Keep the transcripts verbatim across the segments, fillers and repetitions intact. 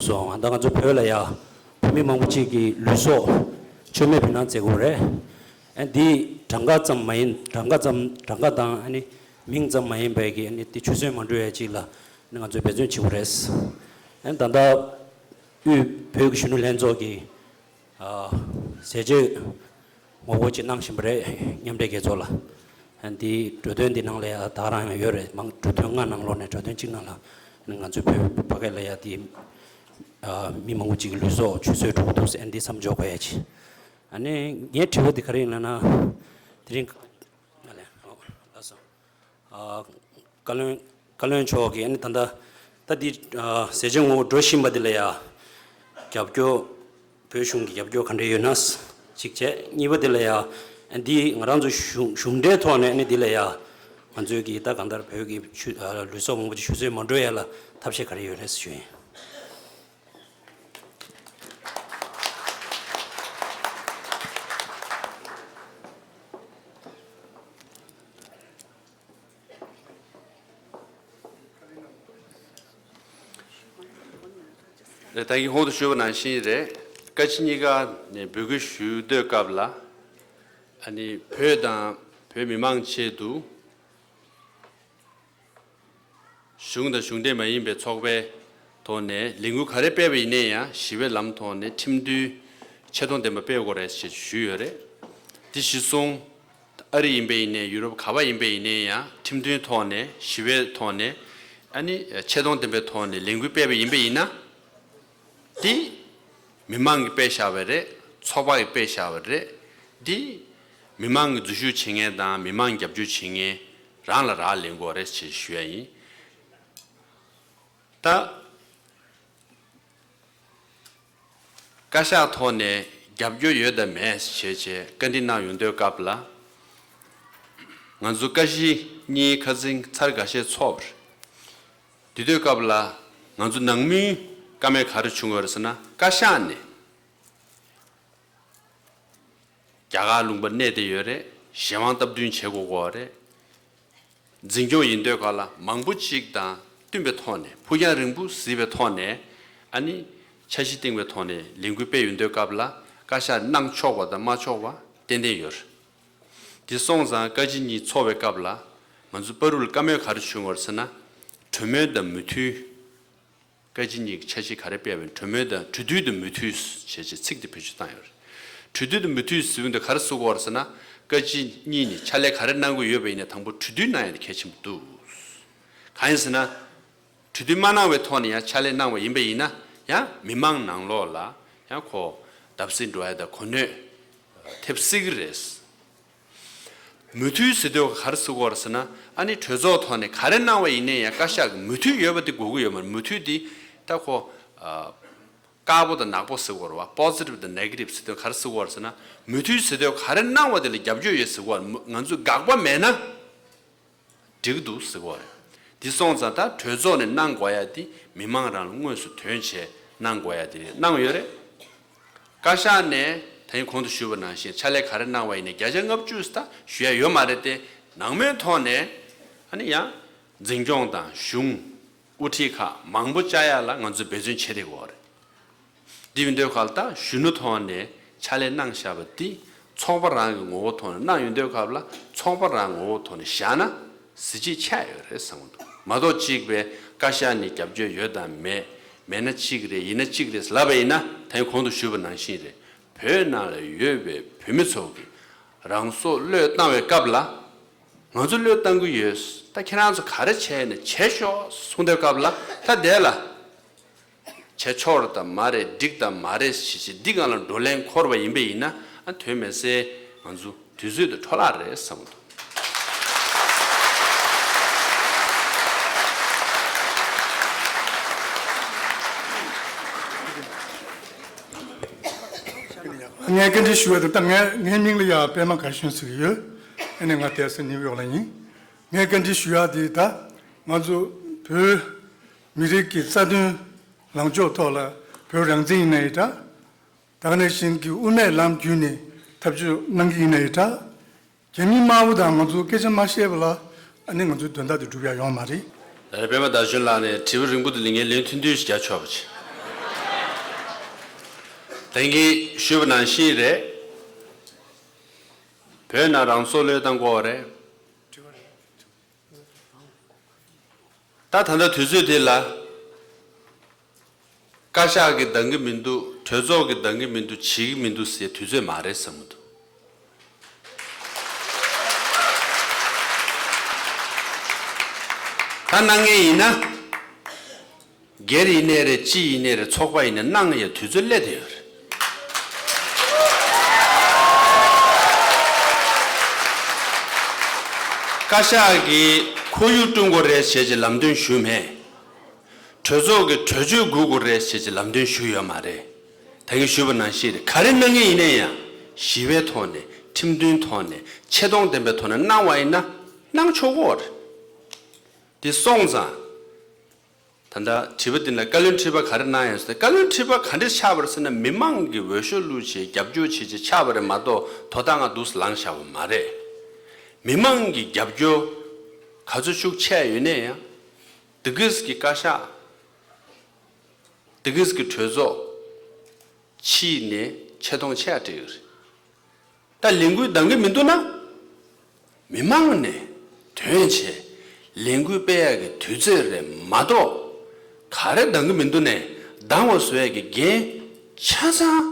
སོང་། ད་ང་ཚོ་བོད་ལ་ཡ་བོད་མི་མང་པོ་ཅིག་གི་ལུས་སྲོག་མཆོད་མེ་འབུལ་གནང་མཛད་དགོས་རེད། ཨ་འདི་གྲངས་ཀ་ཙམ་མ་ཡིན། གྲངས་ཀ་ཙམ་གྲངས་ཀ་དང་ཨ་ནི་མིང་ཙམ་མ་ཡིན་པའི་གི་ཨ་ནི་དེ་ཆུད་ཟོས་མ་འགྲོ་ཡ་ཅིག་ལ་ཨ་ནི་ང་ཚོས་འབད་བརྩོན་བྱེད་དགོས་རེད། ཨ་ནི་ད་ལྟ་དབུས་བོད་ཀྱི་གཞོན་ནུ་ལྷན་ཚོགས་ཀྱི་ཨ་ཟས་བཅད་ངོ་རྒོལ་ཅིག་གནང་བཞིན་པ་རེད། མཉམ་འབྲེལ་རྒྱལ་ཚོགས་ལ། ཨ་འདི་གྲོས་མཐུན་འདི་ནང་ལ་ཡ་ད་རང་ཡང་ཡོད་རེད། མང་གྲོས་མཐུན་ལྔ་ནང་ལོགས་ནས་གྲོས་མཐུན་གཅིག་ནང་ལ་ང་ཚོའི་བོད་ཕ་གི་ལ་ཡ་འདི་ཨ་མི་མང་པོ་ཅིག་གི་ལུས་སྲོག་ཆུད་ཟོས་འགྲོ་གི་འདུག་ཟེར། ཨ་འདི་མཚམས་འཇོག་དགོས་ཡ་ཅིག་ཨ་ནི་ངའི་དྲི་བ་འདི་ག་རེ་ཡིན་ལབ་ན། དེ་རིང་ལགས་སོ། ཨ་བཀའ་བློན་བཀའ་བློན་མཆོག་གིས་ཨ་ནི་ད་ལྟ་ད་འདི་ཨ་ཟས་བཅད་ངོ་རྒོལ་འགྲོ་བཞིན་པ་འདི་ལ་ཡ་རྒྱབ་སྐྱོར་བོད་གཞུང་གི་རྒྱབ་སྐྱོར་ག་འདྲ་ཡོད་ན་གཅིག་བྱས། གཉིས་པ་འདི་ལ་ཡ་ཨ་འདི་ང་རང་ཚོ་གཞུང་གཞུང་འབྲེལ་ཐོག་ནས་ཨ་ནི་འདི་ལ་ཡ་ང་ཚོའི་གི་ད་གང་ལྟར་བོད་ཀྱི་ཆུ་ཨ་ལུས་སྲོག་མང་པོ་ཅིག་ཆུད་ཟོས་མ་འགྲོ་ཡ་ལ་ཐབས་ཤེས་ག་རེ་ཡོད་རེད་ཞུ་ཡིན། ད་གིན་གོང་དུ་ཞུས་པ་ནང་བཞིན་རེད། བཀའ་སྤྱི་གཉིས་ཀ་ནས་འབོད་སྐུལ་ཞུ་དུས་སྐབས་ལ་ཨ་ནི་བོད་དང་བོད་མི་མང་ཆེད་དུ་གཞུང་དང་གཞུང་འབྲེལ་མ་ཡིན་པའི་ཚོགས་པའི་ཐོག་ནས་ལས་འགུལ་ག་རེ་སྤེལ་བ་ཡིན་ནའི་ཡང་ཞི་བའི་ལམ་ཐོག་ནས་ཁྲིམས་མཐུན་ཆེ་མཐོང་ལྡན་པ་སྤེལ་དགོས་རེད་ཅེས་ཞུས་ཡོད་རེད། དེ་གཞིར་བཟུང་ཨ་རི་ཡིན་པ་ཡིན་ནའི་ཡུ་རོབ་ག་པར་ཡིན་པ་ཡིན་ནའི་ཡང་ཁྲིམས་མཐུན་ཐོག་ནས་ཞི་བའི་ཐོག་ནས་ཨ་ནི་ཆེ་མཐོང་ལྡན་པའི་ཐོག་ནས་ལས་འགུལ་སྤེལ་བ་ཡིན་པ་ཡིན་ན། འདི་མི་མང་གིས་སྤེལ་བཞག་པ་རེད། ཚོགས་པ་གིས་སྤེལ་བཞག་པ་རེད། འདི་མི་མང་གི་འཛུལ་ཞུགས་བྱེད་མཁན་དང་མི་མང་རྒྱབ་སྐྱོར་བྱེད་མཁན་རང་ལ་རག་ལས་དགོས་རེད་ཅེས་ཞུ་ཡ་ཡིན། ད་བཀའ་ཤག་ཐོག་ནས་རྒྱབ་སྐྱོར་ཡོད་དམ་མེད་བྱས་བྱས་བཀའ་འདྲི་གནང་ཡོང་དུས་སྐབས་ལ། ང་ཚོ་བཀའ་སྤྱི་གཉིས་ཁ་སང་ཚར་འགའ་ཤས་ཚོགས་པ་རེད། དེ་དུས་སྐབས་ལ་ང་ཚོ་ནང་མིའི་བཀའ་མོལ་ག་རེ་བྱུང་ཡོད་རེད་ཟེར་ན། བཀའ་ཤག་ནས་རྒྱ་གར་ལུང་པ་གནས་བསྡད་ཡོད་རེད། གཞན་དབང་སྟབས་བསྟུན་བྱེད་དགོས་ཀྱི་ཡོད་རེད། འཛིན་སྐྱོང་ཡིན་དུས་སྐབས་ལ་མང་པོ་ཅིག་དང་བསྟུན་པའི་ཐོག་ནས་ཕུགས་རྒྱང་རིང་པོ་གཟིགས་པའི་ཐོག་ནས་ཨ་ནི་འཆར་གཞི་བཏིང་བའི་ཐོག་ནས་ལས་འགུལ་སྤེལ་ཡོང་དུས་སྐབས་ལ་བཀའ་ཤག་གནང་ཆོག་པ་དང་མ་ཆོག་པ་ཏན་ཏན་ཡོད་རེད། དེ་སོང་ཙང་བཀའ་སྤྱི་གཉིས་ཚོགས་པའི་སྐབས་ལ་ང་ཚོ་བར་དུ་ལ་བཀའ་མོལ་ག་རེ་བྱུང་བ་རེད་ཟེར་ན། གྲོས་མོལ་དང་མུ་མཐུད། བཀའ་སྤྱི་གཉིས་ཀྱི་འཆར་གཞི་ག་རེ་སྤེལ་བ་ཡིན། གྲོས་མོལ་དང་གྲོས་བསྡུར་དང་མུ་མཐུད་ཞེས་བྱས་ཚིག་དེ་བེད་སྤྱོད་བཏང་ཡོད་རེད། གྲོས་བསྡུར་དང་མུ་མཐུད་ཟེར་དུས་ག་རེ་ཟེར་དགོས་རེད་ཟེར་ན། བཀའ་སྤྱི་གཉིས་ནས་ཕྱག་ལས་ག་རེ་གནང་དགོས་ཡོད་པ་ཡིན་ན་དང་པོ་གྲོས་བསྡུར་གནང་ཡ་དེ་གལ་ཆེན་པོ་འདུག་གང་ཡིན་ཟེར་ན། གྲོས་བསྡུར་མ་གནང་བའི་ཐོག་ནས་ཡང་ཕྱག་ལས་གནང་བ་ཡིན་པ་ཡིན་ན་ཡང་མི་མང་ནང་ལོགས་ལ་ཡང་ཁོ་བརྡབ་གསིག་འགྲོ་ཡ་དང་གོ་གནོད་ཐེབས་སྲིད་ཀྱི་རེད། མུ་མཐུད་ཟེར་དུས་ག་རེ་ཟེར་དགོས་རེད་ཟེར་ན། ཨ་ནི་གྲོས་ཚོགས་ཐོག་ནས་ག་རེ་གནང་བ་ཡིན་ནའི་ཡང་བཀའ་ཤག་གི་མུ་མཐུད་ཡོད་པ་དེ་དགོས་ཀྱི་ཡོད་མ་རེད། མུ་མཐུད་དེ་ད་ཁོ་ཨ་དཀར་པོ་དང་ནག་པོ་ཟེར་དགོས་རེད་བ། པོ་སི་ཊིབ་དང་ནེ་གེ་ཊིབ་ཟེར་དུས་ག་རེ་ཟེར་དགོས་རེད་ཟེར་ན། མུ་མཐུད་ཟེར་དུས་ག་རེ་གནང་བ་དེ་ལ་རྒྱབ་སྐྱོར་ཡོད་ཟེར་དགོས་རེད། མུ་ང་ཚོས་དགག་པ་མེད་ན་འགྲིག་གི་འདུག་ཟེར་དགོས་རེད། དེ་སོང་ཙང་ད་གྲོས་ཚོགས་ནས་གནང་དགོས་ཡ་དེ་མི་མང་རང་ལ་དངོས་སུ་དོན་བྱས་གནང་དགོས་ཡ་དེ་གནང་ཡོད་རེད། བཀའ་ཤག་ནས་ད་ཡིན་གོང་དུ་ཞུས་པ་ནང་བཞིན་ཕྱག་ལས་ག་རེ་གནང་བ་ཡིན་ནའི་བརྒྱ་ཆ་ལྔ་བཅུ་ད་ཞུ་ཡ་ཡོད་མ་རེད་དེ། ནང་མོལ་ཐོག་ནས་ཨ་ནི་ཡང་འཛིན་སྐྱོང་དང་གཞུང་དབུ་ཁྲིད་ཁག་མང་པོ་བཅའ་ཡ་ལ་ང་ཚོས་འབད་བརྩོན་བྱེད་བསྡད་ཡོད་རེད། འདི་ཡིན་དུས་ག་ལ་ད་གཞོན་ནུ་ཐོག་ནས་ཕྱག་ལས་གནང་བཞག་པ་འདི་ཚོགས་པ་རང་གི་ངོ་བོ་ཐོག་ནས་གནང་ཡོང་དུས་སྐབས་ལ་ཚོགས་པ་རང་ངོ་བོ་ཐོག་ནས་བཞག་ན་གཟི་བརྗིད་ཆགས་ཡོད་རེད་བསམ་གྱི་འདུག་མ་གཏོགས་གཅིག་པའི་བཀའ་ཤག་ནས་རྒྱབ་སྐྱོར་ཡོད་དམ་མེད། མེད་ན་གཅིག་རེད། ཡིན་ན་གཅིག་རེད་ལབ་པ་ཡིན་ན། ད་ཡིན་གོང་དུ་ཞུས་པ་ནང་བཞིན་རེད། བོད་ནང་ལ་ཡོད་པའི་བོད་མི་ཚོ་གིས་རང་སྲོག་བློས་བཏང་བའི་སྐབས་ལ་ང་ཚོ་བློས་བཏང་གི་ཡོད། ད་ཁྱེད་རང་ཚོ་ག་རེ་བྱས་ནས་བྱས་ཤོག་གསུངས་དུས་སྐབས་ལ་ད་དེ་ལ། བྱས་ཆོག་རེད་དམ་མ་རེད། འགྲིག་དམ་མ་རེད་ཞེས་བྱས་འདི་སྒང་ལ་བགྲོ་གླེང་འཁོར་བ་ཡིན་པ་ཡིན་ན། ཨ་དོན་མེད་སའི་ང་ཚོ་དུས་ཚོད་དེ་འཕྲོ་བརླག་རེད་བསམ་གྱི་འདུག་ངས་བཀའ་འདྲི་ཞུ་བ་དེ་ད་ངས་ངའི་མིང་ལ་ཡ་པད་མ་དགའ་ཞོན་ཟེར་གྱི་ཡོད། ཨ་ནི་ང་ཏེག་སི་ནིའུ་ཡོག་ལ་ཡིན། ངས་བཀའ་འདྲི་ཞུ་ཡ་དེ་ད་ང་ཚོ་བོད་མི་རིགས་ཀྱི་རྩ་དོན་ལངས་ཕྱོགས་ཐོག་ལ་བོད་རང་བཙན་ཡིན་ན་ཡི་འདྲ། ད་ག་ནང་བཞིན་གྱི་དབུ་མའི་ལམ་བརྒྱུད་ནས་འཐབ་ཇུས་གནང་གི་ཡིན་ན་ཡི་འདྲ། རྒྱ་མི་དམར་པོ་དང་ང་ཚོ་སྐད་ཆ་མ་བཤད་པ་ལ་ཨ་ནི་ང་ཚོའི་དོན་དག་དེ་འགྲུབ་ཡ་ཡོང་མ་རེད། ད་རེས་པད་མ་ཟླ་གཞོན་ལགས་ནས་དྲི་བ་རིང་པོ་དེ་ལ་ངས་ལན་ཐུང་ཐུང་ཞིག་རྒྱག་ཆོག་པ་བྱེད། ད་གིན་ཞུས་པ་ནང་བཞིན་རེད། བོད་ནང་རང་སྲོག་བློས་བཏང་དགོས་པ་རེད། ད་ད་ལྟ་དུས་ཚོད་འདི་ལ། བཀའ་ཤག་གིས་འདང་གི་མི་འདུག་གྲོས་ཚོགས་ཀྱིས་འདང་གི་མི་འདུག་བྱེད་ཀྱི་མི་འདུག་ཟེར་དུས་ཚོད་མ་རེད་བསམ་གྱི་འདུག་ད་གནང་མཁན་ཡིན་ན། སྒེར་ཡིན་ནའི་རེད། སྤྱི་ཡིན་ནའི་རེད། ཚོགས་པ་ཡིན་ནའི་གནང་ཡ་དུས་ཚོད་སླེབས་བསྡད་ཡོད་རེད། བཀའ་ཤག་གིས་ཁོར་ཡུག་བསྐྲུན་དགོས་རེད་ཟེར་གྱི་ལམ་སྟོན་ཞུས་མེད། གྲོས་ཚོགས་ཀྱི་གྲོས་ཆོད་དགོས་དགོས་རེད་ཟེར་གྱི་ལམ་སྟོན་ཞུས་ཡོད་མ་རེད། ད་གིན་ཞུས་པ་ནང་བཞིན་རེད། ག་རེ་གནང་མཁན་ཡིན་ན་ཡང་ཞི་བའི་ཐོག་ནས། ཁྲིམས་མཐུན་ཐོག་ནས། ཆེ་མཐོང་ལྡན་པའི་ཐོག་ནས་གནང་བ་ཡིན་ན་གནང་ཆོག་གི་རེད། དེ་སོང་ཙང་། ད་ལྟ་དྲི་བ་འདི་ལ་བཀའ་བློན་ཁྲི་པ་ག་རེ་གནང་ཡོད་ཟེར། བཀའ་བློན་ཁྲི་པ་ག་འདྲས་ཆགས་པ་རེད་ཟེར་ན། མི་མང་གིས་འོས་ཤོག་བླུགས་བྱས་རྒྱབ་སྐྱོར་བྱས་བྱས་ཆགས་པ་རེད་མ་གཏོགས། དོ་བདག་ང་འདུག་སེ་ལངས་བཞག་པ་མ་རེད། མི་མང་གི་རྒྱབ་སྐྱོར་ག་ཚོད་ཤུགས་ཆེ་ཡོད་ནའི་ཡང་། འདི་གིས་ཀྱི་བཀའ་ཤག་འདི་གིས་ཀྱི་གྲོས་ཚོགས་ཕྱི་ནས་ཆེ་མཐོང་ཆེ་ཡ་སྤྲད་ཡོད་རེད། ད་ལས་འགུལ་འདང་གི་མི་འདུག་ན། མི་མང་ནས་ཐོན་བྱས་ལས་འགུལ་སྤེལ་ཡག་གི་དུས་ཚོད་རེད་མ་གཏོགས། ག་རེ་འདང་གི་མི་འདུག་ནས་འདང་བ་བཟོ་ཡག་གི་འགན་ཆ་ཚང་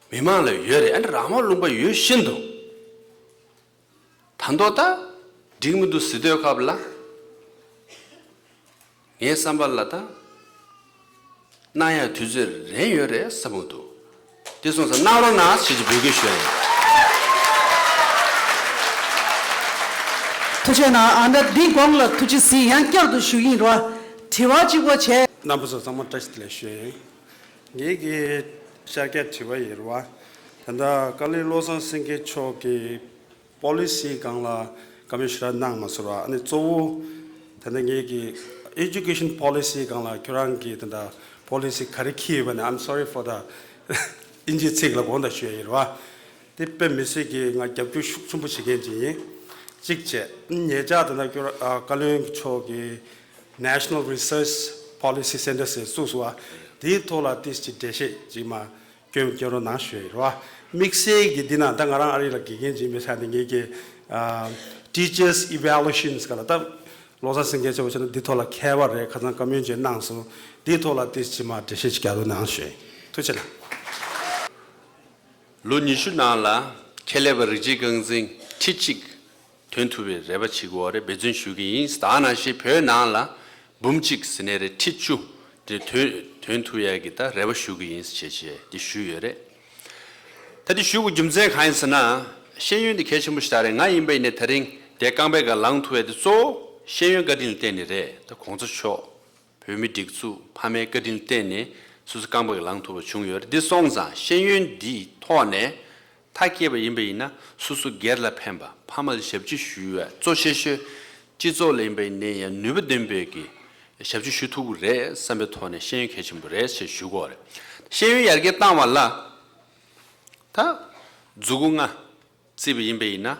མི་མང་ལ་ཡོད་རེད། ཨ་ནི་རང་དབང་ལུང་པ་ཡོད་བཞིན་དུ། ད་མདོ་ད་འགྲིག་མི་འདུག་ཟེར་དུས་སྐབས་ལ། ངའི་བསམ་པ་ལ་ད་གནང་ཡག་དུས་ཚོད་རན་ཡོད་རེད་བསམ་གྱི་འདུག་དེ་སོང་ཙང་གནང་རོགས་གནང་ཞེས་ཀྱི་འབོད་སྐུལ་ཞུ་ཡ་ཡིན། ཐུགས་རྗེ་གནང་། ཨ་ད་འདི་གོང་ལ་ཐུགས་རྗེ་གཟིགས། ཡང་བསྐྱར་དུ་ཞུ་ཡིན་རོ། དྲི་བ་གཅིག་པོ་བྱས། རྣམ་པ་ཚོ་ཚང་མ་བཀྲ་ཤིས་བདེ་ལེགས་ཞུ་ཡ་ཡིན། ངེད་ཀྱི་ཤར་རྒྱག་དྲི་བ་ཡིན་རོ། ད་ལྟ་བཀའ་བློན་བློ་བཟང་སེང་གེ་མཆོག་གིས་པོ་ལི་སི་སྒང་ལ་བཀའ་མོལ་ཞེ་དྲག་གནང་མ་སོང་བ། ཨ་ནི་གཙོ་བོ་ད་ལྟ་ངེད་ཀྱི་ཨེ་ཇུ་ཀེ་ཤན་པོ་ལི་སི་སྒང་ལ་ཁྱོད་རང་གིས་ད་ལྟ་པོ་ལི་སི་ག་རེ་འཁྱེར་ཡོད་པ་ནས། I'm sorry for the ཨིན་ཇིའི་ཚིག་ལ་དགོངས་དག་ཞུ་ཡ་ཡིན་རེད་བ། དེ་དཔེ་མི་སྲིད་ཀྱི་ང་རྒྱབ་སྐྱོར་ཤུགས་ཆེན་པོ་བྱེད་མཁན་ཅིག་ཡིན། གཅིག་བྱས། ཉེ་ཆར་ད་ལྟ་ཁྱོད་རང་བཀའ་བློན་མཆོག་གིས་National Research Policy Center ཟེར་བཙུགས་སོང་བ། དེའི་ཐོག་ལ་ཏིས་ཅིག་འགྲེལ་བཤད་ཅིག་མ། སྐྱོན་སྐྱོན་རོགས་གནང་ཞུ་ཡི་རོ། དམིགས་བསལ་གྱི་འདི་ན་ད་ང་རང་ཨ་རི་ལ་དགེ་རྒན་ཅིག་མི་ཚད་འདི་ངེད་ཀྱི་ཨ་teachers evaluations ག་ལ་ད་བློ་བཟང་སེང་གེ་མཆོག་བྱས་ན་འདི་ཐོག་ལ་མཁས་པ་རེད། ཁ་སང་བཀའ་མོལ་ཅིག་གནང་སོང་། འདིའི་ཐོག་ལ་ཏིས་ཅིག་མ་འགྲེལ་བཤད་ཅིག་རྒྱག་རོགས་གནང་ཞུ་ཡི། ཐུགས་རྗེ་གནང་། ལོ་ཉི་ཤུ་ནང་ལ་ཁེ་ལས་པ་རིགས་གཅིག་རྐང་འཛིན་ཁྲི་གཅིག་ཐོན་ཐུབ་པའི་རེ་བ་བྱེད་དགོས་རེད། འབད་བརྩོན་ཞུ་གི་ཡིན། ད་ནང་བཞིན་བོད་ནང་ལ་འབུམ་གཅིག་ཟེར་ནའི་རེད། ཁྲི་བཅུ་དེ་ཐོན་ཐོན་ཐུབ་ཡ་གི་ད་རེ་བ་ཞུ་གི་ཡིན་ཞེས་བྱས་དེ་ཞུས་ཡོད་རེད། ད་དེ་ཞུ་དགོས་རྒྱུ་མཚན་གང་ཡིན་ཟེར་ན། ཤེས་ཡོན་དེ་གལ་ཆེན་པོ་ཞིག་ད་རེད། ང་ཡིན་པ་ཡིན་ནའི་དེ་རིང་དེ་རྐང་པའི་སྒང་ལངས་ཐུབ་ཡ་དེ་གཙོ་བོ་ཤེས་ཡོན་བཀའ་དྲིན་ལ་བརྟེན་ནས་རེད། ད་གོང་ས་མཆོག་བོད་མིའི་སྒྲིག་འཛུགས་ཕ་མའི་བཀའ་དྲིན་བརྟེན་ནས་སོ་སོ་རྐང་པ་གིས་ལངས་ཐུབ་པ་བྱུང་ཡོད་རེད། འདི་སོང་ཙང་ཤེས་ཡོན་འདིའི་ཐོག་ནས་མཐའ་སྐྱེལ་བ་ཡིན་པ་ཡིན་ན་སོ་སོ་སྒེར་ལ་ཕན་པ། ཕ་མ་ལ་ཞབས་ཕྱི་ཞུ་བའི་གཙོ་ཆེ་ཤོས། སྤྱི་ཚོགས་ལ་ཡིན་པ་ཡིན་ནའི་ཡང་ནུས་པ་ལྡན་པའི་གི་ཞབས་ཕྱི་ཞུ་ཐུབ་ཀྱི་རེད་བསམ་པའི་ཐོག་ནས་ཤེས་ཡོན་གལ་ཆེན་པོ་རེད་ཅེས་ཞུ་དགོས་རེད། ཤེས་ཡོན་ཡར་རྒྱས་བཏང་བ་ལ་ད་མཛུ་གུ་ལྔ་བརྩིས་པ་ཡིན་པ་ཡིན་ན།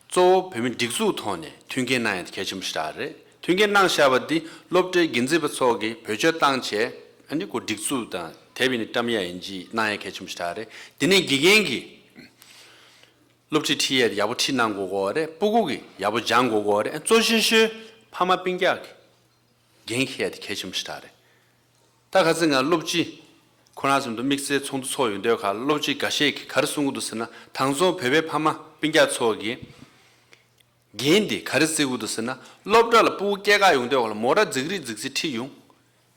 གཙོ་བོ་བོད་མིའི་སྒྲིག་འཛུགས་ཐོག་ནས་མཐུན་རྐྱེན་གནང་ཡ་དེ་གལ་ཆེན་པོ་ཞེ་དྲག་རེད། མཐུན་རྐྱེན་གནང་བཞག་པ་འདི་སློབ་གྲྭའི་འགན་འཛིན་པ་ཚོ་གིས་བེད་སྤྱོད་བཏང་བྱས། ཨ་ནི་ཁོ་སྒྲིག་འཛུགས་དང་དེ་བས་ནི་བཀྲམ་ཡ་ཡིན་གྱི་གནང་ཡ་གལ་ཆེན་པོ་ཞེ་དྲག་རེད། དེ་ནས་དགེ་རྒན་གྱིས་སློབ་ཁྲིད་ཁྲིད་ཡ་དེ་ཡག་པོ་ཁྲིད་གནང་དགོས་ཀྱི་ཡོད་རེད། སྤུ་གུ་གིས་ཡག་པོ་སྦྱང་དགོས་ཀྱི་ཡོད་རེད། གཙོ་ཆེ་ཤོས་ཕ་མ་སྤུན་ཀྱག་གིས་འགན་འཁྱེར་ཡ་དེ་གལ་ཆེན་པོ་ཞེ་དྲག་རེད། ད་ཁ་སང་ང་སློབ་སྤྱི་ཁོ་རང་ཚོ་དང་དམིགས་བསལ་ཚོགས་འདུ་ཚོགས་ཡོང་དུས་སྒང་ལ་སློབ་སྤྱི་འགའ་ཤས་ཀྱིས་ག་རེ་གསུང་གི་འདུག་ཟེར་ན། དེང་སང་བོད་པའི་ཕ་མ་སྤུན་ཀྱག་ཚོ་གིས་འགན་དེ་ག་རེ་བརྩི་གི་འདུག་ཟེར་ན། སློབ་གྲྭ་ལ་སྤུ་གུ་སྐྱེལ་ག་ཡོང་དུས་སྒང་ལ་མོ་ཊ་རྫིག་རིག་རྫིག་རིག་ཁྲིད་ཡོང་།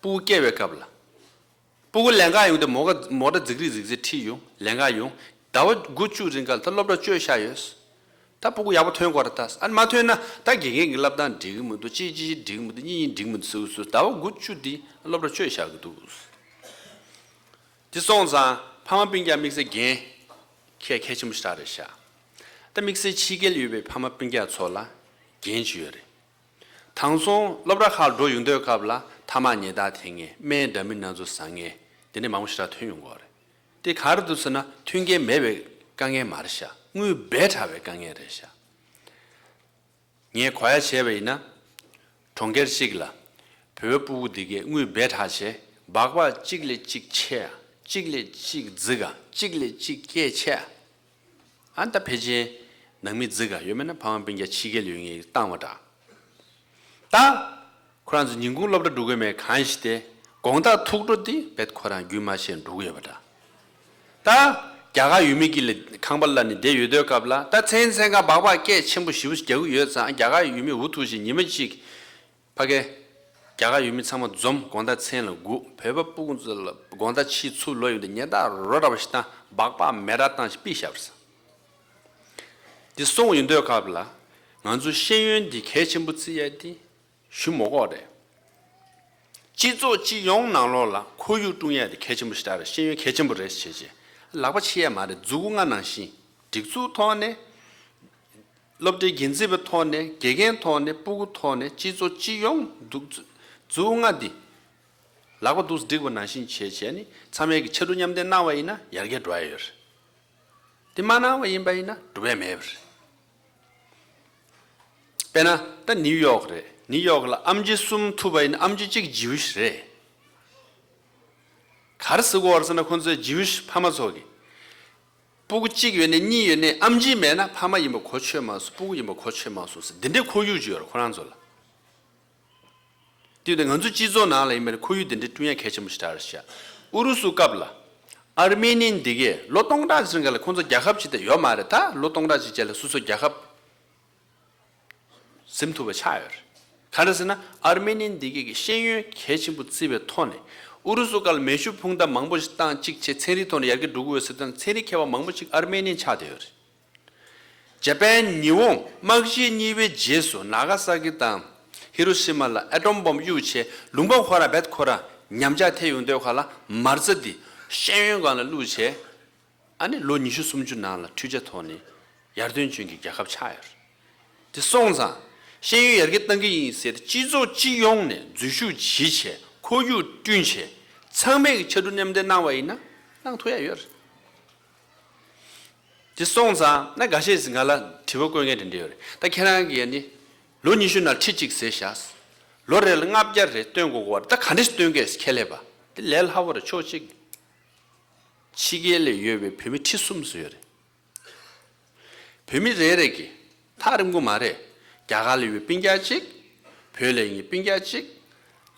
སྤུ་གུ་སྐྱེལ་བའི་སྐབས་ལ། སྤུ་གུ་ལེན་ག་ཡོང་དུས་མོ་ཊ་མོ་ཊ་རྫིག་རིག་རྫིག་རིག་ཁྲིད་ཡོང་། ལེན་ག་ཡོང་། ཟླ་བ་དགུ་བཅུ་རིང་ག་ལ་ད་སློབ་གྲྭ་བཅོས་བཞག་ཡོད། ད་སྤུ་གུ་ཡག་པོ་ཐོན་དགོས་རེད། ད་ཨ་ནི་མ་ཐོན་ན་ད་དགེ་རྒན་གྱི་བསླབ་སྟངས་འགྲིག་གི་མི་འདུག་གཅིག་གཅིག་འགྲིག་གི་མི་འདུག་གཉིས་གཉིས་འགྲིག་གི་མི་འདུག་ཟེར་གི་ཟེར། ཟླ་བ་དགུ་བཅུ་འདི་སློབ་གྲྭ་བཅོས་བཞག་གི་འདུག་དེ་སོང་ཙང་ཕ་མ་སྤུན་ཀྱག་དམིགས་བསལ་འགན་འཁྱེར་གལ་ཆེན་པོ་ཞེ་དྲག་རེད་ཤག་ད་དམིགས་བསལ་ཕྱི་རྒྱལ་ཡོད་པའི་ཕ་མ་སྤུན་ཀྱག་ཚོ་ལ་འགན་ཅིག་ཡོད་རེད། དེང་སང་སློབ་གྲྭ་ཁག་འགྲོ་ཡོང་དུས་སྐབས་ལ་ཐ་མག་ཉལ་ཐ་འཐེན་མཁན། སྨན་འདྲ་མིན་སྣ་ཚོགས་ཟ་མཁན། དེ་འདྲ་མང་པོ་ཞེ་དྲག་ཐོན་ཡོང་གི་ཡོད་རེད། དེ་ག་རེ་འདུག་ཟེར་ན། མཐུན་རྐྱེན་མེད་པའི་དཀའ་ངལ་མ་རེད་ཤག་དངུལ་སྦས་དྲགས་པའི་དཀའ་ངལ་རེད་ཤག་ངས་གོ་ཡ་བྱས་པ་ཡིན་ན། གྲོང་ཁྱེར་གཅིག་ལ་བོད་པའི་སྤུ་གུ་འདི་གས་དངུལ་སྦས་དྲགས་བྱས། སྦག་སྦག་གཅིག་ལས་གཅིག་ཆེ་ཡ། གཅིག་ལས་གཅིག་རྫིག་ག་གཅིག་ལས་གཅིག་སྐད་ཆ། ཨ་ད་ཕལ་ཆེར་ནང་མི་རྫིག་ག་ཡོད་མེད་ན་ཕ་མ་སྤུན་ཀྱག་ཕྱི་རྒྱལ་ཡོད་ངེས་བཏང་བ་འདྲ། ད་ཁོ་རང་ཚོ་ཉིན་གུང་སློབ་གྲྭ་འགྲོ་གི་མེད་གང་ཞིག་སྟེ། དགོང་དག་ཐུགས་སྤྲོ་འདི་བེད་ཁོ་རང་རྒྱུན་མ་ཆད་འགྲོ་གི་ཡོད་པ་འདྲ། ད་རྒྱ་གར་ཡུལ་མི་གི་ལ་ཁང་པ་ལ་ནི་བསྡད་ཡོད་དུས་སྐབས་ལ་ད་མཚན་མཚན་ག་སྦག་སྦག་སྐད་ཆེན་པོ་ཞེ་པོ་ཞིག་རྒྱག་གི་ཡོད་ཙང་རྒྱ་གར་ཡུལ་མི་འུ་ཐུག་ཞིག་ཉི་མ་གཅིག་ཕ་གི་རྒྱ་གར་ཡུལ་མི་ཚང་མ་འཛོམས་དགོང་དག་མཚན་ལ་སྒུག་བོད་པ་སྤུ་གུ་ཚོ་ལ་དགོང་དག་ཕྱི་ཚུར་ལོག་ཡོང་དུས་ཉལ་ཐག་རོ་འདྲ་བ་ཞིག་བཏང་སྦག་སྦག་མེ་ར་བཏང་ཞིག་པི་ཤ་བར་ས། འདི་སོང་ཡོང་དུས་སྐབས་ལ་ང་ཚོ་ཤེས་ཡོན་འདི་གལ་ཆེན་པོ་བརྩི་ཡ་འདི་ཞུ་མ་དགོས་རེད། སྤྱི་ཚོགས་སྤྱི་ཡོངས་ནང་ལོགས་ལ་ཁོར་ཡུག་བསྐྲུན་ཡ་དེ་གལ་ཆེན་པོ་ཞིག་རེད། ཤེས་ཡོན་གལ་ཆེན་པོ་རེད་ཟེར་བྱས་ལག་པ་ཕྱི་ཡ་མ་རེད། མཛུབ་གུ་ལྔ་ནང་བཞིན་སྒྲིག་འཛུགས་ཐོག་ནས་སློབ་གྲྭའི་འགན་འཛིན་པའི་ཐོག་ནས་དགེ་རྒན་ཐོག་ནས་སྤུ་གུ་ཐོག་ནས་སྤྱི་ཚོགས་སྤྱི་ཡོངས་འདུག་མཛུབ་གུ་ལྔ་འདི་ལག་པ་འདུག་སྒྲིག་པ་ནང་བཞིན་བྱས་བྱས་ནས་ཚང་མས་ཀྱི་ཕྱར་གྲུ་མཉམ་འདེགས་གནང་བ་ཡིན་ན་ཡར་རྒྱས་འགྲོ་ཡ་ཡོད་རེད། དེ་མ་གནང་བ་ཡིན་པ་ཡིན་ན་འགྲུབ་ཡ་མེད་པ་རེད། དཔེར་ན་ད་ནིའུ་ཡོག་རེད། ནིའུ་ཡོག་ལ་ཨམ་ཆི་གསུམ་ཐུབ་པ་ཡིན་ན་ཨམ་ཆི་གཅིག་ཇིའུ་ཤི་རེད། ག་རེ་ཟེར་དགོས་རེད་ཟེར་ན་ཁོང་ཚོའི་ཇིའུ་ཤི་ཕ་མ་ཚོ་གི་སྤུ་གུ་གཅིག་ཡོད་ནས་གཉིས་ཡོད་ནས་ཨམ་ཆི་མེད་ན་ཕ་མ་ཡིན་པ་གོ་ཆོད་མ་སོང་། སྤུ་གུ་ཡིན་པ་གོ་ཆོད་མ་སོང་ཟེར་འདི་འདྲའི་ཁོར་ཡུག་ཅིག་ཡོད་རེད་ཁོ་རང་ཚོ་ལ། དེ་ཡོད་དུས་ང་ཚོ་སྤྱི་ཚོགས་ནང་ལ་ཡིན་པའི་ཁོར་ཡུག་དེ་འདྲའི་བསྐྲུན་ཡ་གལ་ཆེན་པོ་ཞིག་རེད་ཤག་ཨུ་རུ་སུ་སྐབས་ལ་ཨར་མེ་ནི་ཡན་འདི་གས་ལོ་སྟོང་ཕྲག་ཅིག་རིང་ག་ལ་ཁོང་ཚོ་རྒྱལ་ཁབ་ཅིག་དེ་ཡོད་མ་རེད། ད་ལོ་སྟོང་ཕྲག་ཅིག་རྗེས་ལ་སོ་སོ་རྒྱལ་ཁབ་ཟིན་ཐུབ་པ་ཆགས་ཡོད་རེད། ག་རེ་ཟེར་ན་ཨར་མེ་ནི་ཡན་འདི་གས་ཀྱི་ཤེས་ཡོན་གལ་ཆེན་པོ་བརྩིས་པའི་ཐོག་ནས་ཨུ་རུ་སུ་སྐབས་ལ་མེ་ཤུགས་འཕུར་མདའ་མང་པོ་ཞིག་བཏང་གཅིག་བྱས་ཚན་རིག་ཐོག་ནས་ཡར་རྒྱས་འགྲོ་གི་ཡོད་ཟེར་དུས་ཚན་རིག་མཁས་པ་མང་པོ་ཞིག་ཨར་མེ་ནི་ཡན་ཆགས་བསྡད་ཡོད་རེད། ཇ་པན་ཉི་འོང་དམག་ཞི་གཉིས་པའི་རྗེས་སུ་ན་ག་ས་ཀི་དང་ཧི་རོ་ཤི་མ་ལ་ཨེ་ཊོམ་བོམ་གཡུགས་བྱས་ལུང་པ་ཁོ་ར་བེད་ཁོ་ར་ཉམས་ཆག་ཐེབས་ཡོང་དུས་ཁ་ལ་མ་རྩ་འདི་ཤེས་ཡོན་སྒང་ལ་བླུགས་བྱས་ཨ་ནི་ལོ་ཉི་ཤུ་སུམ་ཅུ་ནང་ལ་འཕྲུལ་ཆས་ཐོག་ནས་ཡར་ཐོན་ཅན་གྱི་རྒྱལ་ཁབ་ཆགས་ཡོད་རེད། དེ་སོང་ཙང་ཤེས་ཡོན་ཡར་རྒྱས་གཏང་གི་ཡིན་ཟེར་ཏེ་སྤྱི་ཚོགས་སྤྱི་ཡོངས་ནས་འཛུལ་ཞུགས་བྱེད་བྱས་ཁོར་ཡུག་བསྐྲུན་བྱས་ཚང་མས་ཀྱི་ཕྱར་གྲུ་མཉམ་འདེགས་གནང་བ་ཡིན་ན་གནང་ཐུབ་ཡ་ཡོད་རེད། དེ་སོང་ཙང་ན་འགའ་ཤས་ང་ལ་དྲི་བ་བཀོད་མཁན་དེ་འདྲ་ཡོད་རེད། ད་ཁྱེད་རང་གིས་ནི་ལོ་ཉི་ཤུ་ནང་ཁྲི་གཅིག་ཟེར་བཞག་ལོ་རེ་ལ་ལྔ་བརྒྱ་རེ་སྟོན་དགོས་གོ་བ་ད་ག་འདྲ་ཞིག་སྟོན་གས་ཁྱད་ལས་པ་དེ་ལས་སླ་བོ་རེད། ཕྱོགས་གཅིག་ཕྱི་རྒྱལ་ལ་ཡོད་པའི་བོད་མི་ཁྲི་གསུམ་ཙམ་ཡོད་རེད། བོད་མི་རེ་རེ་གིས་ཐག་རིང་པོ་མ་རེད། རྒྱ་གར་ལ་ཡོད་པའི་སྤུན་ཀྱག་གཅིག་བོད་ལ་ཡོད་སྤུན་ཀྱག་གཅིག་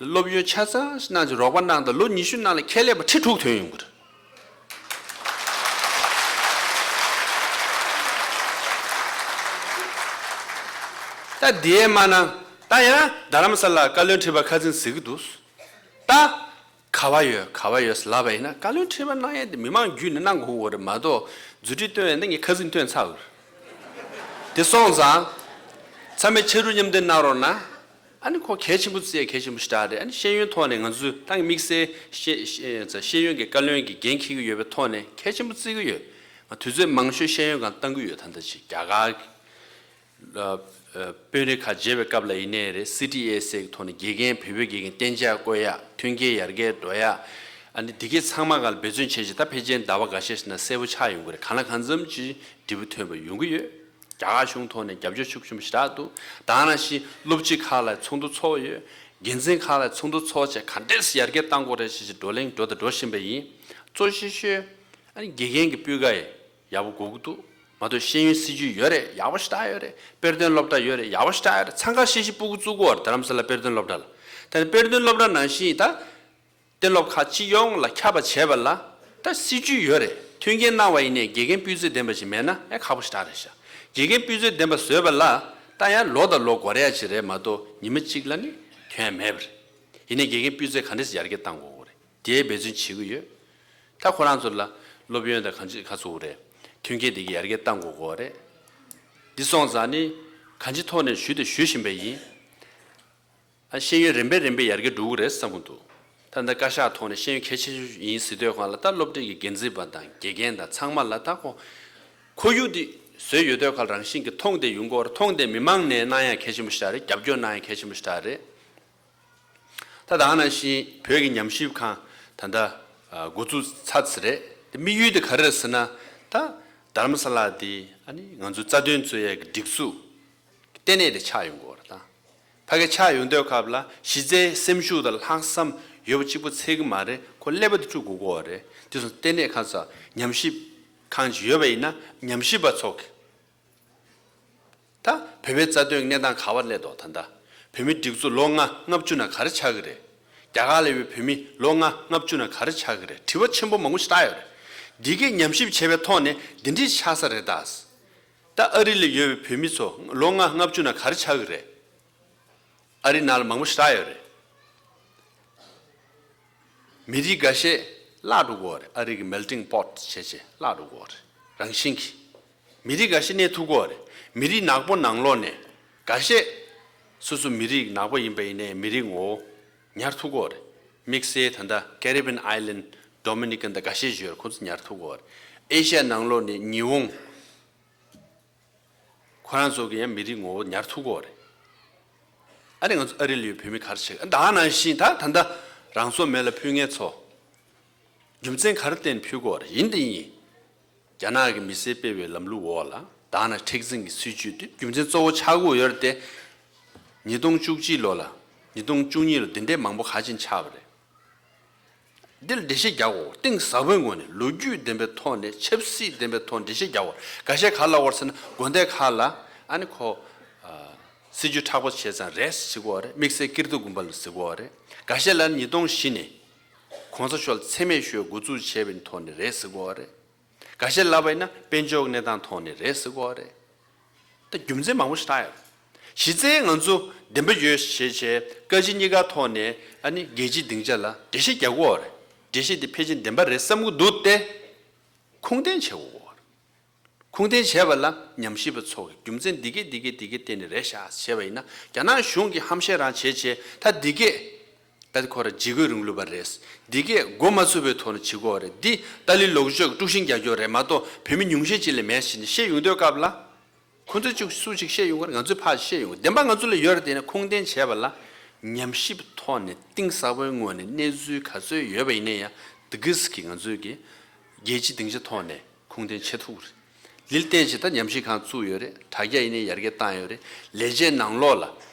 སློབ་ཡོན་ཆ་ཚང་ཞིག་གནང་ཅིག་རོགས་པ་གནང་དང་ལོ་ཉི་ཤུ་ནང་ལ་ཁྱད་ལས་པ་ཁྲི་དྲུག་ཐོན་ཡོང་གི་རེད། ད་དེའི་མ་ན་ད་ཡང་རྡ་རམ་ས་ལ་བཀའ་བློན་ཁྲི་པ་ཁ་སང་ཟེར་གི་འདུག་ད་ག་བ་ཡོད་ག་བ་ཡོད་ཟེར་ལབ་པ་ཡིན་ན་བཀའ་བློན་ཁྲི་པ་གནང་ཡས་དེ་མི་མང་བརྒྱུད་ནས་གནང་དགོས་ཀྱི་རེད་མ་གཏོགས་རྫུ་འཕྲུལ་སྟོན་ཡས་འདི་ངས་ཁ་སང་སྟོན་ཚར་དགོས་རེད། དེ་སོང་ཙང་ཚང་མས་ཕྱར་གྲུ་མཉམ་འདེགས་གནང་རོགས་གནང་། ཨ་ནི་ཁོ་གལ་ཆེན་པོ་བརྩི་ཡས་གལ་ཆེན་པོ་ཞིག་རེད། ཨ་ནི་ཤེས་ཡོན་ཐོག་ནས་ང་ཚོས་ཏང་དམིགས་བསལ་ཤེས་ཤེས་ཤེས་ཡོན་གྱི་བཀའ་བློན་གྱི་འགན་འཁྱེར་གྱི་ཡོད་པའི་ཐོག་ནས་གལ་ཆེན་པོ་བརྩི་གི་ཡོད། ང་དུས་ཚོད་མང་ཤོས་ཤེས་ཡོན་སྒང་བཏང་གི་ཡོད། ད་ལྟ་ཅིག་རྒྱ་གར་ཨ་ཨ་དཔོན་རིགས་ཁག་མཇལ་བའི་སྐབས་ལ་ཡིན་ནའི་རེད། སི་ཊི་ཨེ་སི་ཨེ་གི་ཐོག་ནས་དགེ་རྒན་བོད་པའི་དགེ་རྒན་གཏན་འཇགས་བསྐོ་ཡ་མཐུན་རྐྱེན་ཡར་རྒྱས་འགྲོ་ཡ་ཨ་ནི་འདི་གའི་ཚང་མ་སྒང་ལ་འབད་བརྩོན་བྱས་ཤིག་ད་ཕལ་ཆེར་ཟླ་བ་འགའ་ཤས་ཤིག་ནང་གསལ་པོ་ཆགས་ཡོང་གི་རེད། གང་ལ་གང་འཚམ་ཅིག་འབྲས་བུ་ཐོན་པ་ཡོང་གི་ཡོད། རྒྱ་གར་གཞུང་ཐོག་ནས་རྒྱབ་སྐྱོར་ཤུགས་ཆེན་པོ་ཞེ་དྲག་འདུག་ད་ནང་བཞིན་སློབ་སྤྱི་ཁག་ལ་ཚོགས་འདུ་ཚོགས་ཡོད། འགན་འཛིན་ཁག་ལ་ཚོགས་འདུ་ཚོགས་བྱས་ག་འདྲས་ཡར་རྒྱས་གཏང་དགོས་རེད་ཞེས་བགྲོ་གླེང་འགྲོ་དང་འགྲོ་བཞིན་པ་ཡིན། གཙོ་ཆེ་ཤོས་ཨ་ནི་དགེ་རྒན་གྱི་སྤུས་ཀ་ཡག་པོ་དགོས་ཀྱི་འདུག་མ་གཏོགས་ཤེས་ཡོན་སྲིད་ཇུས་ཡོད་རེད། ཡག་པོ་ཞེ་དྲག་ཡོད་རེད། དཔེ་སྟོན་སློབ་གྲྭ་ཡོད་རེད། ཡག་པོ་ཞེ་དྲག་ཡོད་རེད། འཚང་ཁ་ཤིག་ཤིག་སྤུ་གུ་བཙུགས་ཀྱི་ཡོད་རེད། རྡ་རམ་ས་ལ་དཔེ་སྟོན་སློབ་གྲྭ་ལ། ད་ནི་དཔེ་སྟོན་སློབ་གྲྭ་ནང་བཞིན་ད་གཏན་སློབ་ཁག་སྤྱི་ཡོངས་ལ་ཁྱབ་པ་བྱས་པ་ལ་ད་སྲིད་ཇུས་ཡོད་རེད། མཐུན་རྐྱེན་གནང་བ་ཡིན་ནའི་དགེ་རྒན་སྤུས་ཚད་ལྡན་པ་ཞིག་མེད་ན་ཨེ་ཁག་པོ་ཞེ་དྲག་རེད་ཤག་དགེ་རྒན་སྤུས་ཚད་ལྡན་པ་བཟོས་པ་ལ་ད་ཡང་ལོ་དང་ལོ་འགོར་ཡ་ཅིག་རེད་མ་གཏོགས་ཉི་མ་གཅིག་ལ་ནི་ཐོན་ཡ་མེད་པ་རེད། ཡིན་ནའི་དགེ་རྒན་སྤུས་ཚད་ག་འདྲས་སེ་ཡར་རྒྱས་གཏང་དགོས་ཀྱི་རེད། དེའི་འབད་བརྩོན་བྱེད་ཀྱི་ཡོད། ད་ཁོ་རང་ཚོ་ལ་སློབ་ཡོན་དང་གང་ཅི་ག་ཚོད་རེད། མཐུན་རྐྱེན་དེ་གའི་ཡར་རྒྱས་གཏང་དགོས་ཀྱི་རེད། འདི་སོང་ཙང་ནི་གང་ཅི་ཐོག་ནས་ཞུས་དང་ཞུ་བཞིན་པ་ཡིན། ཨ་ཤེས་ཡོན་རིམ་པས་རིམ་པས་ཡར་རྒྱས་འགྲོ་གི་རེད་བསམ་གྱི་འདུག་ད་ལྟ་བཀའ་ཤག་ཐོག་ནས་ཤེས་ཡོན་གལ་ཆེ་ཤོས་ཡིན་ཟེར་དུས་སྒང་ལ་ད་སློབ་གྲྭའི་འགན་འཛིན་པ་དང་དགེ་རྒན་དང་ཚང་མ་ལ་ད་ཁོ་ཁོར་ཡུག་འདི་བཟོས་ཡོད་དུས་སྒང་ལ་རང་བཞིན་གྱིས་མཐོང་བསྡད་ཡོང་གི་ཡོད་རེད། མཐོང་བསྡད་མི་མང་ནས་གནང་ཡ་གལ་ཆེན་པོ་ཞིག་རེད། རྒྱབ་སྐྱོར་གནང་ཡ་གལ་ཆེན་པོ་ཞིག་རེད། ད་ད་ག་ནང་བཞིན་བོད་ཀྱི་ཉམས་ཞིབ་ཁང་ད་ལྟ་འགོ་འཛུགས་ཚར་ཚར་རེད། དེ་དམིགས་ཡུལ་དེ་ག་རེ་རེད་ཟེར་ན་ད་རྡ་རམ་ས་ལ་འདི་ཨ་ནི་ང་ཚོ་རྩ་དོན་རྩོད་ཡ་གི་སྒྲིག་འཛུགས་ལྟེ་གནས་དེ་ཆགས་ཡོང་གི་ཡོད་རེད་ད། ཕ་གི་ཆགས་ཡོང་དུས་སྐབས་ལ་གཞི་རྩའི་སེམས་ཤུགས་དང་ལྷག་བསམ་ ཡོད་པ་གཅིག་པུ་ཚད་ཀྱི་མ་རེད། ཁོ་ཀླད་པ་དེ་དཀྲུག་དགོས་ཀྱི་ཡོད་རེད། དེ་སོང་ལྟེ་གནས་ཁ་ས་ཉམས་ཞིབ་ཁང་ཅིག་ཡོད་པ་ཡིན་ན་ཉམས་ཞིབ་པ་ཚོ་གི། ད་བོད་པའི་རྩ་དོན་གནས་སྟངས་ག་པར་སླེབས་འདུག་ད་ལྟ་བོད་མི་སྒྲིག་འཛུགས་ལོ་ལྔ་ལྔ་བཅུ་ན་ག་རེ་ཆགས་ཀྱི་རེད། རྒྱ་གར་ལ་ཡོད་པའི་བོད་མི་ལོ་ལྔ་ལྔ་བཅུ་ན་ག་རེ་ཆགས་ཀྱི་རེད། དྲི་བ་ཆེན་པོ་མང་པོ་ཞིག་བཏགས་ཡོད་རེད། འདི་གའི་ཉམས་ཞིབ་བྱས་པའི་ཐོག་ནས་འདི་འདྲའི་ཆགས་ས་རེད་ད། ད་ཨ་རི་ལ་ཡོད་པའི་བོད་མི་ཚོ་ལོ་ལྔ་ལྔ་བཅུ་ན་ག་རེ་ཆགས་ཀྱི་རེད། ཨ་རི་ནང་ལ་མང་པོ་ཞིག་བཞག་ཡོད་རེད། མི་རིགས་འགའ་ཤས་བརླག་འགྲོ་གི་ཡོད་རེད། ཨ་རི་གི་melting pot་བྱས་བྱས་བརླག་འགྲོ་གི་ཡོད་རེད། རང་བཞིན་གྱིས། མི་རིགས་འགའ་ཤས་གནས་ཐུབ་ཀྱི་ཡོད་རེད། མི་རིགས་ནག་པོ་ནང་ལོགས་ནས་འགའ་ཤས་སོ་སོ་མི་རིགས་ནག་པོ་ཡིན་པ་ཡིན་ནའི་མི་རིགས་ངོ་བོ་ཉར་ཐུབ་ཀྱི་ཡོད་རེད། དམིགས་བསལ་ད་ལྟ་Caribbean Island Dominican་དང་འགའ་ཤས་ཡོད་རེད། ཁོང་ཚོ་ཉར་ཐུབ་ཀྱི་ཡོད་རེད། ཨེ་ཤ་ཡ་ནང་ལོགས་ནས་ཉི་ཧོང་། ཁོ་རང་ཚོ་གི་ཡང་མི་རིགས་ངོ་བོ་ཉར་ཐུབ་ཀྱི་ཡོད་རེད། ཨ་ནི་ང་ཚོ་ཨ་རི་ལ་ཡོད་བོད་མི་ག་རེ་བྱེད་ཀྱི། ད་ནང་བཞིན་ད་ད་ལྟ་རང་སྲོག་མེ་ལ་ཕུལ་མཁན་ཚོ་རྒྱུ་མཚན་ག་རེ་བརྟེན་ཕུལ་དགོས་རེད། ཡིན་དེ་ཡིན། རྒྱ་ནག་གི་མི་སེར་སྤེལ་བའི་ལམ་ལུགས་འོག་ལ་ད་ནང་མཁྲེགས་འཛིན་གྱི་སྲིད་བྱུས་དེ་རྒྱུ་མཚན་གཙོ་བོ་ཆགས་ཀྱི་ཡོད་རེད་དེ། ཉིས་སྟོང་བཅུ་གཅིག་ལོ་ལ་ཉིས་སྟོང་བཅུ་གཉིས་ལོ་འདི་འདྲའི་མང་པོ་ག་ཅིག་ཆགས་པ་རེད། འདི་ལ་འགྲེལ་བཤད་རྒྱག་དགོས། གཏིང་ཟབ་པོའི་ངོས་ནས་ལོ་རྒྱུས་ལྡན་པའི་ཐོག་ནས་ཆབ་སྲིད་ལྡན་པའི་ཐོག་ནས་འགྲེལ་བཤད་རྒྱག་དགོས། འགའ་ཤས་ག་ལབ་ཡོད་རེད་ཟེར་ན་དགོན་སྡེ་ཁག་ལ་ཨ་ནི་ཁོ་ཨ་སྲིད་བྱུས་མཁྲེགས་པོ་བྱས་ཙང་རེད་ཟེར་གྱི་ཡོད་རེད། དམིགས་བསལ་ཀིརྟི་དགོན་པ་ལ་ཟེར་གྱི་ཡོད་རེད། འགའ་ཤས་ལ་ཉིས་སྟོང་བཞི་ནས་གོང་ས་མཆོག་ལ་མཚན་སྨད་ཞུ་བའི་འགོ་འཛུགས་བྱས་པའི་ཐོག་ནས་རེད་ཟེར་གྱི་ཡོད་རེད། འགའ་ཤས་ལབ་པ་ཡིན་ན་དཔལ་འབྱོར་གནས་སྟངས་ཐོག་ནས་རེད་ཟེར་གྱི་ཡོད་རེད། ད་རྒྱུ་མཚན་མང་པོ་ཞིག་བཏགས་ཡོད། གཞི་རྩའི་ང་ཚོ་བདེན་པ་ཡོད་ཞེས་བྱས་བཀའ་སྤྱི་གཉིས་ཀ་ཐོག་ནས་ཨ་ནི་རྒྱལ་སྤྱིའི་སྡིངས་ཆ་ལ་འགྲེལ་བཤད་རྒྱག་དགོས་རེད། འགྲེལ་བཤད་དེ་ཕལ་ཆེར་བདེན་པ་རེད་བསམ་གྱི་འདུག་སྟེ། ཁུངས་ལྡན་བྱེད་དགོས་རེད། ཁུངས་ལྡན་བྱས་པ་ལ་ཉམས་ཞིབ་པ་ཚོ་གིས་རྒྱུ་མཚན་འདི་གས་འདི་གས་འདི་གས་བརྟེན་ནས་རེད་ཤག་བྱས་པ་ཡིན་ན། རྒྱ་ནག་གཞུང་གིས་ཧམ་བཤད་རང་བྱས་བྱས་ད་འདི་གས། ད་ཁོ་ར་འཇིགས་སྐུལ་རིང་ལུགས་པ་རེད། འདི་གས་འགོ་མ་ཚུགས་པའི་ཐོག་ནས་བྱེད་དགོས་རེད། འདི་ཏཱ་ལའི་ལོག་སྤྱོད་དཀྲུག་ཤིང་རྒྱག་རྒྱུ་རེད་མ་གཏོགས་བོད་མི་ཉུང་ཤས་ཅིག་ལས་མེད་ཟེར་ནས་བཤད་ཡོང་དུས་སྐབས་ལ། ཁོ་ཚོས་ཅིག་སུ་ཅིག་བཤད་ཡོང་གི་རེད། ང་ཚོས་ཕར་བཤད་ཡོང་གི། བདེན་པ་ང་ཚོ་ལ་ཡོད་རེད། དེ་ནས་ཁུངས་ལྡན་བྱས་པ་ལ་ཉམས་ཞིབ་ཐོག་ནས་གཏིང་ཟབ་པོའི་ངོས་ནས་གནས་ཚུལ་ག་ཚོད་ཡོད་པ་ཡིན་ན་ཡང་འདི་གས་ཀྱི་ང་ཚོས་ཀྱི་རྒྱལ་སྤྱིའི་སྡིངས་ཆ་ཐོག་ནས་ཁུངས་ལྡན་བྱེད་ཐུབ་ཀྱི་རེད། ལིལ་བསྟན་ཅིག་ད་ཉམས་ཞིབ་ཁང་བཙུགས་ཡོད་རེད། དྲ་རྒྱ་ཡིན་ནའི་ཡར་རྒྱས་བཏང་ཡོད་རེད། ལས་བྱེད་ནང་ལོགས་ལ་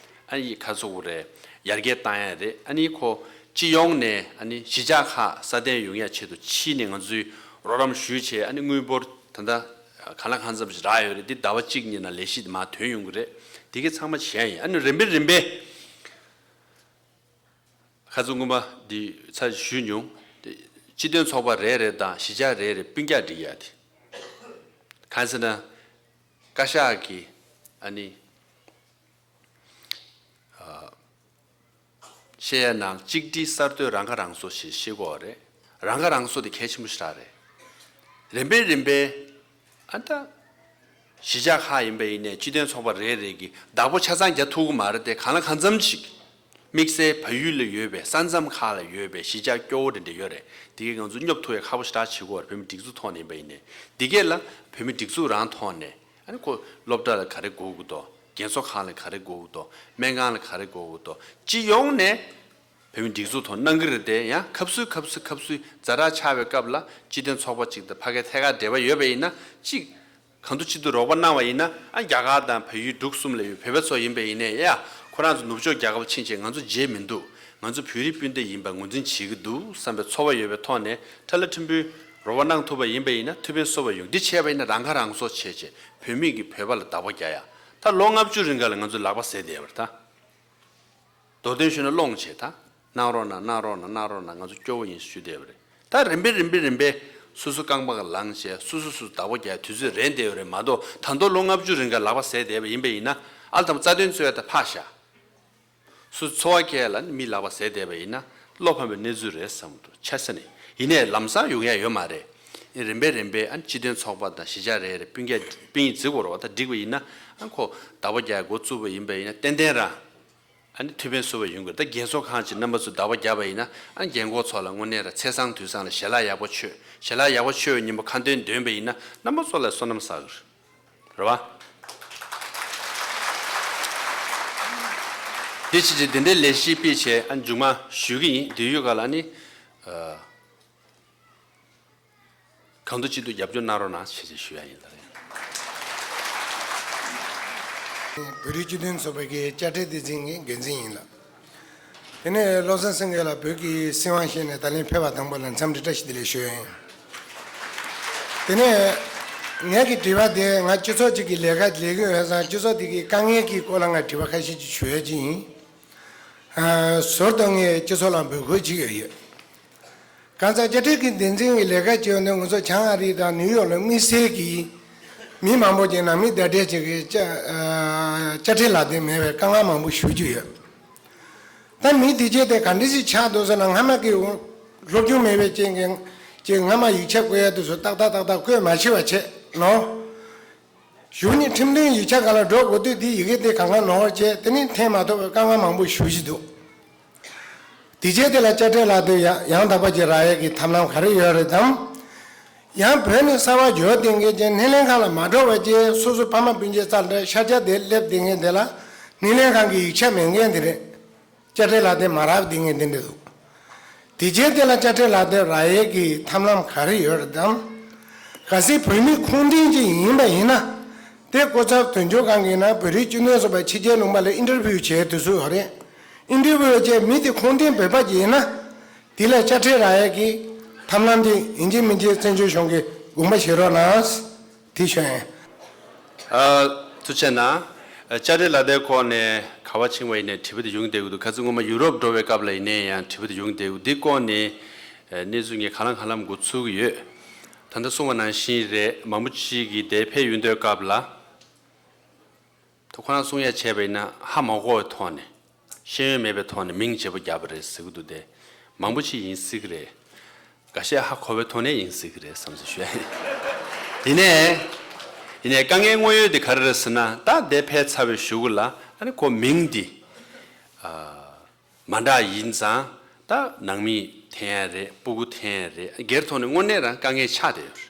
ཨ་ནི་ཁ་ཚུགས་རེད། ཡར་རྒྱས་བཏང་ཡ་རེད། ཨ་ནི་ཁོ་སྤྱི་ཡོངས་ནས་ཨ་ནི་གཞིས་ཆགས་ཁག་སྲ་བརྟན་ཡོང་ཡ་ཆེད་དུ་ཕྱི་ནས་ང་ཚོས་རོགས་རམ་ཞུས་བྱས་ཨ་ནི་དངུལ་འབོར་ད་ལྟ་གང་ལ་གང་འཚམ་ཞིག་རག་ཡོད་རེད། འདི་ཟླ་བ་གཅིག་གཉིས་ནང་ལས་གཞི་དེ་མར་ཐོན་ཡོང་གི་རེད། འདི་གའི་ཚང་མ་བྱས་ཡིན། ཨ་ནི་རིམ་པས་རིམ་པས། ཁ་ཚུགས་སྔོན་མ་འདི་ཚར་ཞུས་མྱོང་། དེ་སྤྱི་མཐུན་ཚོགས་པ་རེ་རེ་དང་གཞིས་ཆགས་རེ་རེ་སྤུན་ཀྱག་སྒྲིག་ཡ་དེ། གང་ཟེར་ན། བཀའ་ཤག་གིས་ཨ་ནི་ཨ་བཤད་ཡ་ནང་གཅིག་སྒྲིལ་གསར་གཏོད་རང་ཁ་རང་གསོ་ཞེས་བཤད་ཀྱི་ཡོད་རེད། རང་ཁ་རང་གསོ་དེ་གལ་ཆེན་པོ་ཞིག་རེད། རིམ་པས་རིམ་པས་ཨ་ད། གཞིས་ཆགས་ཁག་ཡིན་པ་ཡིན་ནའི་སྤྱི་མཐུན་ཚོགས་པ་རེ་རེ་གིས་བདག་པོ་ཆ་ཚང་རྒྱག་ཐུབ་ཀྱི་མ་རེད་དེ། གང་ལ་གང་འཚམ་ཅིག་དམིགས་བསལ་བལ་ཡུལ་ལ་ཡོད་པའི་ས་མཚམས་ཁག་ལ་ཡོད་པའི་གཞིས་ཆགས་སྐྱོ་བོ་འདྲ་འདྲ་ཡོད་རེད། དེ་གས་ང་ཚོ་སྙོབ་ཐུབ་ཡ་ཁག་པོ་ཞེ་དྲག་བྱེད་ཀྱི་ཡོད་རེད། བོད་མི་སྒྲིག་འཛུགས་ཐོག་ནས་ཡིན་པ་ཡིན་ནའི། དེ་གས་ལ་བོད་མི་སྒྲིག་འཛུགས་རང་ཐོག་ནས་ཨ་ནི་ཁོ་སློབ་གྲྭ་ལ་ག་རེ་དགོས་ཀྱི་འདུག་རྒན་གསོ་ཁང་ལ་ག་རེ་དགོས་ཀྱི་འདུག་སྨན་ཁང་ལ་ག་རེ་དགོས་ཀྱི་འདུག་སྤྱི་ཡོངས་ནས་བོད་མི་སྒྲིག་འཛུགས་ཐོག་གནང་གི་རེད་དེ། ཡང་སྐབས་སུ་སྐབས་སུ་སྐབས་སུ་ཛ་དྲག་ཆགས་པའི་སྐབས་ལ་སྤྱི་མཐུན་ཚོགས་པ་གཅིག་དང་ཕ་གའི་ཐད་ཀར་འབྲེལ་བ་ཡོད་པ་ཡིན་ན་གཅིག་གང་ཐུབ་ཅི་ཐུབ་རོགས་པ་གནང་བ་ཡིན་ན། ཨ་རྒྱ་གར་དང་བལ་ཡུལ་འབྲུག་གསུམ་ལ་ཡོད་བོད་པ་ཚོ་ཡིན་པ་ཡིན་ནའི། ཡ། ཁོ་རང་ཚོ་ནུབ་ཕྱོགས་རྒྱལ་ཁབ་ཕྱིན་བྱས་ང་ཚོ་བརྗེད་མི་འདུག་ང་ཚོ་བོད་རིགས་སྤུན་ཟླ་ཡིན་པ་ངོས་འཛིན་བྱེད་ཀྱི་འདུག་བསམ་པའི་ཚོར་བ་ཡོད་པའི་ཐོག་ནས་ཁྲ་ལ་ཕྲན་བུའི་རོགས་པ་གནང་ཐུབ་པ་ཡིན་པ་ཡིན་ན་ཐུགས་ཕན་གསོས་པ་ཡོང་། འདི་བྱས་པ་ཡིན་ན་རང་ཁ་རང་གསོ་བྱས་བྱས་བོད་མི་གིས་བོད་པ་ལ་བདག་པོ་རྒྱག་ཡ། ད་ལོ་ལྔ་བཅུ་རིང་ག་ལ་ང་ཚོ་ལག་པ་ཟས་བསྡད་པ་རེད་ད། མདོར་དོན་ཞུས་ན་སློང་བྱས་ད། གནང་རོགས་གནང་། གནང་རོགས་གནང་། གནང་རོགས་གནང་། ང་ཚོ་སྐྱོ་བོ་ཡིན་ཞུས་བསྡད་པ་རེད། ད་རིམ་པས་རིམ་པས་རིམ་པས་སོ་སོ་རྐང་པ་ལངས་བྱས་སོ་སོ་སོ་བདག་པོ་རྒྱག་དུས་ཚོད་རན་བསྡད་ཡོད་རེད་མ་གཏོགས། ད་མདོ་ལོ་ལྔ་བཅུ་རིང་ག་ལག་པ་ཟས་བསྡད་པ་ཡིན་པ་ཡིན་ན། ཨ་ལ་དང་པོ་རྩ་དོན་རྩོད་ཡ་ད་ཕར་བཞག་སོ་སོ་འཚོ་བ་སྐྱེལ་ལ་མི་ལག་པ་ཟས་བསྡད་པ་ཡིན་ན་བློ་ཕམ་པའི་གནས་ཚུལ་རེད་བསམ་གྱི་འདུག་ཆ་ས་ནས། ཡིན་ནའི་ལམ་སང་ཡོང་ཡ་ཡོད་མ་རེད། རིམ་པས་རིམ་པས་ཨ་སྤྱི་མཐུན་ཚོགས་པ་དང་གཞིས་ཆགས་རེ་རེ་སྤུན་ཀྱག་སྤུན་ཡིག་བརྩི་དགོས་རེད་བ། ད་འགྲིག་པ་ཡིན་ན། ཨ་ཁོ་བདག་པོ་རྒྱག་འགོ་བཙུགས་པ་ཡིན་པ་ཡིན་ན་ཏན་ཏན་རང་ཨ་ནི་ཐུགས་ཕན་གསོས་པ་ཡོང་གི་རེད། ད་རྒན་གསོ་ཁང་ཅིག་རྣམ་པ་ཚོས་བདག་པོ་བརྒྱབ་པ་ཡིན་ན། ཨ་རྒན་འཁོགས་ཚོ་ལ་དངོས་གནས་ར་ཚེས་བཟང་དུས་བཟང་ལ་ཞལ་ལག་ཡག་པོ་མཆོད། ཞལ་ལག་ཡག་པོ་མཆོད་པའི་ཉིན་མོ་ཁ་འདོན་འདོན་པ་ཡིན་ན་རྣམ་པ་ཚོ་ལ་བསོད་ནམས་བསགས་གི་རེད། རེད་བ། འདི་ཕྱི་ཕྱི་འདི་འདྲའི་ལས་གཞི་སྤེལ་བྱས་ཨ་མཇུག་མ་ཞུ་གི་ཡིན། དེ་ཡོད་ག་ལ་ནི། གང་ཐུབ་ཅི་ཐུབ་རྒྱབ་སྐྱོར་གནང་རོགས་གནང་ཞེས་ཞུ་ཡ་ཡིན་ལགས། བོད་རིགས་སྤྱི་མཐུན་ཚོགས་པའི་དཔྱ་ཁྲལ་སྡེ་ཚན་གྱི་འགན་འཛིན་ཡིན་ལགས། དེ་ནས་བློ་བཟང་སེང་གེ་ལགས་བོད་ཀྱི་སྲིད་དབང་བཞེས་ནས་ད་ལན་ཕེབས་པ་དང་པོ་ལ་འཚམས་འདྲི་བཀྲ་ཤིས་བདེ་ལེགས་ཞུ་ཡ་ཡིན། དེ་ནས་ངེད་ཀྱི་དྲི་བ་དེ་ང་སྤྱི་ཚོགས་གཅིག་གི་ལས་ཀ་ལས་ཀྱི་ཡོད་ཙང་སྤྱི་ཚོགས་དེ་གི་དཀའ་ངལ་གྱི་སྐོར་ལ་ང་དྲི་བ་ཁ་ཤས་ཅིག་ཞུ་ཡ་ཅིག་ཡིན། ཨ། ཟུར་དུ་ངས་སྤྱི་ཚོགས་ལ་འབོད་སྐུལ་བྱེད་ཀྱི་ཡོད། གང་ཟག་དཔྱ་ཁྲལ་གྱི་སྡེ་ཚན་གྱི་ལས་ཀ་བྱེད་ཡོང་དུས་ང་ཚོ་བྱང་ཨ་རི་དང་ནིའུ་ཡོག་ལ་དམིགས་བསལ་གྱིས་མི་མང་པོ་ཅིག་ནང་མི་བརྡ་སྤྲོད་བྱེད་ཀྱི་དཔྱ་ཨ། དཔྱ་ཁྲལ་ལག་དེབ་མེད་པའི་དཀའ་ངལ་མང་པོ་ཞུ་རྒྱུ་ཡོད། ད་མི་དེ་གྱད་དེ་ག་འདྲ་ཞིག་ཆགས་འདུག་ཟེར་ན། སྔ་མ་གི་སློབ་སྦྱོང་མེད་པའི་རྐྱེན་གྱིས་ཅིག་སྔ་མ་ཡིག་ཆ་བཀོད་ཡ་དེ་ཚོ་ཏག་ཏག་ཏག་ཏག་བཀོད་མ་ཤེས་པ་བྱས་ནོ། གཞུག་ནས་ཁྲིམས་དོན་ཡིག་ཆ་སྒང་ལ་འགྲོ་དགོས་དུས་དེ་ཡི་གེ་དེ་གང་ག་ནོར་བྱས་དེ་ནས་འཐེན་མ་ཐུབ་པའི་དཀའ་ངལ་མང་པོ་ཞེ་པོ་ཅིག་འདུག། དེ་རྗེས་དེ་ལ་དཔྱ་ཁྲལ་ལག་དེབ་ཡང་ཡང་དག་པ་ཅིག་རག་ཡས་ཀྱི་ཐབས་ལམ་ག་རེ་ཡོད་རེད་དམ། ཡང་བོད་ནས་གསར་པ་འབྱོར་བསྡད་མཁན་ཅིག་སྣེ་ལེན་ཁང་ལ་མ་འགྲོ་བ་ཅིག་སོ་སོ་ཕ་མ་སྤུན་མཆེད་རྩ་འདྲ་ཤར་རྒྱག་དེ་སླེབས་བསྡད་མཁན་དེ་ལ་སྣེ་ལེན་ཁང་གི་ཡིག་ཆ་མེད་མཁན་དེ་རེད། དཔྱ་ཁྲལ་ལག་དེབ་མ་རག་དེ་ངས་འདི་འདྲ་འདུག། དེ་རྗེས་དེ་ལ་དཔྱ་ཁྲལ་ལག་དེབ་རག་ཡས་ཀྱི་ཐབས་ལམ་ག་རེ་ཡོད་རེད་དམ། གལ་སྲིད་བོད་མི་ཁུངས་ལྡན་ཅིག་ཡིན་པ་ཡིན་ན། དེ་སྐུ་ཚབ་དོན་གཅོད་ཁང་གི་ནང་བོད་རིགས་སྤྱི་མཐུན་ཚོགས་པའི་ཕྱི་རྒྱལ་ལུང་པ་ལ་ཨིན་ཊར་བིའུ་བྱེད་དུས་སུ་ཡོད་རེད། ཨིན་ཊར་བིའུ་བྱས་མི་དེ་ཁུངས་ལྡན་བོད་པ་ཅིག་ཡིན་ན། དེ་ལ་དཔྱ་ཁྲལ་རག་ཡས་ཀྱི་ཐབས་ལམ་དེ་ཡིན་གཅིག་མིན་གཅིག་བཙན་བྱོལ་གཞུང་གིས་དགོངས་པ་བཞེས་རོགས་གནང་། དེ་ཞུ་ཡིན། ཨ། ཐུགས་རྗེ་གནང་། ཨ། དཔྱ་ཁྲལ་ལག་དེབ་སྐོར་ནས་ག་པར་ཕྱིན་པ་ཡིན་ནའི་དྲི་བ་དེ་ཡོང་བསྡད་ཀྱི་འདུག། ཁ་སང་སྔོན་མ་ཡུ་རོབ་འགྲོ་བའི་སྐབས་ལ་ཡིན་ནའི་ཡང་དྲི་བ་དེ་ཡོང་བསྡད་ཀྱི་འདུག། འདི་སྐོར་ནས་ཨ། གནས་ཚུལ་ངས་གང་ལ་གང་འཚམ་འགོ་ཚུགས་ཀྱི་ཡོད། ད་ལྟ་གསུངས་པ་ནང་བཞིན་རེད། མང་པོ་ཅིག་གིས་དེར་ཕེབས་ཡོང་དུས་སྐབས་ལ། ད་ཁོ་རང་གསུང་ཡ་བྱས་པ་ཡིན་ན་ཧ་མ་གོ་བའི་ཐོག་ནས། ཤེས་ཡོན་མེད་པའི་ཐོག་ནས་མིང་བརྗེ་པོ་བརྒྱབ་པ་རེད་ཟེར་གྱི་འདུག་སྟེ། མང་པོ་ཅིག་ཡིན་སྲིད་ཀྱི་རེད། འགའ་ཤས་ཧ་གོ་བའི་ཐོག་ནས་ཡིན་སྲིད་ཀྱི་རེད་བསམ་སོང་ཞུ་ཡ་ཡིན། ཡིན་ནའི། ཡིན་ནའི་དཀའ་ངལ་དངོས་ཡོད་དེ་ག་རེ་རེད་ཟེར་ན། ད་དེ་ཕེབས་ཚར་བའི་གཞུག་གུ་ལ་ཨ་ནི་ཁོ་མིང་འདི། ཨ། མ་འདྲ་ཡིན་ཙང་ད་ནང་མི་འཐེན་ཡ་རེད། སྤུ་གུ་འཐེན་ཡ་རེད། སྒེར་ཐོག་ནས་དངོས་གནས་རང་དཀའ་ངལ་ཆགས་བསྡད་ཡོད་རེད།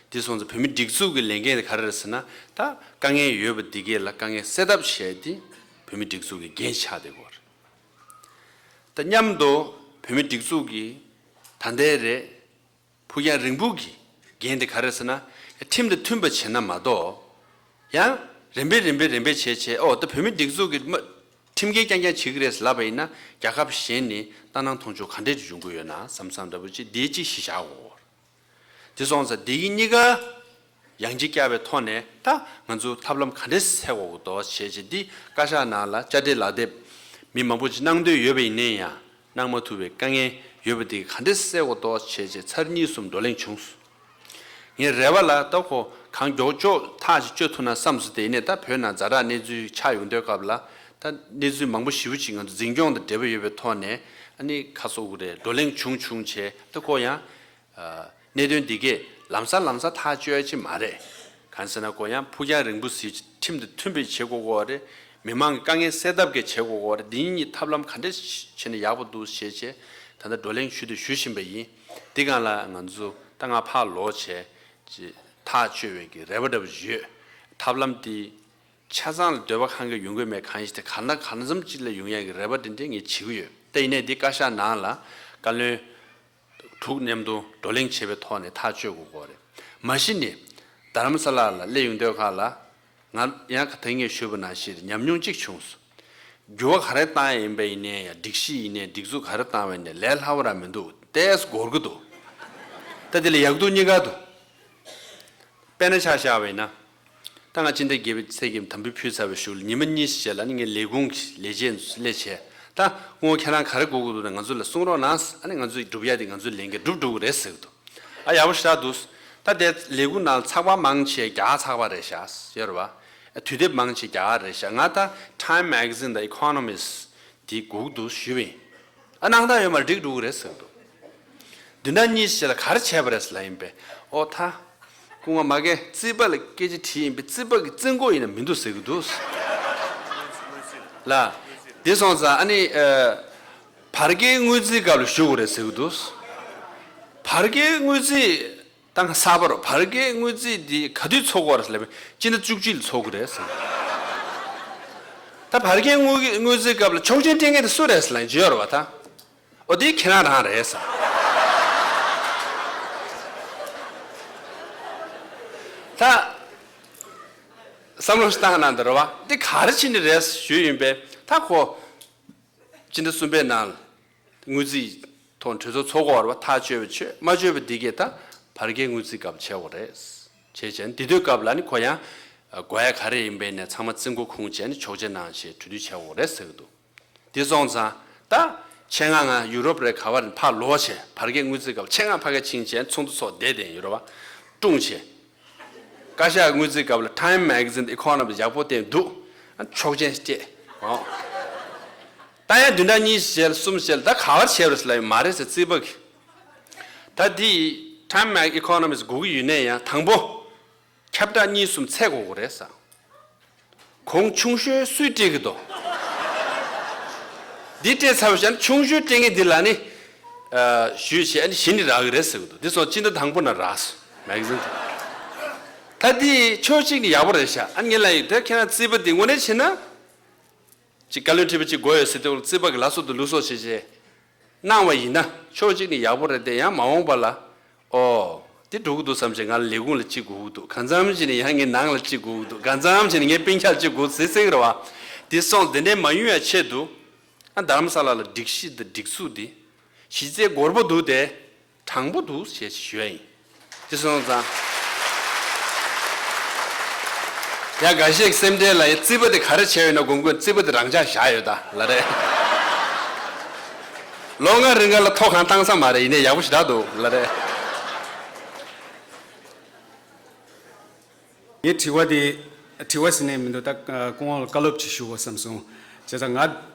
དེ་སོང་ཙང་བོད་མི་སྒྲིག་འཛུགས་ཀྱི་ལས་འགན་དེ་ག་རེ་རེད་ཟེར་ན། ད་དཀའ་ངལ་ཡོད་པ་འདི་གས་ལ་དཀའ་ངལ་སེལ་ཐབས་བྱས་ཏེ་བོད་མི་སྒྲིག་འཛུགས་ཀྱི་འགན་ཆགས་བསྡད་ཡོད་རེད། ད་མཉམ་དུ་བོད་མི་སྒྲིག་འཛུགས་ཀྱི་ད་ལྟའི་རེད། ཕུགས་རྒྱང་རིང་པོ་གི་འགན་དེ་ག་རེ་ཟེར་ན། ཁྲིམས་དང་མཐུན་པ་བྱེད་ན་མ་གཏོགས། ཡང་རིམ་པས་རིམ་པས་རིམ་པས་བྱས་བྱས། ཨོ་ད་བོད་མི་སྒྲིག་འཛུགས་ཀྱི་མ་ཁྲིམས་འགལ་རྐྱང་རྐྱང་བྱེད་ཀྱི་རེད་ལབ་པ་ཡིན་ན། རྒྱལ་ཁབ་གཞན་ནས་ལྟ་སྣང་མཐོང་ཆུང་ག་འདྲས་ཅིག་འབྱུང་གི་ཡོད་ན་བསམ་བསམ་འདྲ་པོ་ཅིག་འདི་གཅིག་གཞི་བཞག་དགོས། དེ་སོང་ཙང་འདི་གཉིས་ཀ་ཡང་ལྗིད་བསྐྱར་བའི་ཐོག་ནས་ད་ང་ཚོ་ཐབས་ལམ་ག་འདྲས་སེལ་དགོས་འདུག་བྱས་བྱས། འདི་བཀའ་ཤག་ནང་ལ་དཔྱ་ཁྲལ་ལག་དེབ་མི་མང་པོ་ཅིག་གནང་འདོད་ཡོད་པ་ཡིན་ནའི་ཡང་། གནང་མ་ཐུབ་པའི་དཀའ་ངལ་ཡོད་པ་དེ་ག་འདྲས་སེལ་དགོས་འདུག་བྱས་བྱས་ཚར་གཉིས་གསུམ་བགྲོ་གླེང་བྱུང་སོང་། ངའི་རེ་བ་ལ་ད་ཁོ་གང་མགྱོགས་མགྱོགས་ཐག་ཅིག་གཅོད་ཐུབ་ན་བསམ་སོང་། དེ་ཡིན་ནའི་ད་བོད་ནང་ཛ་དྲག་གནས་ཚུལ་ཆགས་ཡོང་དུས་སྐབས་ལ། ད་གནས་ཚུལ་མང་པོ་ཞེ་པོ་ཅིག་ང་ཚོ་འཛིན་སྐྱོང་དང་འབྲེལ་བ་ཡོད་པའི་ཐོག་ནས་ཨ་ནི་ཁ་གསོ་དགོས་རེད། བགྲོ་གླེང་བྱུང་བྱུང་བྱས། ད་ཁོ་ཡང་། ཨ། གནད་དོན་འདི་གས་ལམ་སང་ལམ་སང་ཐག་གཅོད་ཡ་ཅིག་མ་རེད། གང་ཟེར་ན་ཁོ་ཡང་ཕུགས་རྒྱང་རིང་པོ་ཟིག་ཁྲིམས་དང་མཐུན་པའི་བྱེད་དགོས་ཀྱི་ཡོད་རེད། མི་མང་གི་དཀའ་ངལ་སེལ་ཐབས་ཀྱི་བྱེད་དགོས་ཀྱི་ཡོད་རེད། འདི་གཉིས་ཐབས་ལམ་ག་འདྲས་བྱས་ན་ཡག་པོ་འདུག་བྱས་བྱས། ད་ལྟ་བགྲོ་གླེང་ཞུ་དང་ཞུ་བཞིན་པ་ཡིན། འདི་སྒང་ལ་ང་ཚོ་ད་སྔ་ཕར་ལོག་བྱས་ཅིག་ཐག་གཅོད་པའི་གི་རེ་བ་འདྲ་པོ་ཡོད། ཐབས་ལམ་འདི་ཆ་ཚང་ལ་འདོད་པ་གང་ག་ཡོང་གི་མེད། གང་ཞིག་དེ་གང་ན་གང་འཚམ་ཅིག་ལ་ཡོང་ཡ་གི་རེ་བ་འདི་འདྲས་ངས་བྱེད་ཀྱི་ཡོད། ད་ཡིན་ནའི་འདི་བཀའ་ཤག་ནང་ལ་བཀའ་བློན་དྲུག་མཉམ་དུ་བགྲོ་གླེང་བྱེད་པའི་ཐོག་ནས་ཐག་གཅོད་དགོས་ཀྱི་ཡོད་རེད། མ་གཞི་ནས་རྡ་རམ་ས་ལ་ལ་སླེབས་ཡོང་དུས་སྒང་ལ་ང་ཡང་ད་ངས་ཞུས་པ་ནང་བཞིན་ཉམས་མྱོང་གཅིག་བྱུང་སོང་། འགྱུར་བ་ག་རེ་བཏང་ཡ་ཡིན་པ་ཡིན་ནའི་ཡང་། སྒྲིག་གཞི་ཡིན་ནའི་སྒྲིག་འཛུགས་ག་རེ་བཏང་བ་ཡིན་ནའི་ལས་སླ་པོ་རང་མི་འདུག། ཏོག་ཙམ་འགོར་གྱི་འདུག། ད་དེ་ལ་ཡག་སྡུག་གཉིས་ཀ་འདུག། དཔེར་ན་ཆ་བཞག་པ་ཡིན་ན། ད་ང་སྤྱི་ཟླ་བརྒྱད་པའི་ཚེས་བརྒྱད་དམ་འབུལ་ཕུལ་ཚར་བའི་གཞུག་ལ་ཉི་མ་གཉིས་ཤིག་རྗེས་ལ་ནི་ངའི་ལས་ཁུངས་ཀྱི་ལས་བྱེད་ཚོ་སླེབས་བྱས། ད་སྔོན་ཁྱེད་རང་ག་རེ་དགོས་ཀྱི་འདུག་ན་ང་ཚོ་ལ་གསུང་རོགས་གནང་། ཨ་ནི་ང་ཚོས་སྒྲུབ་ཡ་དེ་ང་ཚོའི་ལས་འགན་སྒྲུབ་འགྲོ་གི་རེད་ཟེར་གྱི་འདུག། ཨ། ཡག་པོ་ཞེ་དྲག་འདུག། ད་དེ་ལས་ཁུངས་ནང་ཚགས་པར་མང་ཆེ་བརྒྱ་ཕྲག་ཚགས་པར་རེད་ཤག། ཡོད་རེད་པ། དུས་དེབ་མང་ཆེ་བརྒྱ་ཕྲག་རེད་ཤག། ང་ད་Time Magazine དང་Economist དེ་སྒུག་འདུག་ཞུས་པ་ཡིན། ཨ། གནང་སྟངས་ཡོད་མ་རེད། འགྲིག་འགྲོ་གི་རེད་ཟེར་གྱི་འདུག། བདུན་ཕྲག་གཉིས་ཤིག་རྗེས་ལ་ག་རེ་བྱས་པ་རེད་ཟེར་ལབ་ཡིན་པས། ཨོ་ད། སྐུ་ངོ་མ་གིས་རྩིས་པ་ལ་སྐད་ཆ་དྲིས་ཡིན་པས། རྩིས་པ་གི་རྩིས་མགོ་ཡིན་ན་མི་འདུག་ཟེར་གྱི་འདུག་ལ། དེ་སོང་ཙང་ཨ་ནི། ཨ། བར་བརྒལ་དངུལ་རྩིས་སྐབས་ལ་ཞུ་དགོས་རེད་ཟེར་གྱི་འདུག། བར་བརྒལ་དངུལ་རྩིས་ད་ག་ས་པ་རོ། བར་བརྒལ་དངུལ་རྩིས་འདི་ག་དུས་ཚོགས་དགོས་རེད་ཟེར་ལབ་པས། སྤྱི་ཟླ་བཅུ་གཅིག་ལ་ཚོགས་དགོས་རེད་ཟེར། ད་བར་བརྒལ་དངུལ་དངུལ་རྩིས་སྐབས་ལ་ཆོག་མཆན་སྤྲད་མཁན་དེ་སུ་རེད་ཟེར་ལབ་ཡིན། ཅི་ཡོད་རེད་པ་ད། ཨོ་དེ་ཁྱེད་རང་རང་རེད་ཟེར། ད་བསམ་བློ་ཞིག་བཏང་ན་འདི་རེད་པ། འདི་ག་རེ་བྱས་ནས་རེད་ཞུས་ཡིན་པས། ད་ཁོ་ སྤྱི་ཟླ་གསུམ་པའི་ནང་དངུལ་རྩིས་ཐོག་གྲོས་ཚོགས་ཚོགས་དགོས་རེད་བ། ཐག་གཅོད་པ་ཆོད་མ་ཆོད་པ་འདི་གས་ད་བར་བརྒལ་དངུལ་རྩིས་སྐབས་བྱེད་དགོས་རེད། བྱས་བྱས་འདི་དུས་སྐབས་ལ་ནི་ཁོ་ཡང་དགོས་ཡ་ག་རེ་ཡིན་པའི་ནས་ཚང་མ་རྩིས་འགོ་ཁུངས་བྱས་ནས་ཆོག་མཆན་གནང་བྱས་གྲོས་བསྡུར་བྱེད་དགོས་རེད་ཟེར་གི་འདུག་དེ་སོང་ཙང་ད་ཆེད་མངགས་ང་ཡུ་རོབ་རེད་ག་བ་རེད་ཕར་ལོག་བྱས་བར་བརྒལ་དངུལ་རྩིས་སྐབས་ཆེད་མངགས་ཕ་གི་ཕྱིན་བྱས་ཚོགས་འདུ་ཚོགས་བསྡད་བསྡད་ཡོད་རེད་བ། སྐྲུན་བྱས། བཀའ་ཤག་དངུལ་རྩིས་སྐབས་ལ་Time Magazine Economist ཡག་པོ་བསྟན་འདུག་ཨ་ཆོག་མཆན་སྤྲད། ཨོ། ད་ཡང་བདུན་ཕྲག་གཉིས་བྱས་ལ་གསུམ་བྱས་ལ་ད་ག་བར་བྱས་པ་རེད་ཟེར་ལབ་ཡོད་མ་རེད་ཟེར་རྩིས་པ་གི། ད་འདི་Time Mag Economist དགོས་ཀྱི་ཡོད་ནའི་ཡང་དང་པོ་ཁྱབ་བསྒྲགས་གཉིས་གསུམ་ཚད་དགོས་ཀྱི་རེད་ཟེར། གོང་ཆུང་ཤོས་སུས་སྤྲད་ཀྱི་འདུག་འདི་སྤྲད་ཚར་བ་བཞག་ན་ཆུང་ཤོས་སྤྲད་མཁན་འདི་ལ་ནི། ཨ་ཞུས་བྱས་ཨ་ནི་གཞི་ནས་རག་གི་རེད་ཟེར་གི་འདུག་འདི་ཚོ་སྤྱི་ཟླ་དང་པོ་ན་རག་སོང་། Magazine དེ། ད་འདི་ཕྱོགས་གཅིག་ནས་ཡག་པོ་རེད་ཤག་ཨ་ངས་ལབ་ཡིན་དེ་ཁྱེད་རང་རྩིས་པ་འདི་དངོས་གནས་བྱས་ན། ཅིག་བཀའ་བློན་ཁྲི་པ་ཅིག་དགོས་ཡོད་ཟེར་དུས་རྩིས་པ་གི་ལ་སོགས་དུ་ལུགས་སོགས་བྱས་བྱས། གནང་བ་ཡིན་ན་ཕྱོགས་གཅིག་ནས་ཡག་པོ་རེད་དེ་ཡང་མ་འོངས་པ་ལ། ཨོ། དེ་འགྲོ་གི་འདུག་བསམ་བྱས་ང་ལས་ཁུངས་ལ་གཅིག་དགོས་ཀྱི་འདུག་གང་འཚམ་ཞིག་ནས་ཡང་ངའི་ནང་ལ་གཅིག་དགོས་ཀྱི་འདུག་གང་འཚམ་ཞིག་ནས་ངའི་སྤུན་ཀྱག་གཅིག་དགོས་ཟེར་ཟེར་གི་རེད་བ། དེ་སོང་དེ་འདྲའི་མ་ཡོང་ཡ་ཆེད་དུ། ཨ་རྡ་རམ་ས་ལ་ལ་སྒྲིག་གཞི་དང་སྒྲིག་འཛུགས་དེ། གཞི་རྩའི་སྒོར་པོ་འདུག་དེ། དྲང་པོ་འདུག་ཞེས་ཞུ་ཡ་ཡིན། དེ་སོང་ཙང་། ཡ་འགའ་ཤས་ཀྱི་སེམས་ཁྲལ་ལ་ཡ་རྩིས་པ་དེ་ག་རེ་བྱས་ཡོད་ན་དགོངས་དགོས་རྩིས་པ་དེ་རང་འཇགས་བཞག་ཡོད་ད་ལ་རེད། ལོ་ལྔ་རིང་ག་ལ་ཐོ་གང་བཏང་ས་མ་རེད་ཡིན་ནའི་ཡག་པོ་ཞེ་དྲག་འདུག་ལ་རེད། ངའི་དྲི་བ་དེ། དྲི་བ་ཟེར་ནས་མི་འདུག་ད་སྐུ་ངོ་ལ་བཀའ་སློབ་ཅིག་ཞུ་དགོས་བསམ་སོང་། བྱས་ཙང་ང་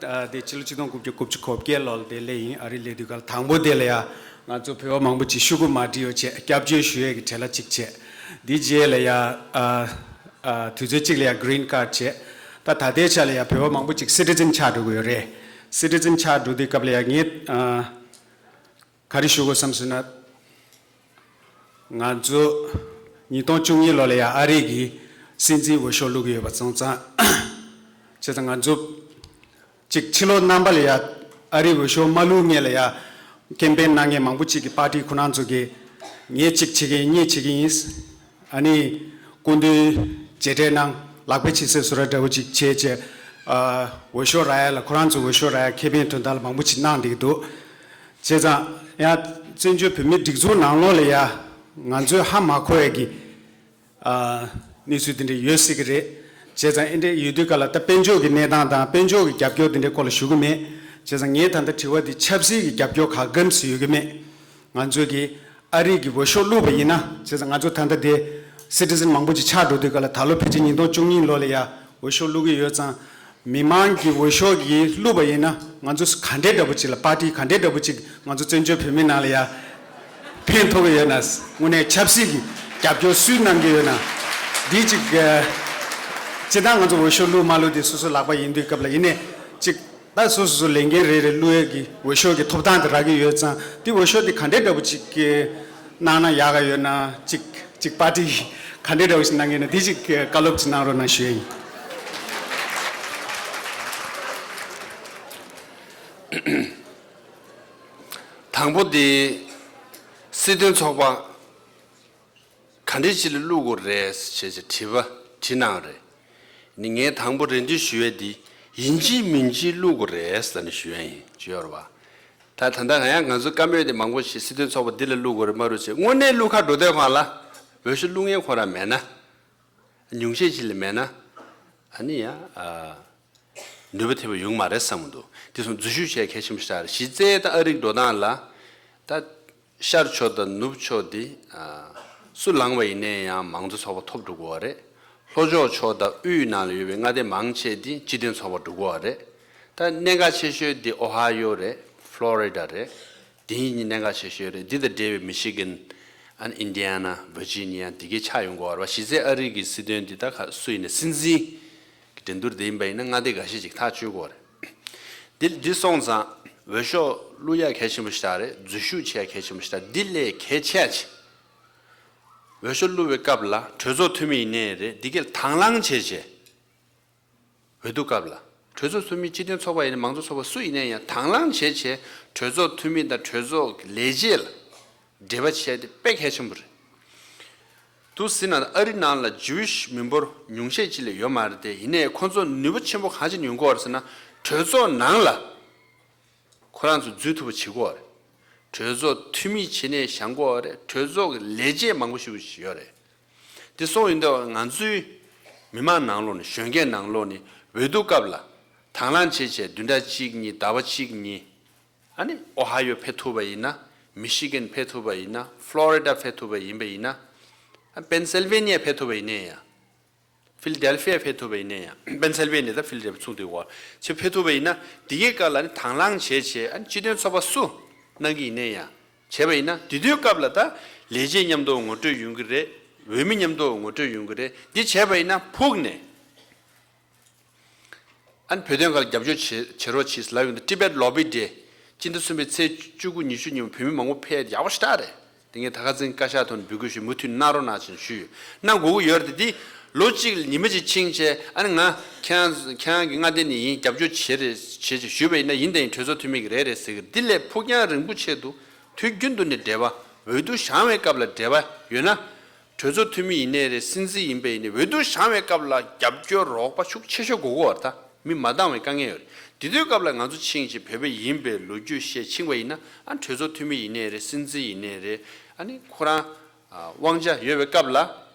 དེ་ཕྱི་ལོ་ཆིག་སྟོང་དགུ་བརྒྱ་དགུ་བཅུ་གོ་བརྒྱད་ལོ་ལ་དེ་སླེབས་ཡིན། ཨ་རི་སླེབས་དུས་སྐབས་དང་པོ་དེ་ལ་ཡ་ང་ཚོ་བོད་པ་མང་པོ་ཅིག་ཤོག་གུ་མ་བྲིས་ཡོད་བྱས་སྐྱབས་བཅོལ་ཞུ་ཡས་ཀྱི་བྲེལ་བ་ཅིག་བྱས། དེ་རྗེས་ལ་ཡ་ཨ་ཨ་དུས་ཚོད་གཅིག་ལ་ཡ་Green Card་བྱས། ད་ད་ལྟའི་ཆ་ལ་ཡ་བོད་པ་མང་པོ་ཅིག་Citizen་ཆགས་འགྲོ་གི་ཡོད་རེད། Citizen་ཆགས་འགྲོ་དུས་སྐབས་ལ་ཡ་ངས་ཨ། ག་རེ་ཞུ་དགོས་བསམ་སོང་ན། ང་ཚོ་ཉིས་སྟོང་བཅུ་གཉིས་ལོ་ལ་ཡང་ཨ་རི་གི་སྲིད་འཛིན་འོས་ཤོག་བླུག་གི་ཡོད་པ་སོང་ཙང་། བྱས་ཙང་ང་ཚོ་ཅིག་ཕྱི་ལོགས་རྣམ་པ་ལ་ཡང་ཨ་རི་འོས་ཤོག་མ་བླུག་སྔོན་ལ་ཡང་ཀེམ་པེན་གནང་མཁན་མང་པོ་ཅིག་གི་པར་ཏི་ཁོ་རང་ཚོ་གིས་ངས་ཅིག་བྱེད་ཀྱི་ཡིན་གཉིས་བྱེད་ཀྱི་ཡིན། ཨ་ནི་སྐུ་མདུན་མཇལ་འཕྲད་གནང་ལག་པས་བྱེད་ཟེར་བཟོ་འདྲ་འདྲ་བོ་ཅིག་བྱས་བྱས། ཨ་འོས་ཤོག་རག་ཡ་ལ་ཁོ་རང་ཚོ་འོས་ཤོག་རག་ཡ་ཁེ་ཕན་དོན་དག་ལ་མང་པོ་ཅིག་གནང་བསྡད་ཀྱི་འདུག་བྱས་ཙང་ཡང་བཙན་བྱོལ་བོད་མིའི་སྒྲིག་འཛུགས་ནང་ལོགས་ལ་ཡ་ང་ཚོས་ཧ་མ་གོ་ཡ་གི་ཨ་གནས་ཚུལ་དེ་འདྲ་ཡོད་སྲིད་ཀྱི་རེད། བྱས་ཙང་ཨེ་འདྲ་ཡོད་དུས་ག་ལ་ད་དཔལ་འབྱོར་གྱི་གནས་སྟངས་དང་དཔལ་འབྱོར་གྱི་རྒྱབ་སྐྱོར་དེ་འདྲའི་སྐོར་ལ་ཞུ་གི་མེད། བྱས་ཙང་ངས་ད་ལྟ་དྲི་བ་འདི་ཆབ་སྲིད་ཀྱི་རྒྱབ་སྐྱོར་ག་གམ་ཞིག་ཡོད་ཀྱི་མེད། ང་ཚོས་ཀྱི་ཨ་རི་གི་འོས་ཤོག་བླུགས་པ་ཡིན་ན་བྱས་ཙང་ང་ཚོ་ད་ལྟ་དེ་སི་ཊི་ཟན་མང་པོ་ཅིག་ཆགས་འགྲོ་དུས་ག་ལ་ད་ལོ་ཕལ་ཆེར་ཉིས་སྟོང་བཅུ་གཉིས་ལོ་ལ་ཡ་འོས་ཤོག་བླུག་གི་ཡོད་ཙང་། མི་མང་གི་འོས་ཤོག་གིས་བླུགས་པ་ཡིན་ན་ང་ཚོ་ག་འདྲའི་འདྲ་པོ་ཅིག་ལ་པར་ཏི་ག་འདྲའི་འདྲ་པོ་ཅིག་ང་ཚོ་བཙན་བྱོལ་བོད་མི་ནང་ལ་ཡ་ཕན་ཐོགས་ཀྱི་ཡོད་ན། དངོས་གནས་ཆབ་སྲིད་ཀྱི་རྒྱབ་སྐྱོར་སུས་གནང་གི་ཡོད་ན། འདི་ཅིག་ཨ་སྤྱིར་བཏང་ང་ཚོ་འོས་ཤོག་བླུགས་མ་བླུགས་དེ་སོ་སོ་ལག་པ་ཡིན་དུས་སྐབས་ལ་ཡིན་ནའི་ཅིག་ད་སོ་སོ་སོ་ལས་འགན་རེ་རེ་བླུག་ཡས་ཀྱི་འོས་ཤོག་གི་ཐོབ་ཐང་དེ་རག་གི་ཡོད་ཙང་དེ་འོས་ཤོག་དེ་ག་འདྲའི་འདྲ་པོ་ཅིག་གི་གནང་ན་ཡག་ག་ཡོད་ན་ཅིག་ཅིག་པར་ཏི་ག་འདྲའི་འདྲ་པོ་ཞིག་གནང་གི་ཡོད་ན་དེ་ཅིག་བཀའ་སློབ་ཅིག་གནང་རོགས་གནང་ཞུ་ཡས་ཡིན། དང་པོ་དེ་སྲིད་དོན་ཚོགས་པ་ག་འདྲའི་ཅིག་ལ་བླུག་དགོས་རེད་ཞེས་དྲི་བ་དྲིས་གནང་རེད། ནི་ངས་དང་པོ་རེ་འདུན་ཞུ་ཡས་འདི་ཡིན་གཅིག་མིན་གཅིག་བླུག་དགོས་རེད་ཟེར་ནས་ཞུ་ཡས་ཡིན་ཞུ་ཡོད་རེད་བ། ད་ད་ལྟ་ང་ཡང་ང་ཚོ་བཀའ་མོལ་དེ་མང་པོ་ཞིག་སྲིད་དོན་ཚོགས་པ་འདི་ལ་བླུག་དགོས་རེད་མ་རུ་ཆེ་དངོས་གནས་བླུག་ཁ་འགྲོ་དུས་སྒང་ལ་འོས་ཤོག་བླུག་མཁན་ཁོ་རང་མེད་ན། ཉུང་ཤས་ཅིག་ལས་མེད་ན། ཨ་ནི་ཡང་ཨ་ནུས་པ་ཐེབས་པ་ཡོང་མ་རེད་བསམ་གྱི་འདུག་དེ་སོང་འཛུལ་ཞུགས་བྱས་གལ་ཆེན་པོ་ཞིག་རེད། གཞི་རྩའི་ད་ཨ་རིའི་འགྲོ་སྟངས་ལ་ད་ཤར་ཕྱོགས་དང་ནུབ་ཕྱོགས་དེ་ཨ་སུ་ལངས་པ་ཡིན་ནའི་ཡང་མང་གཙོ་ཚོགས་པ་ཐོབ་འགྲོ་གི་ཡོད་རེད། ལྷོ་ཕྱོགས་ཕྱོགས་དང་དབུས་ནང་ལ་ཡོད་པའི་མངའ་སྡེ་མང་ཆེ་དེ་སྤྱི་མཐུན་ཚོགས་པ་འགྲོ་གི་ཡོད་རེད། ད་གནད་འགག་ཆེ་ཤོས་དེ་ཨོ་ཧ་ཡོ་རེད། ཕློ་རི་ཌ་རེད། དེ་གཉིས་གནད་འགག་ཆེ་ཤོས་རེད། འདི་དང་འབྲེལ་བའི་མི་ཤི་གན། ཨན་ཨིན་ཌི་ཡ་ན། ཝར་ཇི་ནི་ཡ། འདི་གའི་ཆགས་ཡོང་གི་ཡོད་རེད་བ། གཞི་རྩའི་ཨ་རི་གི་སྲིད་དོན་འདི་ད་ག་སུ་ཡིན་ནའི་སྲིད་འཛིན་གྱི་འགྲན་བསྡུར་དེ་ཡིན་པ་ཡིན་ན་མངའ་སྡེ་འགའ་ཤས་ཅིག་ཐག་གཅོད་དགོས་རེད། འདི་འདི་སོང་ཙང་འོས་ཤོག་བླུག་ཡ་གལ་ཆེན་པོ་ཞིག་རེད། འཛུལ་ཞུགས་བྱེད་ཡ་གལ་ཆེན་པོ་ཞིག་རེད། འདི་ལས་གལ་ཆེ་ཆེ། འོས་ཤོག་བླུག་པའི་སྐབས་ལ་གྲོས་ཚོགས་འཐུས་མི་ཡིན་ནའི་རེད། འདི་གའི་དང་བླངས་བྱས་བྱས། འོས་བསྡུ་སྐབས་ལ་གྲོས་ཚོགས་འཐུས་མི་སྤྱི་མཐུན་ཚོགས་པ་ཡིན་ན་མང་གཙོ་ཚོགས་པ་སུ་ཡིན་ན་ཡང་དང་བླངས་བྱས་བྱས་གྲོས་ཚོགས་འཐུས་མི་དང་གྲོས་ཚོགས་ཀྱི་ལས་བྱེད་ལ་འབྲེལ་བ་བྱས་ཏེ་དཔེ་གལ་ཆེན་པོ་རེད། དུ་ཟིན་ན་ཨ་རི་ནང་ལ་ཇུའི་ཤི་མི་འབོར་ཉུང་ཤས་ཅིག་ལས་ཡོད་མ་རེད་དེ། ཡིན་ནའི་ཁོ་ཚོ་ནུས་པ་ཆེན་པོ་གང་ཅིག་ཡོང་གི་ཡོད་རེད་ཟེར་ན་གྲོས་ཚོགས་ནང་ལ་ ཁོ་རང་ཚོ་འཛུལ་ཐུབ་པ་བྱེད་དགོས་རེད། གྲོས་ཚོགས་འཐུས་མི་བྱེད་ནས་བཞེངས་དགོས་རེད། གྲོས་ཚོགས་ཀྱི་ལས་བྱེད་མང་པོ་ཞིག་ཡོད་རེད། དེ་སོང་ཡིན་དུས་ང་ཚོའི་མི་མང་ནང་ལོགས་ནས་གཞོན་སྐྱེས་ནང་ལོགས་ནས་འོས་བསྡུ་སྐབས་ལ་དང་བླངས་བྱས་བྱས་བདུན་ཕྲག་གཅིག་གཉིས་ཟླ་བ་གཅིག་གཉིས། ཨ་ནི་ཨོ་ཧ་ཡོ་ཕེབས་ཐུབ་པ་ཡིན་ན། མི་ཤི་གན་ཕེབས་ཐུབ་པ་ཡིན་ན། ཕློ་རི་ཌ་ཕེབས་ཐུབ་པ་ཡིན་པ་ཡིན་ན། ཨ་པེན་སིལ་ཝེ་ནི་ཡ་ཕེབས་ཐུབ་པ་ཡིན་ནའི་ཡང་། ཕིལ་ཌེལ་ཕི་ཡ་ཕེབས་ཐུབ་པ་ཡིན་ནའི་ཡང་། པེན་སིལ་ཝེ་ནི་ཡ་དང་ཕིལ་ཌེལ་ཕི་ཡ་མཚུངས་དུས་འོ་ཆེ་ཕེབས་ཐུབ་པ་ཡིན་ན། དེ་གའི་སྐབས་ལ་ནི་དང་བླངས་བྱས་བྱས། ཨ་ནི་སྤྱི་མཐུན་ཚོགས་པ་སུ་གནང་གི་ཡིན་ནའི་ཡང་། བྱས་པ་ཡིན་ན་དེ་དུས་སྐབས་ལ་ད་ལས་བྱེད་མཉམ་དུ་ངོ་སྤྲོད་ཡོང་གི་རེད། འོས་མི་མཉམ་དུ་ངོ་སྤྲོད་ཡོང་གི་རེད། འདི་བྱས་པ་ཡིན་ན་ཕུགས་ནས། ཨ་ནི་བོད་དོན་ཁག་ལ་རྒྱབ་སྐྱོར་བྱེད་བྱེད་རོགས་གྱིས་ལབ་ཡོང་དུས། Tibet Lobby Day། སྤྱི་ཟླ་གསུམ་པའི་ཚེས་བཅུ་དགུ་ཉི་ཤུ་ཉིན་མོ་བོད་མི་མང་པོ་ཕེབས་ཡག་པོ་ཞེ་དྲག་རེད། དེ་ངས་ད་ག་ཚིང་བཀའ་ཤག་ཐོག་ནས་འབོད་སྐུལ་ཞུས། མུ་མཐུད་གནང་རོགས་གནང་ཞེས་ཞུས་ཡོད། གནང་དགོས་ཀྱི་ཡོད་རེད་དེ། འདི་ལོ་གཅིག་ཉི་མ་གཅིག་ཕྱིན་བྱས། ཨ་ནི་ང་ཁྱེད་རང་ཁྱེད་རང་གི་མངའ་སྡེ་ནས་ཡིན། རྒྱབ་སྐྱོར་བྱེད་རེད་བྱེད་ཅེས་ཞུས་པ་ཡིན་ན། ཡིན་དང་ཡིན། གྲོས་ཚོགས་འཐུས་མི་གི་རེད་རེད་ཟེར་གི་རེད། འདི་ལས་ཕུགས་རྒྱང་རིང་པོ་ཆེད་དུ་དུས་རྒྱུན་དུ་ནས་འབྲེལ་བ། འོས་བསྡུ་བཞེངས་པའི་སྐབས་ལ་འབྲེལ་བ་ཡོད་ན། གྲོས་ཚོགས་འཐུས་མི་ཡིན་ནའི་རེད། སྲིད་འཛིན་ཡིན་པ་ཡིན་ནའི། འོས་བསྡུ་བཞེངས་པའི་སྐབས་ལ་རྒྱབ་སྐྱོར་རོགས་པ་ཤུགས་ཆེ་ཤོས་དགོས་ཀྱི་ཡོད་རེད། ད་མི་མ་འདང་བའི་དཀའ་ངལ་ཡོད་རེད། དེ་དུས་སྐབས་ལ་ང་ཚོ་ཕྱིན་བྱས་བོད་པ་ཡིན་པའི་ལོ་རྒྱུས་བཤད་ཕྱིན་པ་ཡིན་ན། ཨ་གྲོས་ཚོགས་འཐུས་མི་ཡིན་ནའི་རེད། སྲིད་འཛིན་ཡིན་ནའི་རེད། ཨ་ནི་ཁོ་རང་དབང་ཆ་ཡོད་པའི་སྐབས་ལ།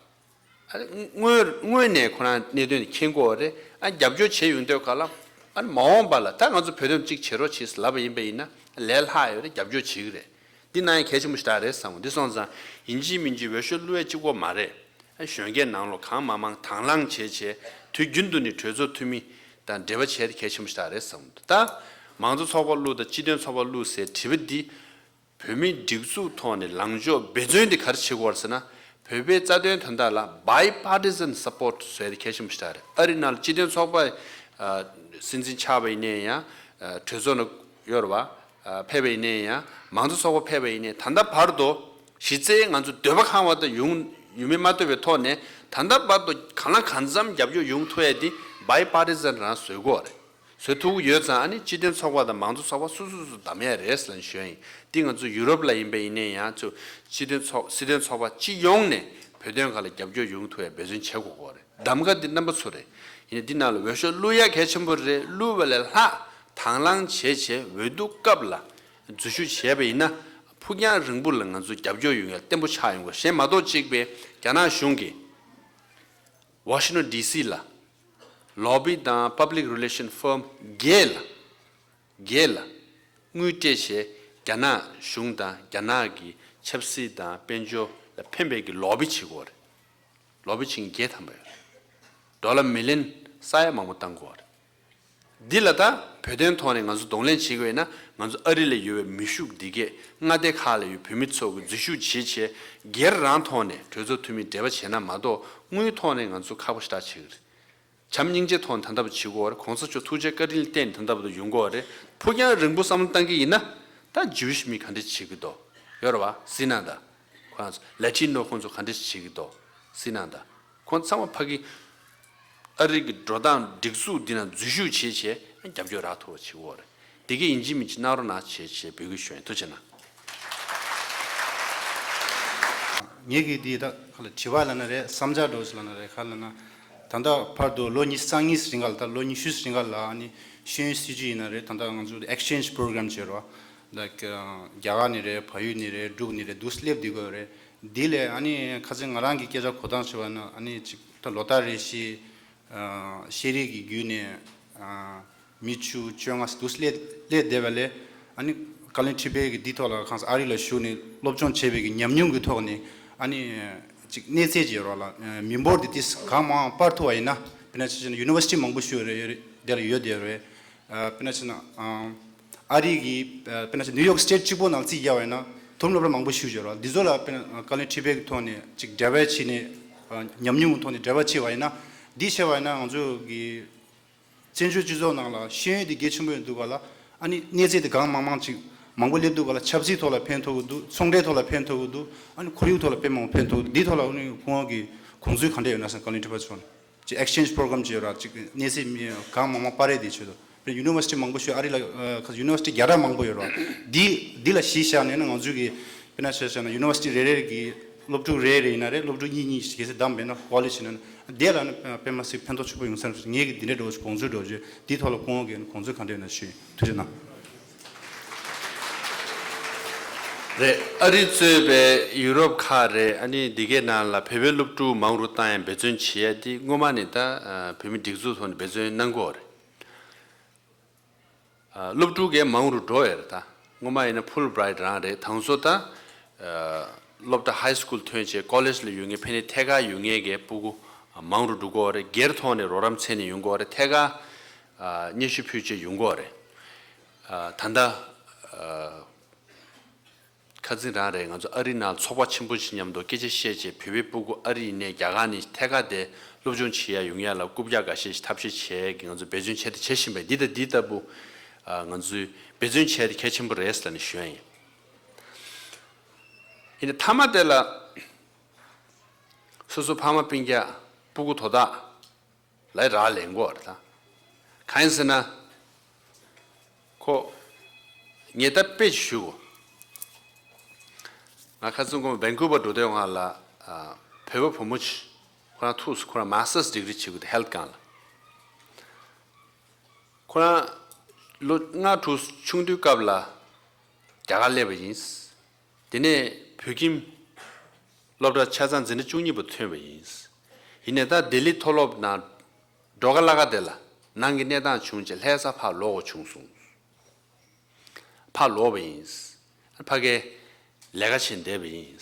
ཨ་ནི་སྔོན་སྔོན་ནས་ཁོ་རང་གནད་དོན་དེ་མཁྱེན་གྱི་ཡོད་རེད། ཨ་རྒྱབ་སྐྱོར་བྱེད་ཡོང་དུས་སྐབས་ལ། ཨ་ནི་མ་འོངས་པ་ལ་ད་ང་ཚོ་བོད་དོན་གཅིག་བྱེད་རོགས་གྱིས་ལབ་པ་ཡིན་པ་ཡིན་ན། ལས་སླ་ཡོད་རེད། རྒྱབ་སྐྱོར་བྱེད་ཀྱི་རེད། འདི་གནང་ཡ་གལ་ཆེན་པོ་ཞེ་དྲག་རེད་བསམ། འདི་སོང་ཙང་ཡིན་གཅིག་མིན་གཅིག་འོས་ཤོག་བླུག་ཡ་གཅིག་པོ་མ་རེད། ཨ་གཞོན་སྐྱེས་ནང་ལོགས་གང་མང་མང་དང་བླངས་བྱས་བྱས། དུས་རྒྱུན་དུ་ནས་གྲོས་ཚོགས་འཐུས་མི་དང་འབྲེལ་བ་བྱས་ཏེ་གལ་ཆེན་པོ་ཞེ་དྲག་རེད་བསམ། ད་མང་གཙོ་ཚོགས་པ་བླུག་དང་སྤྱི་མཐུན་ཚོགས་པ་བླུག་ཟེར་དྲི་བ་འདི། བོད་མིའི་སྒྲིག་འཛུགས་ཐོག་ནས་ལངས་ཕྱོགས་འབད་བརྩོན་འདི་ག་རེ་བྱེད་དགོས་རེད་ཟེར་ན། བོད་པའི་རྩ་དོན་དོན་དག་ལ་bipartisan support བཟོ་ཡ་དེ་གལ་ཆེན་པོ་ཞེ་དྲག་རེད། ཨ་རི་ནང་ལ་སྤྱི་མཐུན་ཚོགས་པ་ཨ་སྲིད་འཛིན་ཆགས་པ་ཡིན་ནའི་ཡང་། ཨ་གྲོས་ཚོགས་ནང་ཡོད་རེད་བ། ཨ་ཕེབས་པ་ཡིན་ནའི་ཡང་། མང་གཙོ་ཚོགས་པ་ཕེབས་པ་ཡིན་ནའི། ད་ལྟ་བར་དུ་གཞི་རྩའི་ང་ཚོ་འདོད་པ་ཁེངས་པ་དང་ཡོང་ཡོང་མིན་མ་ལྟོས་པའི་ཐོག་ནས། ད་ལྟ་བར་དུ་གང་ལ་གང་འཚམ་རྒྱབ་སྐྱོར་ཡོང་ཐུབ་ཡ་དེ་bipartisan རང་བཟོ་དགོས་རེད། བཟོ་ཐུབ་ཀྱི་ཡོད་ཙང་། ཨ་ནི་སྤྱི་མཐུན་ཚོགས་པ་དང་མང་གཙོ་ཚོགས་པ་སོ་སོ་སོ་བདམས་ཡ་རེད་ཟེར་ནས་ཞུ་ཡ་ཡིན། འདི་ང་ཚོ་ཡུ་རོབ་ལ་ཡིན་པ་ཡིན་ནའི་ཡང་། ཚོ་སྤྱི་མཐུན་ཚོགས་སྲིད་དོན་ཚོགས་པ་སྤྱི་ཡོངས་ནས་བོད་དོན་སྒང་ལ་རྒྱབ་སྐྱོར་ཡོང་ཐུབ་ཡ་འབད་བརྩོན་བྱེད་དགོས་ཀྱི་རེད། གདམ་ག་འདི་རྣམ་པ་ཚོ་རེད། ཡིན་ནའི་འདི་ནང་ལ་འོས་ཤོག་བླུག་ཡ་གལ་ཆེན་པོ་རེད། བླུག་པ་ལས་ལྷག་དང་བླངས་བྱས་བྱས་འོས་བསྡུ་སྐབས་ལ་འཛུལ་ཞུགས་བྱས་པ་ཡིན་ན། ཕུགས་རྒྱང་རིང་པོ་ལ་ང་ཚོ་རྒྱབ་སྐྱོར་ཡོང་ཡ་བརྟན་པོ་ཆགས་ཡོང་གི་རེད། གཞན་མ་གཏོགས་གཅིག་པའི་རྒྱ་ནག་གཞུང་གིས་Washington D C ལ། ལོ་བི་དང་public relation firm བརྒྱད་ལ། བརྒྱད་ལ་དངུལ་སྤྲད་བྱས། རྒྱ་ནག་གཞུང་དང་རྒྱ་ནག་གི་ཆབ་སྲིད་དང་དཔལ་འབྱོར་ལ་ཕན་པའི་གི་ལོ་བི་བྱེད་དགོས་རེད། ལོ་བི་བྱེད་མཁན་བརྒྱད་ཐམ་པ་ཡོད་རེད། ཌོ་ལར་མི་ལི་ཡོན་ས་ཡ་མང་པོ་བཏང་དགོས་རེད། འདི་ལ་ད་བོད་དོན་ཐོག་ནས་ང་ཚོ་གདོང་ལེན་བྱེད་དགོས་ན། ང་ཚོ་ཨ་རི་ལ་ཡོད་པའི་མི་ཤུགས་འདི་གས། མངའ་སྡེ་ཁག་ལ་ཡོད་བོད་མི་ཚོ་གིས་འཛུལ་ཞུགས་བྱེད་བྱས། སྒེར་རང་ཐོག་ནས་གྲོས་ཚོགས་འཐུས་མི་འབྲེལ་བ་བྱས་ན་མ་གཏོགས། དངུལ་ཐོག་ནས་ང་ཚོ་ཁག་པོ་ཞེ་དྲག་བྱེད་ཀྱི་རེད། བྱམས་སྙིང་རྗེ་ཐོག་ནས་ད་ལྟ་བར་བྱེད་དགོས་རེད། གོང་ས་མཆོག་ཐུགས་རྗེ་བཀའ་དྲིན་ལ་བརྟེན་ནས་ད་ལྟ་བར་དུ་ཡོང་གི་ཡོད་རེད། ཕུགས་རྒྱང་རིང་པོ་བསམ་བློ་བཏང་གི་ཡིན་ན། ད་ཇུའུ་ཤི་མི་ག་འདྲ་བྱེད་ཀྱི་འདུག་ཡོད་རེད་བ། སྲིད་ན་ད། ཁོ་རང་ཚོ་ལ་ཊི་ནོ་ཁོང་ཚོ་ག་འདྲ་བྱེད་ཀྱི་འདུག་སྲིད་ན་ད། ཁོང་ཚང་མ་ཕ་གི་ཨ་རི་གི་འགྲོ་སྟངས་སྒྲིག་འཛུགས་འདི་ནང་འཛུལ་ཞུགས་བྱེད་བྱས་རྒྱབ་སྐྱོར་རག་ཐུབ་པ་བྱེད་དགོས་རེད། དེ་གས་ཡིན་གཅིག་མིན་གཅིག་གནང་རོགས་གནང་བྱེད་ཅེས་འབོད་སྐུལ་ཞུ་ཡིན། ཐུགས་རྗེ་གནང་། ངེད་ཀྱི་འདི་ད་ག་ལ་དྲི་བ་ལབ་ན་རེད། བསམ་འཆར་འདྲ་བོ་ཞིག་ལབ་ན་རེད། ག་ལབ་ན། ད་ལྟ་བར་དུ་ལོ་ཉི་ཤུ་རྩ་གཉིས་རིང་ག་ལ། ད་ལོ་ཉི་ཤུ་རིང་ག་ལ། ཨ་ནི་ཤེས་ཡོན་སྲིད་བྱུས་ཡིན་ན་རེད། ད་ལྟ་ང་ཚོ་exchange program བྱེད་རོགས། ད་རྒྱ་གར་ནས་རེད། བལ་ཡུལ་ནས་རེད། འབྲུག་ནས་རེད། འདུག་སླེབས་བསྡད་ཀྱི་ཡོད་རེད། འདི་ལས་ཨ་ནི་ཁ་སང་ང་རང་གི་སྐད་ཆ་གོ་སྟངས་བྱས་པ་ན། ཨ་ནི་ཅིག་ད་ལོ་ལྟར་རེ་བཞིན་ཤེས་རིག་གི་བརྒྱུད་ནས། མི་བཅུ་བཅོ་ལྔ་འདུག་སླེབས་སླེབས་བསྡད་པ་ལས། ཨ་ནི་བཀའ་བློན་ཁྲི་པའི་གི་འདི་ཐོག་ལ་ཁ་སང་ཨ་རི་ལ་བཞུགས་ནས་སློབ་སྦྱོང་བྱས་པའི་གི་ཉམས་མྱོང་གི་ཐོག་ནས། ཨ་ནི་ཅིག་གནས་ཚད་ཅིག་ཡོད་རེད་ལ། མི་འབོར་འདི་ཏིས་གང་མང་སྤར་ཐུབ་པ་ཡིན་ན། དཔེར་ན་ཆ་བཞག་ན་ཡུ་ནི་ཝར་སི་ཊི་མང་པོ་ཞིག་ཡོད་རེད། ཡོད་རེད། དེ་ལ་ཡོད་དེ་རེད། དཔེར་ན་ཆ་ན་ཨ་རི་གི་དཔེར་ན་ཆ་ན་ནིའུ་ཡོག་སི་ཊེཊ་གཅིག་པོ་ནང་རྩིས་བརྒྱབ་པ་ཡིན་ན། དུམ་སློབ་གྲྭ་མང་པོ་ཞིག་ཡོད་རེད། འདི་ཚོ་ལ་དཔེར་ན་བཀའ་བློན་ཁྲི་པའི་གི་ཐོག་ནས་ཅིག་འབྲེལ་བ་བྱས་ནས། ཉམས་མྱོང་གི་ཐོག་ནས་འབྲེལ་བ་བྱས་པ་ཡིན་ན། འདི་བྱས་པ་ཡིན་ན་ང་ཚོ་གི་བཙན་བྱོལ་སྤྱི་ཚོགས་ནང་ལ་ཤེས་ཡོན་དེ་གལ་ཆེན་པོ་ཡིན་འདུག་ག་ལ། ཨ་ནི་གནས་ཚད་དེ་གང་མང་མང་ཅིག་མང་པོ་སླེབས་འདུག་ག་ལ། ཆབ་སྲིད་ཐོག་ལ་ཕན་ཐོགས་ཀྱི་འདུག་ཚོང་འབྲེལ་ཐོག་ལ་ཕན་ཐོགས་ཀྱི་འདུག་ཨ་ནི་ཁོར་ཡུག་ཐོག་ལ་དཔེ་མང་པོ་ཕན་ཐོགས་ཀྱི་འདུག་འདི་ཐོག་ལ་ཨ་ནི་ཁོང་གི་དགོངས་ཚུལ་ག་འདྲ་ཡོད་ན་ཟེར། བཀའ་བློན་ཁྲི་པ་མཆོག་ནས་ཅིག་ཨེག་སི་ཅེན་ཇི་པོ་རོ་གྷ་རམ་ཅིག་ཡོད་ར། ཅིག་གནས་ཚད་མི་གང་མང་མང་སྤར་རེས་དེ་བྱོས་དོ། ཡུ་ནི་ཝར་སི་ཊི་མང་པོ་ཞིག་ཨ་རི་ལ་ཨ་ཁ་ཡུ་ནི་ཝར་སི་ཊི་བརྒྱ་ཕྲག་མང་པོ་ཡོད་རེད་བ། འདི་འདི་ལ་གཞི་བཞག་ནས་ན་ང་ཚོས་ཀྱི་དཔེར་ན་ཆ་བཞག་ན་ཡུ་ནི་ཝར་སི་ཊི་རེ་རེ་གི་སློབ་ཕྲུག་རེ་རེ་ཡིན་ན་རེད། སློབ་ཕྲུག་གཉིས་གཉིས་ཞིག་གལ་སྲིད་བདམས་པས་ན། ཀོ་ལེཇ་ཡིན་ན། དེ་ལ་ནི་དཔེ་མ་སྲིད་ཕན་ཐོགས་ཆེན་པོ་ཡོང་ས་རེད། ངེད་ཀྱི་འདི་འདྲའི་འདྲ་བོ་ཞིག་དགོངས་ཚུལ་འདྲ་བོ་བརྗོད། འདིའི་ཐོག་ལ་ཁོང་གིས་དགོངས་ཚུལ་ག་འདྲ་ཡོད་ན་ཞུ་ཡིན། ཐུགས་རྗེ་གནང་། རེད། ཨ་རི་གཙོས་པའི་ཡུ་རོབ་ཁག་རེད། ཨ་ནི་འདི་གའི་ནང་ལ་བོད་པའི་སློབ་ཕྲུག་མང་རུ་བཏང་ཡ་འབད་བརྩོན་བྱེད་ཡ་དེ་སྔོན་མ་ནས་ད་བོད་མི་སྒྲིག་འཛུགས་ཐོག་ནས་འབད་བརྩོན་གནང་གི་ཡོད་རེད། སློབ་ཕྲུག་གས་མང་རུ་འགྲོ་ཡོད་རེད། ད་སྔོན་མ་ཡིན་ན་ཕུལ་བྷི་རའེ་ཊི་རང་རེད། དང་ཚོ་ད་སློབ་གྲྭ་ཧའི་སི་ཀུལ་ཐོན་བྱས་ཀོ་ལེཇ་ལ་ཡོད་མཁན་ཕ་ནས་ཐད་ཀར་ཡོད་མཁན་གྱི་སྤུ་གུ་མང་རུ་འགྲོ་གི་ཡོད་རེད། སྒེར་ཐོག་ནས་རོགས་རམ་འཚོལ་ནས་ཡོང་གི་ཡོད་རེད། ཐད་ཀར་སྙན་ཞུ་ཕུལ་བྱས་ཡོང་གི་ཡོད་རེད། ད་ལྟ། ཁ་སང་རང་རེད། ང་ཚོ་ཨ་རི་ནང་ཚོགས་པ་ཆེན་པོ་ཞིག་མཉམ་དུ་སྐད་ཆ་བཤད་བྱས་བོད་པའི་སྤུ་གུ་ཨ་རི་ནས་རྒྱ་གར་ནས་ཐད་ཀར་དེ་སློབ་སྦྱོང་བྱེད་ཡ་ཡོང་ཡ་ལ་རྐུབ་བཀྱག་འགའ་ཤས་ཤིག་ཐབས་ཤེས་བྱས་ཀྱི་ང་ཚོ་འབད་བརྩོན་བྱས་ཏེ་བྱེད་བཞིན་པས། འདི་ལྟ་འདི་ལྟ་བུ་ང་ཚོས་འབད་བརྩོན་བྱས་ཏེ་གལ་ཆེན་པོ་རེད་ཟེར་ནས་ཞུ་ཡ་ཡིན། ཡིན་ནའི་མཐའ་མ་དེ་ལ་སོ་སོ་ཕ་མ་སྤུན་ཀྱག་སྤུ་གུ་དོ་བདག་ལ་རག་ལས་འགོ་བར་དང་། གང་ཡིན་ཟེར་ན། ཁོ། ངས་ད་དཔེ་ཞུ་གོ། ང་ཁ་སང་ཁོ་བན་ཀུ་བར་འགྲོ་དུས་སྒང་ལ། བོད་པ་བུ་མོ་ཅིག་ཁོ་རང་ཐུག་སོང་། ཁོ་རང་མ་སི་ཊར་སི་ཌི་གི་རི་བྱེད་དགོས་འདུག་ཧེལ་ཐི་སྒང་ལ། ཁོ་རང་ལོ་ལྔ་དྲུག་ཆུང་དུས་སྐབས་ལ་རྒྱ་གར་སླེབས་པ་ཡིན། དེ་ནས་བོད་ཁྱིམ་སློབ་གྲྭ་ཆ་ཚང་འཛིན་གྲྭ་བཅུ་གཉིས་པ་ཐོན་པ་ཡིན། ཡིན་ནའི་ད་ལྡི་ལི་མཐོ་སློབ་ནང་འགྲོ་ག་ལ་ག་དེ་ལ་ནང་གི་གནས་སྟངས་བྱུང་རྗེས་ལྷ་ས་ཕར་ལོག་དགོས་བྱུང་སོང་། ཕར་ལོག་པ་ཡིན། ཕ་གིར་ལས་ཀ་བྱས་བསྡད་པ་ཡིན།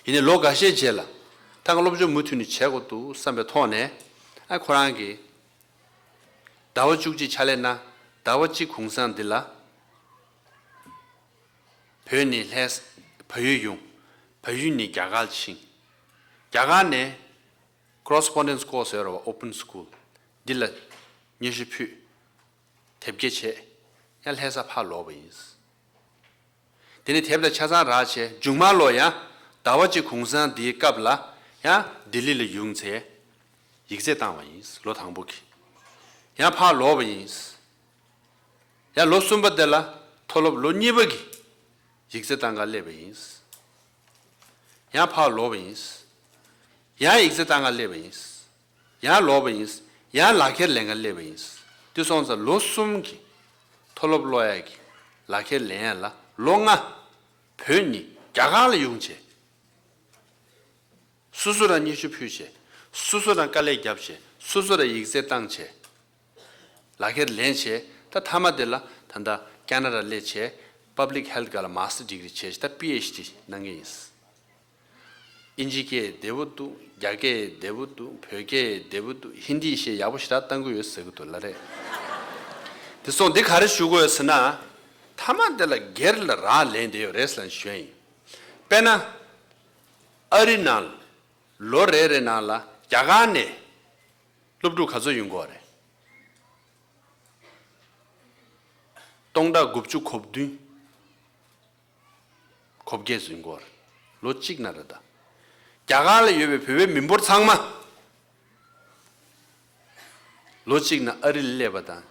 ཡིན་ནའི་ལོ་འགའ་ཤས་རྗེས་ལ་ད་ང་སློབ་སྦྱོང་མུ་མཐུད་ནས་བྱེད་དགོས་འདུག་བསམ་པའི་ཐོག་ནས། ཨ་ཁོ་རང་གིས་ཟླ་བ་བཅུ་གཅིག་ཕྱག་ལས་གནང་། ཟླ་བ་གཅིག་གུང་སེང་འདི་ལ་བོད་ནས་ལྷ་ས་བལ་ཡུལ་ཡོང་། བལ་ཡུལ་ནས་རྒྱ་གར་ཕྱིན། རྒྱ་གར་ནས་ཀོ་རེ་སི་པོན་ཌེན་སི་ཀོར་སི་ཟེར་བ་ཨོ་པན་སི་ཀུལ་འདི་ལ་སྙན་ཞུ་ཕུལ། དེབ་སྐྱེལ་བྱས། ཡང་ལྷ་ས་ཕར་ལོག་པ་ཡིན། དེ་ནས་དེབ་དང་ཆ་ཚང་རག་བྱས་མཇུག་མ་ལོ་ཡང་ཟླ་བ་གཅིག་གུང་སེང་འདིའི་སྐབས་ལ་ཡང་ལྡི་ལི་ལ་ཡོང་བྱས་ཡིག་ཚད་བཏང་བ་ཡིན། ལོ་དང་པོ་གི། ཡང་ཕར་ལོག་པ་ཡིན། ཡང་ལོ་གསུམ་པ་དེ་ལ་མཐོ་སློབ་ལོ་གཉིས་པ་གི་ཡིག་ཚད་བཏང་ག་སླེབས་པ་ཡིན། ཡང་ཕར་ལོག་པ་ཡིན། ཡང་ཡིག་ཚད་བཏང་ག་སླེབས་པ་ཡིན། ཡང་ལོག་པ་ཡིན། ཡང་ལག་ཁྱེར་ལེན་ག་སླེབས་པ་ཡིན། དེ་སོང་ཙང་ལོ་གསུམ་གྱི་མཐོ་སློབ་སློབ་ཡག་གི་ལག་ཁྱེར་ལེན་ཡ་ལ་ལོ་ལྔ་བོད་ནས་རྒྱ་གར་ལ་ཡོང་བྱས། སོ་སོ་རང་སྙན་ཞུ་ཕུལ་བྱས། སོ་སོ་རང་དཀའ་ལས་བརྒྱབ་བྱས། སོ་སོ་རང་ཡིག་ཚད་བཏང་བྱས། ལག་ཁྱེར་ལེན་བྱས། ད་མཐའ་མ་དེ་ལ་ད་ལྟ་ཁེ་ན་ཌ་སླེབས་བྱས། པབ་ལིག་ཧེལ་ཐི་སྒང་ལ་མ་སི་ཊར་སི་ཌི་གི་རི་བྱས་བྱས་ད་པི་ཨེཆ་ཌི་གནང་གི་ཡིན། ཨིན་ཇི་སྐད་བདེ་པོ་འདུག་རྒྱ་སྐད་བདེ་པོ་འདུག་བོད་སྐད་བདེ་པོ་འདུག་ཧིན་དི་བཤད་ཡག་པོ་ཞེ་དྲག་གཏང་གི་ཡོད་ཟེར་གི་འདུག་ལ་རེད། དེ་སོང་འདི་ག་རེ་ཞུ་དགོས་ཡོད་ཟེར་ན། མཐའ་མ་དེ་ལ་སྒེར་ལ་རག་ལས་བསྡད་ཡོད་རེད་ཟེར་ནས་ཞུ་ཡ་ཡིན། དཔེར་ན། ཨ་རི་ནང་ལ་ལོ་རེ་རེ་ནང་ལ་རྒྱ་གར་ནས་སློབ་ཕྲུག་ག་ཚོད་ཡོང་གི་ཡོད་རེད། སྟོང་ཕྲག་དགུ་བཅུ་གོ་བདུན། གོ་བརྒྱད་ཟིན་སྐོར། ལོ་གཅིག་ན་རེད་ད། རྒྱ་གར་ལ་ཡོད་པའི་བོད་པའི་མི་འབོར་ཚང་མ། ལོ་གཅིག་ན་ཨ་རི་ལ་སླེབས་པ་དང་།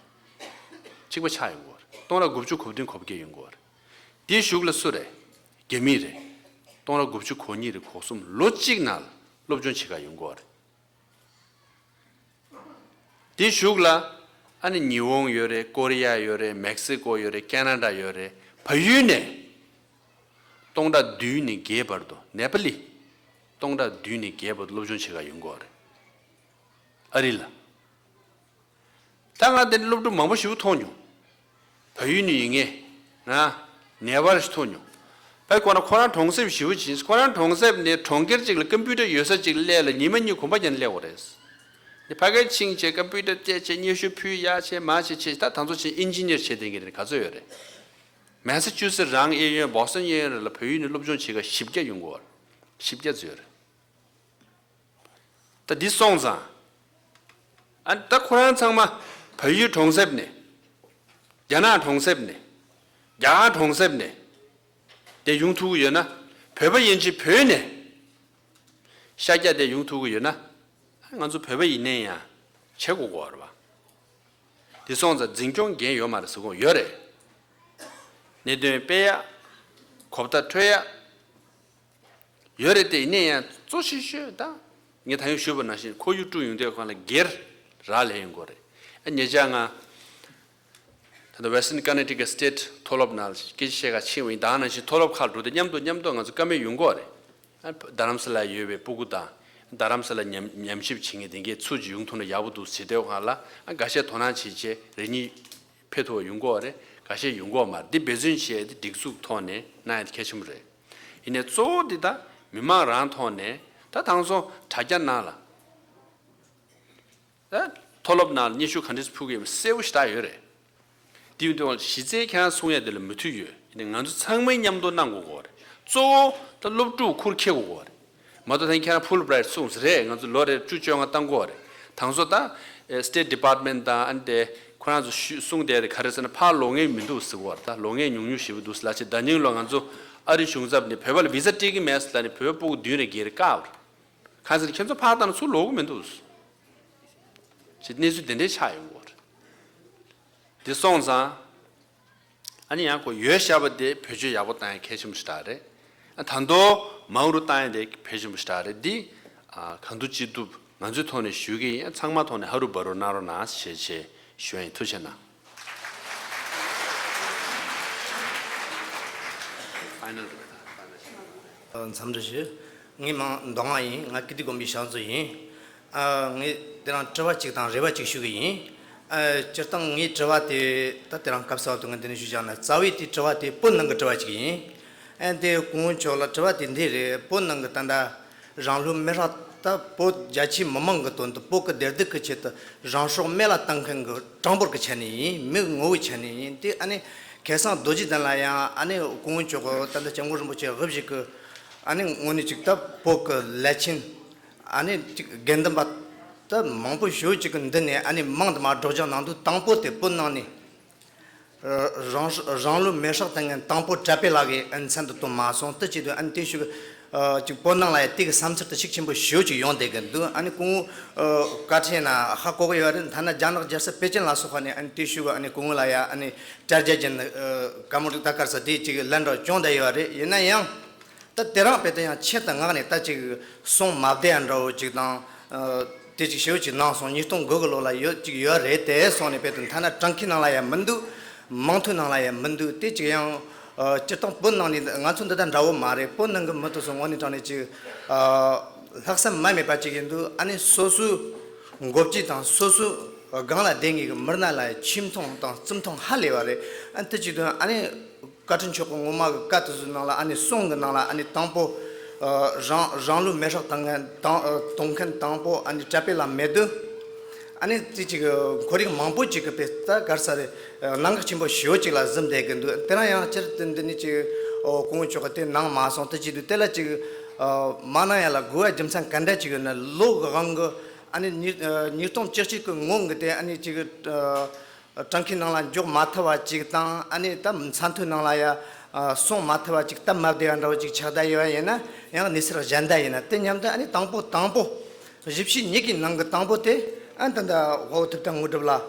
གཅིག་པ་ཆགས་ཡོང་གི་ཡོད་རེད། སྟོང་ཕྲག་དགུ་བཅུ་གོ་བདུན་གོ་བརྒྱད་ཡོང་གི་ཡོད་རེད། དེའི་གཞུག་ལ་སུ་རེད། རྒྱ་མི་རེད། སྟོང་ཕྲག་དགུ་བཅུ་གོ་གཉིས་རེད་གོ་གསུམ། ལོ་གཅིག་ན་སློབ་སྦྱོང་བྱེད་ག་ཡོང་གི་ཡོད་རེད། དེའི་གཞུག་ལ། ཨ་ནི་ཉི་ཧོང་ཡོད་རེད། ཀོ་རི་ཡ་ཡོད་རེད། མེག་སི་ཀོ་ཡོད་རེད། ཁེ་ན་ཌ་ཡོད་རེད། བལ་ཡུལ་ནས། སྟོང་ཕྲག་བདུན་ནས་བརྒྱད་བར་དུ། ནེ་པ་ལི། སྟོང་ཕྲག་བདུན་ནས་བརྒྱད་བར་དུ་སློབ་སྦྱོང་བྱེད་ག་ཡོང་གི་ཡོད་རེད། ཨ་རི་ལ། ད་ང་དེ་ནས་སློབ་ཕྲུག་མང་པོ་ཞིག་མཐོང་མྱོང་། བལ་ཡུལ་ནས་ཡིན་ངེས། ང་ནེ་པ་ལི་ཞིག་མཐོང་མྱོང་། ཕ་གི་ཁོ་རང་ཁོ་རང་གྲོང་གསེབ་ཞེ་པོ་ཅིག་ཁོ་རང་གྲོང་གསེབ་ནས་གྲོང་ཁྱེར་ཅིག་ལ་ཀམ་པུ་ཊར་ཡོད་ས་ཅིག་ལ་སླེབས་ལ་ཉི་མ་གཉིས་གོམ་པ་རྒྱག་ནས་སླེབས་དགོས་རེད། ནི་ཕ་གིར་ཕྱིན་བྱས་ཀམ་པུ་ཊར་བལྟས་བྱས་སྙན་ཞུ་ཕུལ་ཡག་བྱས་མ་བྱས་བྱས་ད་ད་ཚོ་ཕྱིན་ཨིན་ཇི་ནིར་བྱས་བསྡད་མཁན་རེད། ག་ཚོད་ཡོད་རེད། མེ་ས་ཆུ་སེ་རང་གཡས་གཡོན་བོ་སི་ཊོན་གཡས་གཡོན་རེ་ལ་བལ་ཡུལ་ནས་སློབ་སྦྱོང་བྱེད་མཁན་བཞི་བརྒྱ་ཡོང་གི་ཡོད་རེད། བཞི་བརྒྱ་ཙམ་ཡོད་རེད། ད་འདི་སོང་ཙང་། ཨ་ད་ཁོ་རང་ཚང་མ་བལ་ཡུལ་གྲོང་གསེབ་ནས། རྒྱ་ནག་གྲོང་གསེབ་ནས། རྒྱ་གར་གྲོང་གསེབ་ནས། དེ་ཡོང་ཐུབ་ཀྱི་ཡོད་ན། བོད་པ་ཡིན་གཅིག་བོད་ནས། ཤར་རྒྱག་དེ་ཡོང་ཐུབ་ཀྱི་ཡོད་ན། ང་ཚོ་བོད་པ་ཡིན་ནའི་ཡང་བྱེད་དགོས་ཀྱི་ཡོད་རེད་པ། དེ་སོང་ཙང་འཛིན་སྐྱོང་འགན་ཡོད་མ་རེད་ཟེར་གྱི་ཡོད་རེད། གནད་དོན་སྤེལ་ཡག་གོ་བརྡ་འཕྲོད་ཡག་ཡོད་རེད་དེ། ཡིན་ནའི་ཡང་གཙོ་ཆེ་ཤོས་ད། ངས་ད་ཡང་ཞུས་པ་ནང་བཞིན་ཁོར་ཡུག་དཀྲུག་ཡོང་དུས་སྒང་ལ་སྒེར་རག་ལས་ཡོང་གི་ཡོད་རེད། ཨ་ཉེ་ཆར་ང་ ད་ལྟ་Western Connecticut State མཐོ་སློབ་ནང་སྐད་ཆ་བཤད་ག་ཕྱིན་པ་ཡིན། ད་ག་ནང་བཞིན་མཐོ་སློབ་ཁག་འགྲོ་དུས་མཉམ་དུ་མཉམ་དུ་ང་ཚོ་བཀའ་མོལ་ཡོང་གི་ཡོད་རེད། ཨ་རྡ་རམ་ས་ལ་ཡོད་པའི་སྤུ་གུ་དང་རྡ་རམ་ས་ལ་ཉམས་ཉམས་ཞིབ་བྱེད་མཁན་དེ་གའི་ཚུར་ཅིག་ཡོང་ཐུབ་ན་ཡག་པོ་འདུག་ཟེར་དེ་སྒང་ལ། ཨ་འགའ་ཤས་དོ་སྣང་བྱེད་བྱས་རེ་གཉིས་ཕེབས་ཐུབ་པ་ཡོང་གི་ཡོད་རེད། འགའ་ཤས་ཡོང་གི་ཡོད་མ་རེད། འདི་འབད་བརྩོན་བྱས་ཏེ་སྒྲིག་འཛུགས་ཐོག་ནས་གནང་ཡ་དེ་གལ་ཆེན་པོ་རེད། ཡིན་ནའི་གཙོ་བོ་འདི་ད་མི་མང་རང་ཐོག་ནས། ད་དེང་སང་དྲ་རྒྱ་ནང་ལ། ཨ་མཐོ་སློབ་ནང་ལ་སྙན་ཞུ་ག་འདྲས་ཕུལ་གི་ཡོད་མེད་གསལ་པོ་ཞེ་དྲག་ཡོད་རེད། དེ་ཡིན་དུས་གཞི་རྩའི་ཁྱེད་རང་གསུང་ཡ་དེ་ལ་མོས་མཐུན་ཡོད། ཡིན་ནའི་ང་ཚོ་ཚང་མས་མཉམ་དུ་གནང་དགོས་ཀྱི་ཡོད་རེད། གཙོ་བོ་ད་སློབ་ཕྲུག་ཁུར་འཁྱེར་དགོས་ཀྱི་ཡོད་རེད། མ་གཏོགས་ད་ཁྱེད་རང་ཕུལ་བྷི་རའེ་ཊི་གསུངས་ཟེར་རེད། ང་ཚོ་ལོ་རེར་བཅུ་བཅོ་ལྔ་བཏང་དགོས་ཀྱི་ཡོད་རེད། དེང་སང་ད་State Department དང་ཨ་ནི་དེ་ཁོ་རང་ཚོ་ཞུ་གསུངས་བསྡད་དེ་ག་རེ་ཟེར་ན། ཕར་ལོག་མཁན་མི་འདུག་ཟེར་གྱི་ཡོད་རེད། ད་ལོག་མཁན་ཉུང་ཉུང་ཞེ་པོ་འདུག་ཟེར་ལབ་བྱས། ཟླ་ཉིན་ལོ་ང་ཚོ་ཨ་རིའི་གཞུང་ཚབ་ནས་བོད་པ་ལ་བི་ཟ་སྤྲད་ཀྱི་མེད་ཟེར་ལབ་ནས་བོད་པ་སྤུ་གུ་བདུན་རེ་བརྒྱད་རེ་བཀག་པ་རེད། གང་ཟེར་ན་ཁྱེད་ཚོ་ཕར་བཏང་ན་ཚུར་ལོག་གི་མི་འདུག་ཅེས་གནས་ཚུལ་དེ་འདྲའི་ཆགས་ཡོང་གི་ཡོད་རེད། དེ་སོང་ཙང་ཨ་ནི་ཡང་ཁོ་ཡོད་བཞག་པ་དེ་བེད་སྤྱོད་ཡག་པོ་བཏང་ཡ་གལ་ཆེན་པོ་ཞེ་དྲག་རེད། ཨ་ད་དུང་མང་རུ་བཏང་ཡ་དེ་གལ་ཆེན་པོ་ཞེ་དྲག་རེད། འདི་ཨ་གང་ཐུབ་ཅི་ཐུབ་ང་ཚོའི་ཐོག་ནས་ཞུ་གི་ཡིན། ཚང་མ་ཐོག་ནས་ཧ་རུ་བ་རུ་གནང་རོགས་གནང་ཞེས་ཞུ་ཡ་ཡིན། ཐུགས་རྗེ་གནང་། འཚམས་འདྲི་ཞུ། ངའི་མིང་མདོ་སྔགས་ཡིན། ང་ཀིརྟི་དགོན་པའི་ཕྱག་མཛོད་ཡིན། ཨ་ངས་དེ་རིང་དྲི་བ་གཅིག་དང་རེ་བ་གཅིག་ཞུ་གི་ཡིན། ཨ་སྤྱིར་བཏང་ངའི་དྲི་བ་དེ་ད་དེ་རིང་སྐབས་གསར་པ་དུ་ངས་འདི་ནས་ཞུས་བཞག་ན། རྩ་བའི་དེ་དྲི་བ་དེ་བོད་ནང་གི་དྲི་བ་གཅིག་ཡིན། ཨ་དེ་སྐུ་ངོ་མཆོག་ལ་དྲི་བ་དེ་འདི་རེད། བོད་ནང་གི་ད་ལྟ་རང་ལུས་མེར་སྲེག་ད་བོད་རྒྱ་ཆེའི་མི་མང་གི་དོན་དུ་བོད་ཀྱི་བདེ་སྡུག་གི་ཆེད་དུ་རང་སྲོག་མེ་ལ་བཏང་མཁན་གྱི་གྲངས་འབོར་གྱི་ཆ་ནས་ཡིན། མི་ངོ་བོའི་ཆ་ནས་ཡིན། དེ་ཨ་ནི་ཁ་སང་རྡོ་རྗེ་གདན་ལ་ཡང་ཨ་ནི་སྐུ་ངོ་མཆོག་གི་ད་ལྟ་སྐྱབས་མགོན་རིན་པོ་ཆེ་དབུ་བཞུགས་ཀྱི་ཨ་ནི་ངོས་ནས་ཅིག་ད་བོད་ཀྱི་བླ་ཆེན་ཨ་ནི་ཅིག་དགེ་འདུན་པ་ད་མང་པོ་ཞེ་ཅིག་གི་མདུན་ནས་ཨ་ནི་མིང་དུ་མ་སྒྲོག་སྦྱང་གནང་དུས། དང་པོ་དེ་བོད་ནང་ནས། རང་རང་ལུས་མེར་སྲེག་བཏང་མཁན་དང་པོ་གྲྭ་པ་ལགས་ཀྱི་མཚན་དུ་བཏོན་མ་སོང་། དེ་བྱེད་དུས་ཨ་ནི་དེ་ཤུགས་ཅིག་བོད་ནང་ལ་ཡང་དེ་གི་བསམ་ཚུལ་དེ་ཤུགས་ཆེན་པོ་ཞེ་ཅིག་ཡོང་བསྡད་ཀྱི་འདུག་ཨ་ནི་སྐུ་ངོ་བཀའ་ཁྲིད་ན་ཧ་གོ་གི་ཡོད་རེད། ཐ་ན་རྒྱ་ནག་རྒྱལ་ས་པེ་ཅིན་ལ་སོགས་པ་ནས་ཨ་ནི་དེ་ཤུགས་ཨ་ནི་སྐུ་ངོ་ལ་ཡང་ཨ་ནི་དྲ་རྒྱ་བརྒྱུད་ནས་བཀའ་མོལ་ད་ག་རེ་ཟེར་དེ་ཅིག་ལན་འདྲ་བྱུང་བསྡད་ཡོད་རེད། ཡིན་ན་ཡང་། ད་དེ་རིང་དཔེ་དེ་ཡང་ཆེད་དུ་མངགས་ནས་ད་ཅིག་གསུང་མ་བདེ་ཡ་འདྲ་བོ་ཅིག་དང་། ཨ་དེ་ཅིག་ཞེ་པོ་ཅིག་གནང་སོང་། ཉིས་སྟོང་དགུ་གི་ལོ་ལ་ཡོད་ཅིག་ཡོད་རེད་དེ་སོང་ནས། དཔེ་དེ་ཐ་ན་བྲང་ཁའི་ནང་ལ་ཡང་མི་འདུག་མང་ཐོས་ནང་ལ་ཡང་མི་འདུག་དེ་ཅིག་ཡང་ཨ་སྤྱིར་བཏང་བོད་ནང་ནས་ང་ཚོ་འདི་ལྟར་འདྲ་བོ་མ་རེད། བོད་ནང་གི་མི་དེ་ཚོ་དངོས་གནས་དྲང་གནས་ཅིག་ཨ་ལྷག་བསམ་རྨ་མེད་པ་ཅིག་ཡིན་འདུག་ཨ་ནི་སོ་སོའི་འགོ་སྤྱི་དང་སོ་སོའི་སྒང་ལ་བསྡད་མཁན་གྱི་མི་སྣ་ལ་ཡང་ཆེ་མཐོང་དང་བཙུན་མཐོང་ཧ་ལས་པ་རེད། ཨ་ནི་དེ་ཅིག་དང་ཨ་ནི། བཀའ་དྲིན་ཆོག་གི་ངོ་མ་གི་བཀའ་དེ་ཚོའི་ནང་ལ་ཨ་ནི་གསུང་གི་ནང་ལ་ཨ་ནི་དང་པོ་ཨ་རང་རང་ལུས་མེ་སྲེག་བཏང་མཁན་དང་ཨ་གཏོང་མཁན་དང་པོ་ཨ་ནི་གྲྭ་པ་ལ་མེད་དུས། ཨ་ནི་དེ་ཅིག་ཁོར་ཡུག་མང་པོ་ཅིག་གི་དཔེ་ད་ག་རེ་ཟེར་རེད། གནད་འགག་ཆེན་པོ་ཞེ་པོ་ཅིག་ལ་གཟིམས་བསྡད་ཀྱི་འདུག་དེ་རིང་ཡང་སྤྱིར་དེ་འདི་ནས་ཅིག་ཨོ་སྐུ་ངོ་མཆོག་གིས་དེ་གནང་མ་སོང་། དེ་བྱེད་དུས་དེ་ལ་ཅིག་ཨ་མ་གནང་ཡ་ལ་དགོས་པ་རྒྱུ་མཚན་ག་འདྲ་ཅིག་ཡོད་ན། ལོ་གི་དབང་གིས་ཨ་ནི་ཉིས་ཨ་ཉིས་སྟོང་བཅུ་གཅིག་གི་སྔོན་གྱི་དེ་ཨ་ནི་ཅིག་ཨ། བྲང་ཁའི་ནང་ལ་འཇོག་མ་ཐུབ་པ་ཅིག་དང་། ཨ་ནི་ད་ཚད་མཐོའི་ནང་ལ་ཡ་ཨ་སོང་མ་ཐུབ་པ་ཅིག་སྟབས་མ་བདེ་བ་འདྲ་བོ་ཅིག་ཆགས་བསྡད་ཡོད་པ་ཡིན་ན། ཡང་གནས་ཚུལ་གཞན་དག་ཡིན་ན། དེ་མཉམ་དུ་ཨ་ནི་དང་པོ་དང་པོ་གཞིས་བྱེས་གཉིས་ཀྱི་ནང་གི་དང་པོ་དེ་ཨ་ད་ལྟ་དཔའ་བོ་ཐུབ་བསྟན་དངོས་གྲུབ་ལགས་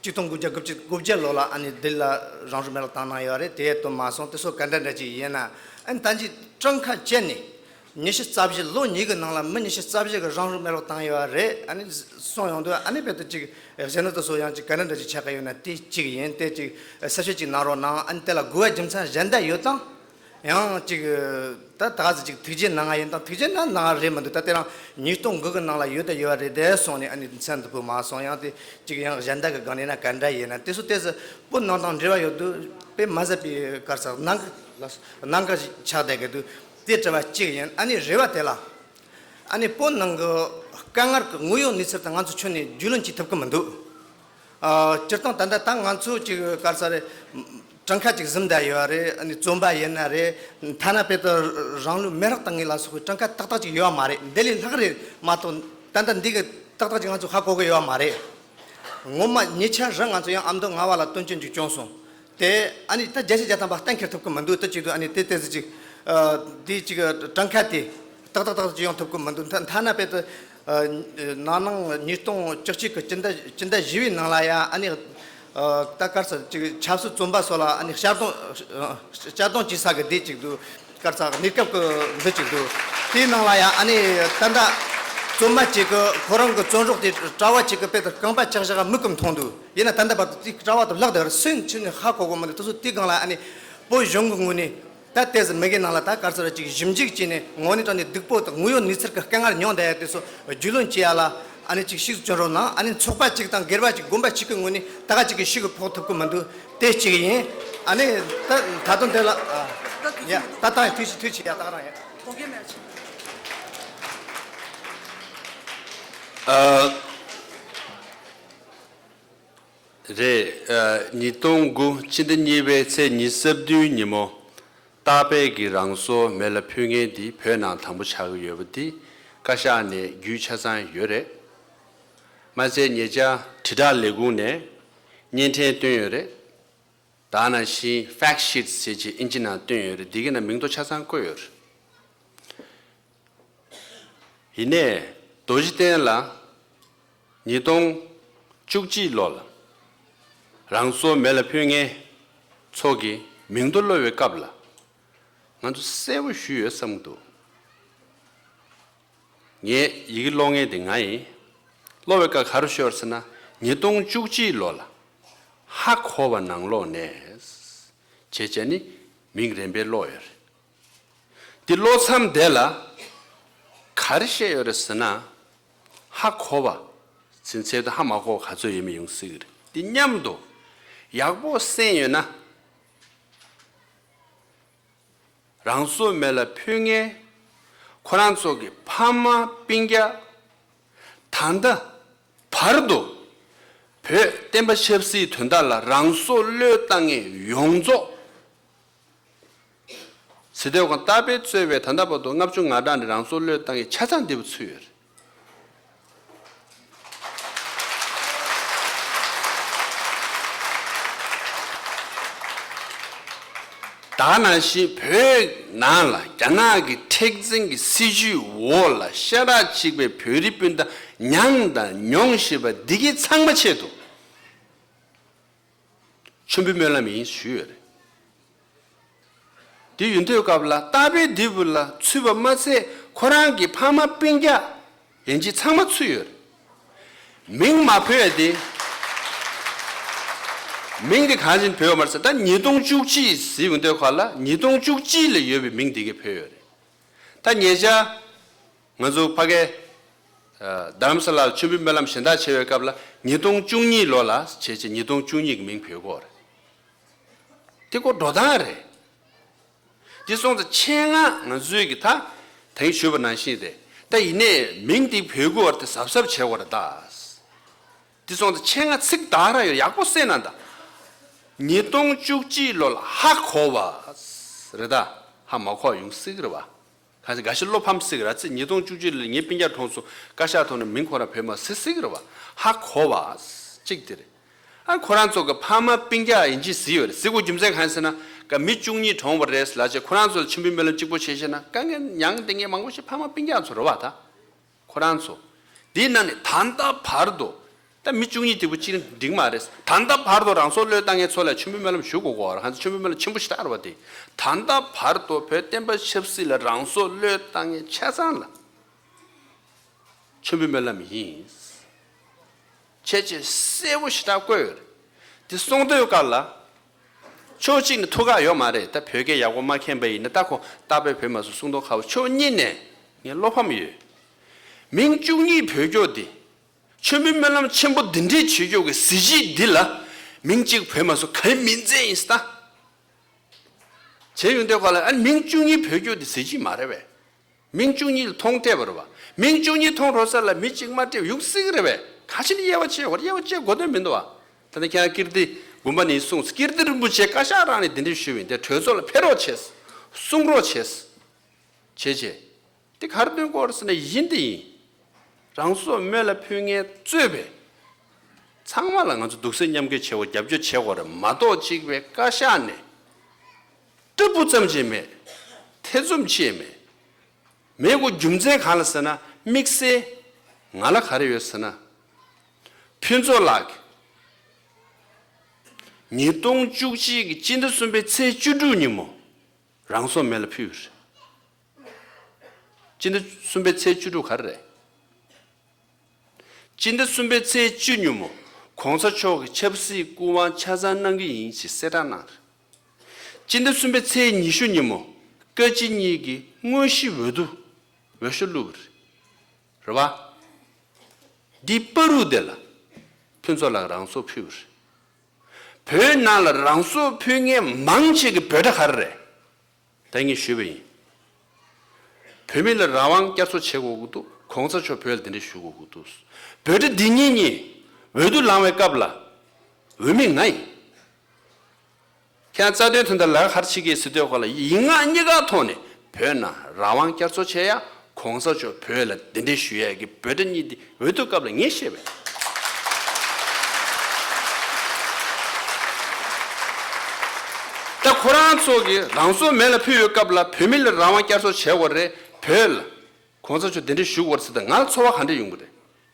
ཆིག་སྟོང་དགུ་བརྒྱ་དགུ་བཅུ་དགུ་བརྒྱ་ལོ་ལ་ཨ་ནི་ལྡི་ལི་ལ་རང་སྲོག་མེ་ལ་བཏང་གནང་ཡོད་རེད། དེ་ཡང་བཏོན་མ་སོང་། དེ་ཚོ་ག་འདྲ་འདྲ་ཅིག་ཡིན་ན། ཨ་ནི་ད་ཅིག་གྲངས་ཁ་བཅད་ནས། ཉི་ཤུ་རྩ་བཞི། ལོ་གཉིས་ཀྱི་ནང་ལ་མི་ཉི་ཤུ་རྩ་བཞི་གིས་རང་སྲོག་མེ་ལོག་བཏང་ཡོད་རེད། ཨ་ནི་གསུངས་ཡོང་དུས་ཨ་ནི་དཔེ་དེ་ཅིག་གཞན་དག་དེ་ཚོ་ཡང་ཅིག་ག་འདྲ་འདྲ་ཅིག་ཆགས་ཀྱི་ཡོད་ན་དེ་གཅིག་ཡིན། དེ་ཅིག་གསལ་བཤད་ཅིག་གནང་རོགས་གནང་། ཨ་ནི་དེ་ལ་དགོས་པ་རྒྱུ་མཚན་གཞན་དག་ཡོད་དང་། ཡང་ཅིག་ད་ད་ག་ཚོད་ཅིག་ཐུགས་རྗེ་གནང་ཡ་ཡིན་དང་། ཐུགས་རྗེ་གནང་གནང་རེད་མི་འདུག་ད་དེ་རིང་ཉིས་སྟོང་དགུ་གི་ནང་ལ་ཡོད་དང་ཡོད་རེད་དེ་སོང་ནས་ཨ་ནི་མཚན་དུ་བུ་མ་སོང་། ཡང་དེ་ཅིག་ཡང་གཞན་དག་གི་སྒང་ནས་ན་ག་འདྲ་ཡིན་ན། དེ་ཚོ་དེ་ཚོ་བོད་ནང་དང་འབྲེལ་བ་ཡོད་དུས་དཔེ་མ་ཟད་པའི་ག་རེ་ཟེར་ནང་གི་ལ་ནང་གི་ཆགས་བསྡད་ཀྱི་འདུག་དེ་དྲི་བ་གཅིག་ཡིན། ཨ་ནི་རེ་བ་དེ་ལ། ཨ་ནི་བོད་ནང་གི་དཀའ་ངལ་གྱི་དངོས་ཡོད་གནས་ཚུལ་དེ་ང་ཚོ་ཁྱོན་ནས་རྒྱུས་ལོན་བྱེད་ཐུབ་ཀྱི་མི་འདུག་ཨ་སྤྱིར་བཏང་ད་ལྟ་ད་ང་ཚོ་ཅིག་ག་རེ་ཟེར་རེད། གྲངས་ཁ་ཅིག་གཟིམ་བསྡད་ཡོད་རེད། ཨ་ནི་བཙོན་པ་ཡིན་ན་རེད། ཐ་ན་དཔེ་དེ་རང་ལུས་མེ་སྲེག་བཏང་མཁན་ལ་སོགས་པའི་གྲངས་ཁ་ཏག་ཏག་ཅིག་ཡོད་མ་རེད། འདི་ལས་ལྷག་རེད་མ་གཏོགས་ད་ལྟ་འདི་གི་ཏག་ཏག་ཅིག་ང་ཚོ་ཧ་གོ་གི་ཡོད་མ་རེད། ངོ་མ་ཉེ་ཆར་རང་ང་ཚོ་ཡང་ཨ་མདོ་རྔ་བ་ལ་དོན་རྐྱེན་ཅིག་བྱུང་སོང་། དེ་ཨ་ནི་ད་བརྒྱ་ཆ་བརྒྱ་ཐམ་པ་གཏན་འཁེལ་ཐུབ་ཀྱི་མི་འདུག་དེ་བྱེད་དུས་ཨ་ནི་དེ་ཏོག་ཙམ་ཅིག་ཨ་དེ་ཅིག་གྲངས་ཁ་དེ་ཏག་ཏག་ཏག་ཏག་ཅིག་ཡོང་ཐུབ་ཀྱི་མི་འདུག་ཐ་ཐ་ན་དཔེ་དེ་ཨ་ན་ནིང་ཉིས་སྟོང་བཅུ་གཅིག་གི་སྤྱི་ཟླ་སྤྱི་ཟླ་བཞི་པའི་ནང་ལ་ཡང་ཨ་ནི་ཨ་ད་ག་རེ་ཟེར་ཅིག་ཆབ་སྲིད་བཙོན་པ་སོགས་ལ་ཨ་ནི་གཅར་རྡུང་གཅར་རྡུང་བྱེད་ས་གི་དེ་ཅིག་འདུག་ག་རེ་ཟེར་གནས་སྐབས་ཀྱི་འདི་ཅིག་འདུག་དེའི་ནང་ལ་ཡང་ཨ་ནི་ད་ལྟ་ བཙོན་པ་གཅིག་གི་ཁོ་རང་གི་བཙོན་རོགས་དེ་གྲྭ་བ་གཅིག་གི་དཔེ་དེ་རྐང་པ་བཅག་བཞག་མིག་གིས་མཐོང་འདུག་ཡིན་ན་ད་ལྟ་བར་དུ་དེ་གྲྭ་བ་དེ་ལག་དེ་སུན་ཕྱིན་ནས་ཧ་གོ་གོ་མི་འདུག་དེ་ཚོ་དེ་སྒང་ལ་ཨ་ནི་བོད་གཞུང་གི་ངོས་ནས་ད་ཏོག་ཙམ་མི་གི་ནང་ལ་ད་ག་རེ་ཟེར་ཅིག་ཞིབ་འཇུག་བྱས་ནས་དངོས་གནས་དྲང་གནས་སྡུག་པོ་དང་དངོས་ཡོད་གནས་ཚུལ་གྱི་དཀའ་ངལ་མྱོང་བསྡད་ཡ་དེ་ཚོ་རྒྱུས་ལོན་བྱེད་ཡ་ལ་ཨ་ནི་ཅིག་ཤུགས་ཆེན་རོགས་གནང་། ཨ་ནི་ཚོགས་པ་གཅིག་དང་སྒེར་པ་གཅིག་དགོན་པ་གཅིག་གི་ངོས་ནས་ད་ག་ཅིག་གི་ཤུགས་ཕོག་ཐུབ་ཀྱི་མི་འདུག་དེ་གཅིག་ཡིན། ཨ་ནི་ད་ད་དུང་དེ་ལ་ཨ་ཡ་ད་ད་ཐུགས་རྗེ་ཐུགས་རྗེ་ཆེ་ཡ་ད་ག་རང་ཡ། ཨ། རེད། ཨ། ཉིས་སྟོང་དགུ་ཕྱི་ཟླ་གཉིས་པའི་ཚེས་ཉི་ཤུ་རྩ་བདུན་ཉིན་མོ། རྟག་པར་གྱི་རང་སྲོག་མེ་ལ་ཕུལ་མཁན་འདི་བོད་ནང་དང་པོ་ཆགས་ཀྱི་ཡོད་པ་འདི་བཀའ་ཤག་ནས་རྒྱུས་ཆ་ཚང་ཡོད་རེད། མ་ཚད་ཉེ་ཆར་དྲིལ་བསྒྲགས་ལས་ཁུངས་ནས་བརྙན་འཕྲིན་བཏོན་ཡོད་རེད། ད་ནང་བཞིན་fact sheets་ཟེར་གྱི་ཨིན་ཇི་ནང་བཏོན་ཡོད་རེད། འདི་གི་ནང་མིང་ཐོ་ཆ་ཚང་བཀོད་ཡོད་རེད། ཡིན་ནའི་རྡོ་རྗེ་གདན་ལ་ཉིས་སྟོང་བཅུ་གཅིག་ལོ་ལ་རང་སྲོག་མེ་ལ་ཕུལ་མཁན་ཚོ་གི་མིང་ཐོ་ཀློག་པའི་སྐབས་ལ་ང་ཚོ་གསལ་པོ་ཞུས་ཡོད་བསམ་གྱི་འདུག་ངས་ཡི་གེ་ཀློག་མཁན་དེ་ང་ཡིན། ཀློག་པའི་སྐབས་ག་རེ་ཤོར་ཟེར་ན་ཉིས་སྟོང་བཅུ་གཅིག་ལོ་ལ་ཧ་གོ་བ་ནང་ལོགས་ནས་བྱས་བྱས་ནི་མིང་རན་པས་ཀློག་ཡོད་རེད། འདི་ཀློག་མཚམས་དེ་ལ་ག་རེ་བཤད་ཡོད་རེད་ཟེར་ན། ཧ་གོ་བ་ཟིན་ཚད་དུ་ཧ་མ་གོ་བ་ག་ཚོད་ཡོད་མེད་ཡོང་སྲིད་ཀྱི་རེད། འདི་མཉམ་དུ་ཡག་པོ་གསན་ཡོད་ན། རང་སྲོག་མེ་ལ་ཕུལ་མཁན་ཁོ་རང་ཚོ་གི་ཕ་མ་སྤུན་ཀྱག་ད་ལྟ་བར་དུ་བོད་བསྟན་པ་ཆབ་སྲིད་དོན་དག་ལ་རང་སྲོག་བློས་བཏང་མཁན་ཡོངས་རྫོགས། སྲིད་དོན་ཁང་རྟག་པར་གཙོས་པའི་ད་ལྟ་བར་དུ་ལྔ་བཅུ་ང་གྲངས་ནས་རང་སྲོག་བློས་བཏང་མཁན་ཆ་ཚང་འདི་བུ་ཚུད་ཡོད་རེད། ད་ག་ནང་བཞིན་བོད་ནང་ལ་རྒྱ་ནག་གི་མཁྲེགས་འཛིན་གྱི་སྲིད་བྱུས་འོག་ལ་ཤ་ཁྲག་གཅིག་པའི་བོད་རིགས་སྤུན་ཟླ་མྱངས་དང་མྱོང་བཞིན་པ་འདི་གའི་ཚང་མ་ཆེད་དུ། མཆོད་འབུལ་སྨོན་ལམ་ཡིན་ཞུས་ཡོད་རེད། དེ་ཡོད་དུས་སྐབས་ལ་རྟག་པར་འདི་བུ་ལ་ཚུད་པ་མ་ཚད་ཁོ་རང་གི་ཕ་མ་སྤུན་ཀྱག་ཡན་ཆད་ཚང་མ་ཚུད་ཡོད་རེད། མིང་མ་བོས་ཏེ། མིང་དེ་གང་ཅིན་བོས་མ་རེད་ཟེར། ད་ཉིས་སྟོང་བཅུ་གཅིག་ཟེར་ཡོང་དུས་སྐབས་ལ་ཉིས་སྟོང་བཅུ་གཅིག་ལ་ཡོད་པའི་མིང་དེ་གས་བོས་ཡོད་རེད། ད་ཉེ་ཆར། ང་ཚོ་ཕ་གའི། ཨ། རྡ་རམ་ས་ལར་མཆོད་འབུལ་སྨོན་ལམ་གཞན་དག་བྱེད་པའི་སྐབས་ལ་ཉིས་སྟོང་བཅུ་གཉིས་ལོ་ལ་བྱས་རྗེས་ཉིས་སྟོང་བཅུ་གཉིས་ཀྱི་མིང་བོས་ཀྱི་ཡོད་རེད། དེ་ཁོ་འགྲོ་སྟངས་རེད། དེ་སོང་ཙང་ཆེད་མངགས་ང་ཚོས་ཀྱི་ད་ད་གིན་ཞུས་པ་ནང་བཞིན་རེད། ད་ཡིན་ནའི་མིང་དེ་བོས་ཀྱི་ཡོད་རེད་དེ་གཟབ་གཟབ་བྱེད་དགོས་རེད་ད། དེ་སོང་ཙང་ཆེད་མངགས་ཚིག་དག་ར་ཡོད། ཡག་པོ་གསན་ན་ད། ཉིས་སྟོང་བཅུ་གཅིག་ལོ་ལ་ཧ་གོ་བ་རེད་ད། ཧ་མ་གོ་བ་ཡོང་སྲིད་ཀྱི་རེད་བ། གང་ཞིག་འགའ་ཞིག་བློ་ཕམ་སྲིད་ཀྱི་རེད། ཚེ་ཉིས་སྟོང་བཅུ་གཅིག་ལོ་ལ་ངའི་སྤུན་ཀྱག་གྲོངས་སོང་། བཀའ་ཤག་ཐོག་ནས་མིང་ཁོ་རང་བོས་མ་སྲིད་སྲིད་ཀྱི་རེད་བ། ཧ་གོ་བ། གཅིག་དེ་རེད། ཨ། ཁོ་རང་ཚོ་གི་ཕ་མ་སྤུན་ཀྱག་ཡིན་གཅིག་ཟེར་ཡོད་རེད། ཟེར་དགོས་རྒྱུ་མཚན་གང་ཡིན་ཟེར་ན། ག་མི་བཅུ་གཉིས་གྲོངས་པ་རེད་ལབ་བྱས་ཁོ་རང་ཚོ་ལ་མཆོད་འབུལ་སྨོན་ལམ་གཅིག་པོ་བྱས་བྱས་ན་དཀའ་ངལ་མྱངས་བསྡད་མཁན་མང་པོ་ཞིག་ཕ་མ་སྤུན་ཀྱག་ཚོ་རེད་བ་ད། ཁོ་རང་ཚོ། འདིའི་ནང་ནས་ད་ལྟ་བར་དུ། ད་མི་བཅུ་གཉིས་དེ་བུ་གཅིག་འགྲིག་མ་རེད། ད་ལྟ་བར་དུ་རང་སྲོག་བློས་བཏང་མཁན་ཚོ་ལ་མཆོད་འབུལ་སྨོན་ལམ་ཞུ་དགོས་ཀྱི་ཡོད་རེད། ཧ་ཅང་མཆོད་འབུལ་སྨོན་ལམ་ཆེན་པོ་ཞེ་དྲག་རེད་བ་དེ། ད་ལྟ་བར་དུ་བོད་བསྟན་པ་ཆབ་སྲིད་ལ་རང་སྲོག་བློས་བཏང་མཁན་ཆ་ཚང་ལ་མཆོད་འབུལ་སྨོན་ལམ་ཡིན། བྱས་རྗེས་གསལ་པོ་ཞེ་དྲག་བཀོད་ཡོད་རེད། དེ་སོང་དུས་སྐབས་ལ། ཕྱོགས་གཅིག་ནས་ཐུགས་ཁག་ཡོད་མ་རེད། ད་བོད་སྐད་ཡག་པོ་མ་མཁྱེན་པ་ཡིན་ན་ད་ཁོ་རྟག་པར་བོས་མ་སོང་གསུང་མདོག་ཁ་པོ། ཕྱོགས་གཉིས་ནས་ངས་བློ་ཕམ་ཡོད། མིང་བཅུ་གཉིས་བོས་ཀྱོག་འདི། མཆོད་འབུལ་སྨོན་ལམ་ཆེན་པོ་འདི་འདྲས་བྱེད་ཀྱོག་གི་གཟི་བརྗིད་འདི་ལ་མིང་གཅིག་བོས་མ་སོང་ག་རེ་མིང་ཚད་ཡིན་ས་ད། བྱས་ཡོང་དུས་སྐབས་ལ་ཨ་ནི་མིང་བཅུ་གཉིས་བོས་ཀྱོག་འདི་གཟི་བརྗིད་མ་རེད་བས། མིང་བཅུ་གཉིས་ལ་མཐོང་སྤྲད་པ་རེད་བ། མིང་བཅུ་གཉིས་མཐོང་རོགས་ས་ལ་མི་གཅིག་མ་སྤྲད་ཡོང་སྲིད་ཀྱི་རེད་བས། ག་ཅི་ནས་དབྱེ་བ་ཕྱེ་བར་དབྱེ་བ་ཕྱེ་དགོས་དོན་མི་འདུག་བ། ད་ནི་ཁྱེད་རང་ཀིརྟི་དགོན་པ་ནས་གསུངས། ཀིརྟི་རིན་པོ་ཆེ་བཀའ་ཤག་རང་ནས་འདི་འདྲས་ཞུས་པ་ཡིན། དེ་གྲོས་ཚོགས་ལ་ཕེབས་རོགས་བྱས། གསུང་རོགས་བྱས། བྱས་རྗེས། དེ་ག་རེ་སྟོན་དགོས་རེད་ཟེར་ན་ཡིན་དེ་ཡིན། རང་སྲོག་མེ་ལ་ཕུལ་མཁན་གཙོས་པའི་ཚང་མ་ལ་ང་ཚོ་གདུག་སེམས་མཉམ་སྐྱེད་བྱེད་དགོས། རྒྱབ་སྐྱོར་བྱེད་དགོས་རེད་མ་གཏོགས་གཅིག་པའི་བཀའ་ཤག་ནས་སྐྲ་སྤུ་ཙམ་ཅིག་མེད། ཐེ་ཚོམ་ཅིག་མེད། མེད་དགོས་རྒྱུ་མཚན་གང་ལ་ཟེར་ན་དམིགས་བསལ་ང་ལ་ག་རེ་ཡོད་ཟེར་ན། ཕུན་ཚོགས་ལགས་ཉིས་སྟོང་བཅུ་གཅིག་གི་སྤྱི་ཟླ་གསུམ་པའི་ཚེས་བཅུ་དྲུག་ཉིན་མོ་རང་སྲོག་མེ་ལ་ཕུལ་ཡོད་རེད། སྤྱི་ཟླ་གསུམ་པའི་ཚེས་བཅུ་དྲུག་ག་རེ་རེད། སྤྱི་ཟླ་གསུམ་པའི་ཚེས་བཅུ་ཉིན་མོ་༸གོང་ས་མཆོག་གི་ཆབ་སྲིད་སྐུ་དབང་ཆ་ཚང་གནང་གི་ཡིན་ཞེས་གསལ་བསྒྲགས་གནང་རེད། སྤྱི་ཟླ་གསུམ་པའི་ཚེས་ཉི་ཤུ་ཉིན་མོ་བཀའ་སྤྱི་གཉིས་ཀྱིས་དངོས་གཞི་འོས་བསྡུ་འོས་ཤོག་བླུགས་པ་རེད། རེད་བ། འདི་བར་དུ་དེ་ལ་ཕུན་ཚོགས་ལགས་རང་སྲོག་ཕུལ་བ་རེད། བོད་ནང་ལ་རང་སྲོག་ཕུལ་མཁན་མང་ཆེ་གི་འབོད་སྒྲ་ག་རེ་རེད། ད་ངས་ཞུས་པ་ཡིན། བོད་མི་ལ་རང་དབང་བསྐྱར་གསོ་བྱེད་དགོས་ཀྱི་འདུག ༸གོང་ས་མཆོག་བོད་ལ་གདན་འདྲེན་ཞུ་དགོས་ཀྱི་འདུག་འབོད་སྒྲ་འདི་གཉིས་གཉིས་འོས་བསྡུ་ལངས་པའི་སྐབས་ལ་འོས་མི་ང་ཡིན། ཁྱེད་རང་རྩ་དོན་དོན་དག་ལ་ཁར་ཆི་གེ་ཟེར་དུས་ཁོ་ལ་ཡིག་ངག་གཉིས་ཀ་ཐོག་ནས་བོད་ནང་རང་དབང་བསྐྱར་གསོ་བྱེད་ཡ། ༸གོང་ས་མཆོག་བོད་ལ་གདན་འདྲེན་ཞུ་ཡ་གི་འབོད་སྒྲ་གཉིས་འདི་འོས་བསྡུ་སྐབས་ལ་ངས་བཤད་པས། ད་ཁོ་རང་ཚོ་གིས་རང་སྲོག་མེ་ལ་ཕུལ་ཡོད་སྐབས་ལ་བོད་མི་ལ་རང་དབང་བསྐྱར་གསོ་བྱེད་དགོས་རེད། བོད་ལ་༸གོང་ས་མཆོག་གདན་འདྲེན་ཞུ་དགོས་རེད་ཟེར་ད་ང་ལ་ཚོར་བ་ག་འདྲ་ཡོང་གི་རེད།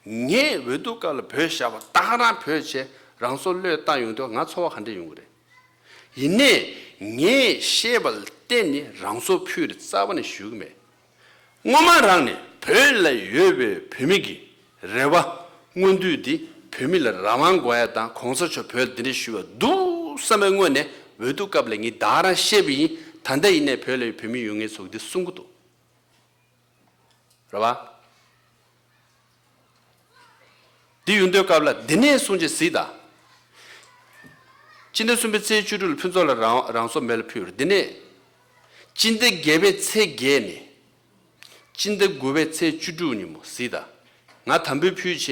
ངས་འོས་བསྡུ་སྐབས་ལ་བོད་ཞབས་པ་ད་ག་རང་བོད་བྱས་རང་སྲོག་བློས་བཏང་ཡོང་དུས་ང་ཚོར་བ་ག་འདྲ་ཡོང་གི་རེད། ཡིན་ནའི་ངས་ཤེས་པ་ལ་བརྟེན་ནས་རང་སྲོག་ཕུལ་རེད་རྩ་བ་ནས་ཞུ་གི་མེད། སྔོན་མ་རང་ནས་བོད་ལ་ཡོད་པའི་བོད་མི་གི་རེ་བ་མངོན་འདོད་འདི་བོད་མི་ལ་རང་དབང་དགོས་ཡ་དང་༸གོང་ས་མཆོག་བོད་ལ་གདན་འདྲེན་ཞུ་བ་འདུག་བསམ་པའི་ངོས་ནས་འོས་བསྡུ་སྐབས་ལ་ངས་ད་ག་རང་བཤད་པ་ཡིན། ད་ལྟ་ཡིན་ནའི་བོད་ལ་ཡོད་བོད་མི་ཡོད་ངེས་ཚོ་གིས་འདི་གསུང་གི་འདུག་རེད་བ། འདི་ཡོང་དུས་སྐབས་ལ་འདི་ནས་གསུང་ཆེད་གཟིགས་དང་། སྤྱི་ཟླ་གསུམ་པའི་ཚེས་བཅུ་དྲུག་ལ་ཕུན་ཚོགས་ལ་རང་རང་སྲོག་མེ་ལ་ཕུལ་བ་རེད། འདི་ནས་སྤྱི་ཟླ་བརྒྱད་པའི་ཚེས་བརྒྱད་ནས་སྤྱི་ཟླ་དགུ་པའི་ཚེས་བཅུ་དྲུག་ཉིན་མོ་གཟིགས་དང་། ང་དམ་འབུལ་ཕུལ་བྱས་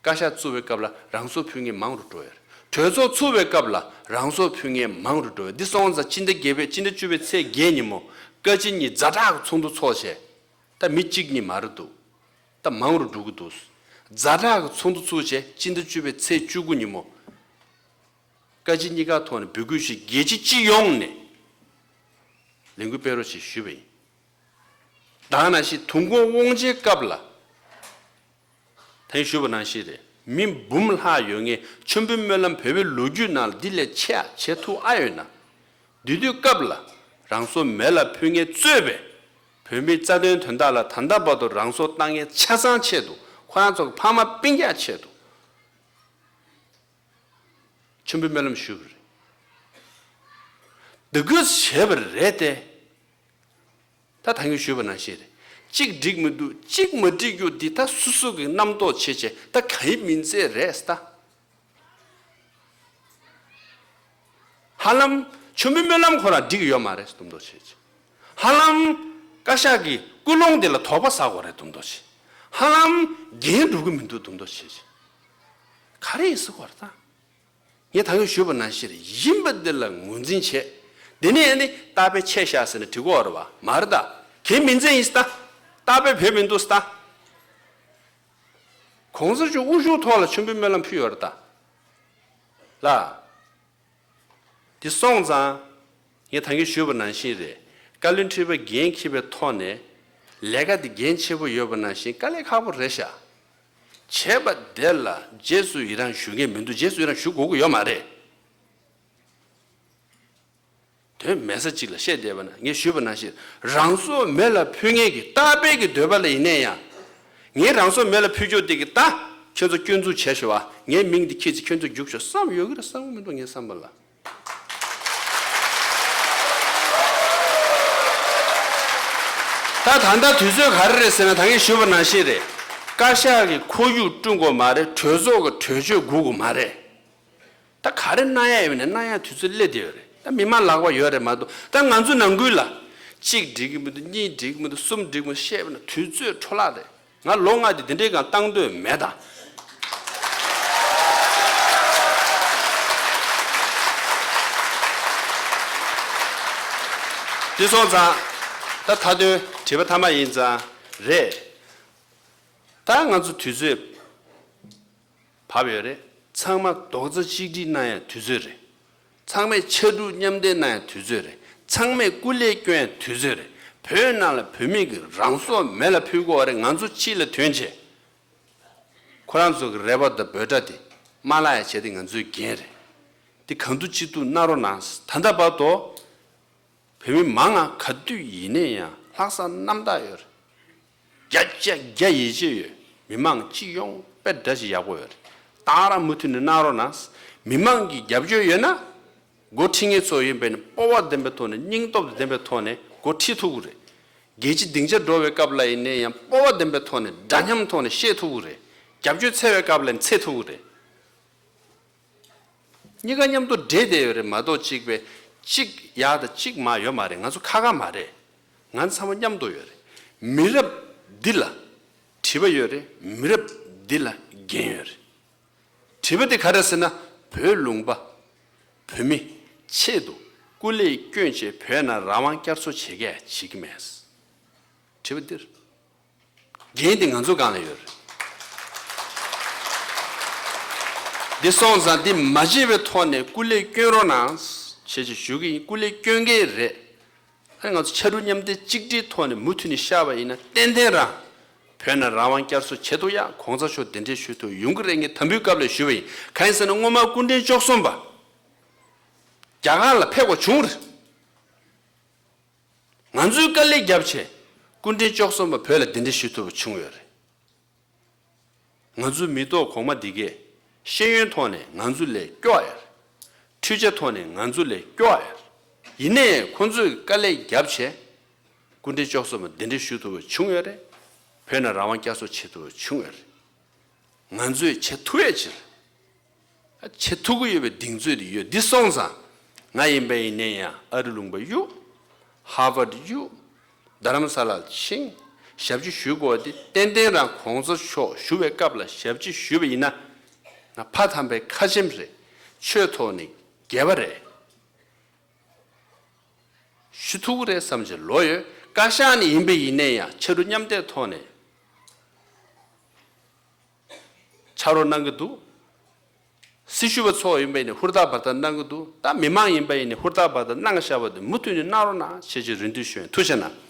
བཀའ་ཤག་བཙུགས་པའི་སྐབས་ལ་རང་སྲོག་ཕུལ་མཁན་མང་རུ་འགྲོ་ཡོད་རེད། གྲོས་ཚོགས་ཚུགས་པའི་སྐབས་ལ་རང་སྲོག་ཕུལ་མཁན་མང་རུ་འགྲོ་ཡོད། འདི་སོང་ཙང་སྤྱི་ཟླ་བརྒྱད་པའི་སྤྱི་ཟླ་བཅུ་པའི་ཚེས་བརྒྱད་ཉིན་མོ་བཀའ་སྤྱི་གཉིས་ཛ་དྲག་གི་ཚོགས་འདུ་ཚོགས་བྱས། ད་མི་གཅིག་གཉིས་མ་རེད་འདུག་ད་མང་རུ་འགྲོ་གི་འདུག་ཛ་དྲག་གི་ཚོགས་འདུ་ཚུགས་བྱས་སྤྱི་ཟླ་བཅུ་པའི་ཚེས་བཅུ་དགུ་ཉིན་མོ། བཀའ་སྤྱི་གཉིས་ཀ་ཐོག་ནས་འབོད་སྐུལ་ཞུས། རྒྱལ་སྤྱི་སྤྱི་ཡོངས་ནས་ལས་འགུལ་སྤེལ་རོགས་ཞེས་ཞུས་པ་ཡིན། ད་ག་ནང་བཞིན་དུས་འཁོར་དབང་ཆེན་སྐབས་ལ། ད་གིན་ཞུས་པ་ནང་བཞིན་རེད། མི་འབུམ་ལྷག་ཡོད་མཁན་མཆོད་འབུལ་སྨོན་ལམ་བོད་པའི་ལོ་རྒྱུས་ནང་ལ་འདི་ལས་ཆེ་ཡ་བྱེད་ཐུབ་ཨ་ཡོད་ན། འདི་དུས་སྐབས་ལ་རང་སྲོག་མེ་ལ་ཕུལ་མཁན་གཙོས་པའི་བོད་མིའི་རྩ་དོན་དོན་དག་ལ་ད་ལྟ་བར་དུ་རང་སྲོག་བཏང་མཁན་ཆ་ཚང་ཆེད་དུ་ཁོ་རང་ཚོ་གི་ཕ་མ་སྤུན་ཀྱག་ཆེད་དུ་མཆོད་འབུལ་སྨོན་ལམ་ཞུས་པ་རེད། འདི་གུས་བྱས་པ་རེད་དེ། ད་ད་གིན་ཞུས་པ་ནང་བཞིན་རེད། གཅིག་འགྲིག་མི་འདུག་གཅིག་མ་འགྲིག་རྒྱུ་འདི་ད་སོ་སོ་གི་རྣམ་རྟོག་བྱེད་བྱེད་ད་ག་ཡི་མིན་ཚད་རེད་ད། ཧ་ལམ་མཆོད་འབུལ་སྨོན་ལམ་ཁོ་རང་འགྲིག་ཡོད་མ་རེད་དུམ་མདོ་བྱེད་བྱེད། ཧ་ལམ་བཀའ་ཤག་གི་ཀུན་སློང་དེ་ལ་དོགས་པ་ཟ་དགོས་རེད་དུམ་མདོ་བྱེད། ཧ་ལམ་འགན་འགྲུབ་གི་མི་འདུག་དུམ་མདོ་བྱེད་བྱེད། ག་རེ་ཡིན་ཟེར་དགོས་རེད་ད། ངས་ད་གིན་ཞུས་པ་ནང་བཞིན་རེད། ཡིན་པ་འདི་ལ་ངོས་འཛིན་བྱེད། དེ་ནས་ནི་རྟག་པའི་ཆད་བཞག་ཟེར་ནས་འགྲིག་གི་ཡོད་རེད་བ། མ་རེད་ད། གན་མིན་ཚད་ཡིན་ས་ད། རྟག་པའི་བོད་མི་འདུག་ས་ད། གོང་ས་མཆོག་དབུ་བཞུགས་ཐོག་ལ་མཆོད་འབུལ་སྨོན་ལམ་ཕུལ་ཡོད་རེད་ད། ལ། དེ་སོང་ཙང་། ངས་ད་གིན་ཞུས་པ་ནང་བཞིན་རེད། བཀའ་བློན་ཁྲི་པ་འགན་འཁྱེར་བའི་ཐོག་ནས། ལས་ཀ་དེ་འགན་ཆེ་པོ་ཡོད་པ་ནང་བཞིན་དཀའ་ལས་ཁག་པོ་རེད་ཤག་བྱས་པ་དེ་ལ་རྗེས་སུ་ཡི་རང་ཞུ་མཁན་མི་འདུག་རྗེས་སུ་ཡི་རང་ཞུ་དགོས་ཀྱི་ཡོད་མ་རེད། དོན་མེད་ས་གཅིག་ལ་བཤད་བསྡད་པ་ན་ངས་ཞུས་པ་ནང་བཞིན་རང་སྲོག་མེ་ལ་ཕུལ་མཁན་གྱི་རྟག་པའི་གི་འདོད་པ་ལ་ཡིན་ནའི་ཡང་། ངས་རང་སྲོག་མེ་ལ་ཕུལ་རྒྱུ་དེ་གི་ད་ཁྱོད་ཚོ་སྐྱོན་འཛུགས་བྱས་ཤོག་ཨ། ངའི་མིང་འདི་ཁྱེད་ཚོས་ཁྱོད་ཚོ་རྒྱུགས་ཤོག་བསམ་ཡོད་ཀྱི་རེད་བསམ་གི་མི་འདུག་ངའི་བསམ་པ་ལ། ད་ད་ལྟ་དུས་ཚོད་ག་རེ་རེད་ཟེར་ན་ད་ངས་ཞུས་པ་ནང་བཞིན་རེད། བཀའ་ཤག་གི་ཁོར་ཡུག་བསྐྲུན་དགོས་མ་རེད། གྲོས་ཚོགས་ཀྱི་གྲོས་ཆོད་དགོས་ཀྱི་མ་རེད། ད་ག་རེ་གནང་ཡ་ཡོད་ན་གནང་ཡ་དུས་ཚོད་སླེབས་བསྡད་ཡོད་རེད། ད་མི་མང་ལག་པ་ཡོད་རེད་མ་གཏོགས་ད་ང་ཚོ་ནང་ཁུལ་ལ་གཅིག་འགྲིག་གི་མི་འདུག་གཉིས་འགྲིག་གི་མི་འདུག་གསུམ་འགྲིག་གི་མི་འདུག་བཤད་པ་ན་དུས་ཚོད་འཕྲོ་བརླག་རེད། ང་ལོ་ལྔ་དེ་དེ་འདྲའི་གང་བཏང་འདོད་མེད་ད། དེ་སོང་ཙང་ད་མཐའ་དོན་དྲི་བ་མཐའ་མ་ཡིན་ཙང་རེད། ད་ང་ཚོ་དུས་ཚོད་བབས་ཡོད་རེད། ཚང་མ་རྡོག་རྩ་གཅིག་སྒྲིལ་གནང་ཡ་དུས་ཚོད་རེད། ཚང་མས་ཕྱར་གྲུ་མཉམ་འདེགས་གནང་ཡ་དུས་ཚོད་རེད། ཚང་མས་སྐུ་ལས་སྐྱོན་ཡ་དུས་ཚོད་རེད། བོད་ནང་ལ་བོད་མི་གི་རང་སྲོག་མེ་ལ་ཕུལ་དགོས་པ་རེད། ང་ཚོ་ཕྱི་ལ་ཐོན་བྱས་ཁོ་རང་ཚོ་གི་རེ་བ་དང་འབོད་སྒྲ་དེ་མ་བརླག་ཡ་བྱས་ཏེ་ང་ཚོའི་འགན་རེད། འདི་གང་ཐུབ་ཅི་ཐུབ་གནང་རོགས་གནང་། ད་ལྟ་བར་དུ་བོད་མི་མང་ང་ག་དུས་ཡིན་ནའི་ཡང་ལྷག་བསམ་རྣམ་དག་ཡོད་རེད། བརྒྱ་ཆ་བརྒྱ་ཡིད་ཆེས་ཡོད། མི་མང་སྤྱི་ཡོངས་དཔེ་འདྲ་ཞིག་ཡག་པོ་ཡོད་རེད། ད་རང་མུ་མཐུད་ནས་གནང་རོགས་གནང་། མི་མང་གི་རྒྱབ་སྐྱོར་ཡོད་ན། འགོ་ཁྲིད་མཁན་ཚོ་ཡིན་པས་ནི་སྤོབས་པ་ལྡན་པའི་ཐོག་ནས་སྙིང་སྟོབས་ལྡན་པའི་ཐོག་ནས་འགོ་ཁྲིད་ཐུབ་ཀྱི་རེད། རྒྱལ་སྤྱི་སྡིངས་ཆ་འགྲོ་བའི་སྐབས་ལ་ཡིན་ནའི་ཡང་སྤོབས་པ་ལྡན་པའི་ཐོག་ནས་འདྲ་མཉམ་ཐོག་ནས་བཤད་ཐུབ་ཀྱི་རེད། རྒྱབ་སྐྱོར་འཚོལ་བའི་སྐབས་ལ་ཡིན་འཚོལ་ཐུབ་ཀྱི་རེད། གཉིས་ཀ་མཉམ་དུ་འདྲེས་བསྡད་ཡོད་རེད་མ་གཏོགས་གཅིག་པའི་གཅིག་ཡག་དང་གཅིག་མ་ཡོད་མ་རེད། ང་ཚོ་ཁ་ཁ་མ་རེད། ང་ཚང་མ་མཉམ་དུ་ཡོད་རེད། མི་རབས་འདི་ལ་བྲིས་པ་ཡོད་རེད། མི་རབས་འདི་ལ་འགན་ཡོད་རེད། བྲིས་པ་དེ་ག་རེ་ཟེར་ན། བོད་ལུང་པ་བོད་མི་ཆེད་དུ་སྐུ་ལས་བསྐྱོན་བྱས་བོད་ནང་རང་དབང་བསྐྱར་གསོ་བྱེད་མཁན་བྱེད་ཀྱི་མེད། བྲིས་པ་འདིར། འགན་དེ་ང་ཚོ་སྒང་ལ་ཡོད་རེད། འདི་སོང་ཙང་འདི་མ་བརྗེད་པའི་ཐོག་ནས་སྐུ་ལས་བསྐྱོན་རོགས་གནང་ཞེས་ཞུ་གི་ཡིན། སྐུ་ལས་བསྐྱོན་གྱི་རེད། ཨ་ནི་ང་ཚོ་ཕྱར་གྲུ་མཉམ་འདེགས་གཅིག་སྒྲིལ་ཐོག་ནས་མུ་མཐུད་ནས་བཤད་པ་ཡིན་ན་ཏན་ཏན་རང་བོད་ནང་རང་དབང་བསྐྱར་གསོ་བྱེད་ཐུབ་ཡ། གོང་ས་མཆོག་གདན་འདྲེན་ཞུ་ཐུབ་ཡོང་གི་རེད། ངས་དམ་འབུལ་སྐབས་ལ་ཞུས་པ་ཡིན། གང་ཡིན་ཟེར་ན་སྔོན་མ་སྐུ་ཕྲེང་བཅུ་གསུམ་པ་རྒྱ་གར་ལ་ཕེབས་དགོས་བྱུང་རེད། ང་ཚོས་དཀའ་ལས་བརྒྱབ་བྱས་སྐུ་ཕྲེང་བཅུ་གསུམ་པ་བོད་ལ་གདན་འདྲེན་ཞུ་ཐུབ་པ་བྱུང་ཡོད་རེད། ང་ཚོའི་མི་ཐོག་གོང་མ་འདི་གས་ཤེས་ཡོན་ཐོག་ནས་ང་ཚོ་ལས་སྐྱོ་བ་ཡོད་རེད། འཕྲུལ་ཆས་ཐོག་ནས་ང་ཚོ་ལས་སྐྱོ་བ་ཡོད་རེད། ཡིན་ནའི་ཁོང་ཚོས་དཀའ་ལས་བརྒྱབ་བྱས་སྐུ་ཕྲེང་བཅུ་གསུམ་པ་གདན་འདྲེན་ཞུ་ཐུབ་པ་བྱུང་ཡོད་རེད། བོད་ནང་རང་དབང་བསྐྱར་གསོ་བྱེད་ཐུབ་པ་བྱུང་ཡོད་རེད། ང་ཚོས་བྱེད་ཐུབ་ཡས་ཕྱིར། བྱེད་ཐུབ་ཀྱི་ཡོད་པའི་གདེང་ཚོད་དེ་ཡོད། འདི་སོང་ཙང་ང་ཡིན་པ་ཡིན་ནའི་ཡང་ཨ་རི་ལུང་པ་གཡུག་ཧར་ཝརཌ་གཡུག་རྡ་རམ་ས་ལར་ཕྱིན། ཞབས་ཕྱི་ཞུ་དགོས་དེ་ཏན་ཏན་རང་གོང་ས་མཆོག་ཞུ་བའི་སྐབས་ལ་ཞབས་ཕྱི་ཞུས་པ་ཡིན་ན། ང་ཕ་དམ་པའི་ཁ་ཆེམས་རེད། ཆོས་ཐོག་ནས་རྒྱལ་བ་རེད། ཞུ་ཐུབ་ཀྱི་རེད་བསམ་བྱས་ལོ་ཡོད། བཀའ་ཤག་ནས་ཡིན་པ་ཡིན་ནའི་ཡང་ཕྱར་གྲུ་མཉམ་འདེགས་ཐོག་ནས་ཕྱག་རོགས་གནང་གི་འདུག་སྲི་ཞུ་བ་ཚོ་ཡིན་པ་ཡིན་ནའི་ཧུར་ཐག་འབད་ཐག་གནང་གི་འདུག་ད་མི་མང་ཡིན་པ་ཡིན་ནའི་ཧུར་ཐག་འབད་ཐག་གནང་བཞག་པ་དེ་མུ་མཐུད་ནས་གནང་རོགས་གནང་བྱས་ཅིག་རེ་འདུན་ཞུ་ཡིན། ཐུགས་རྗེ་གནང་།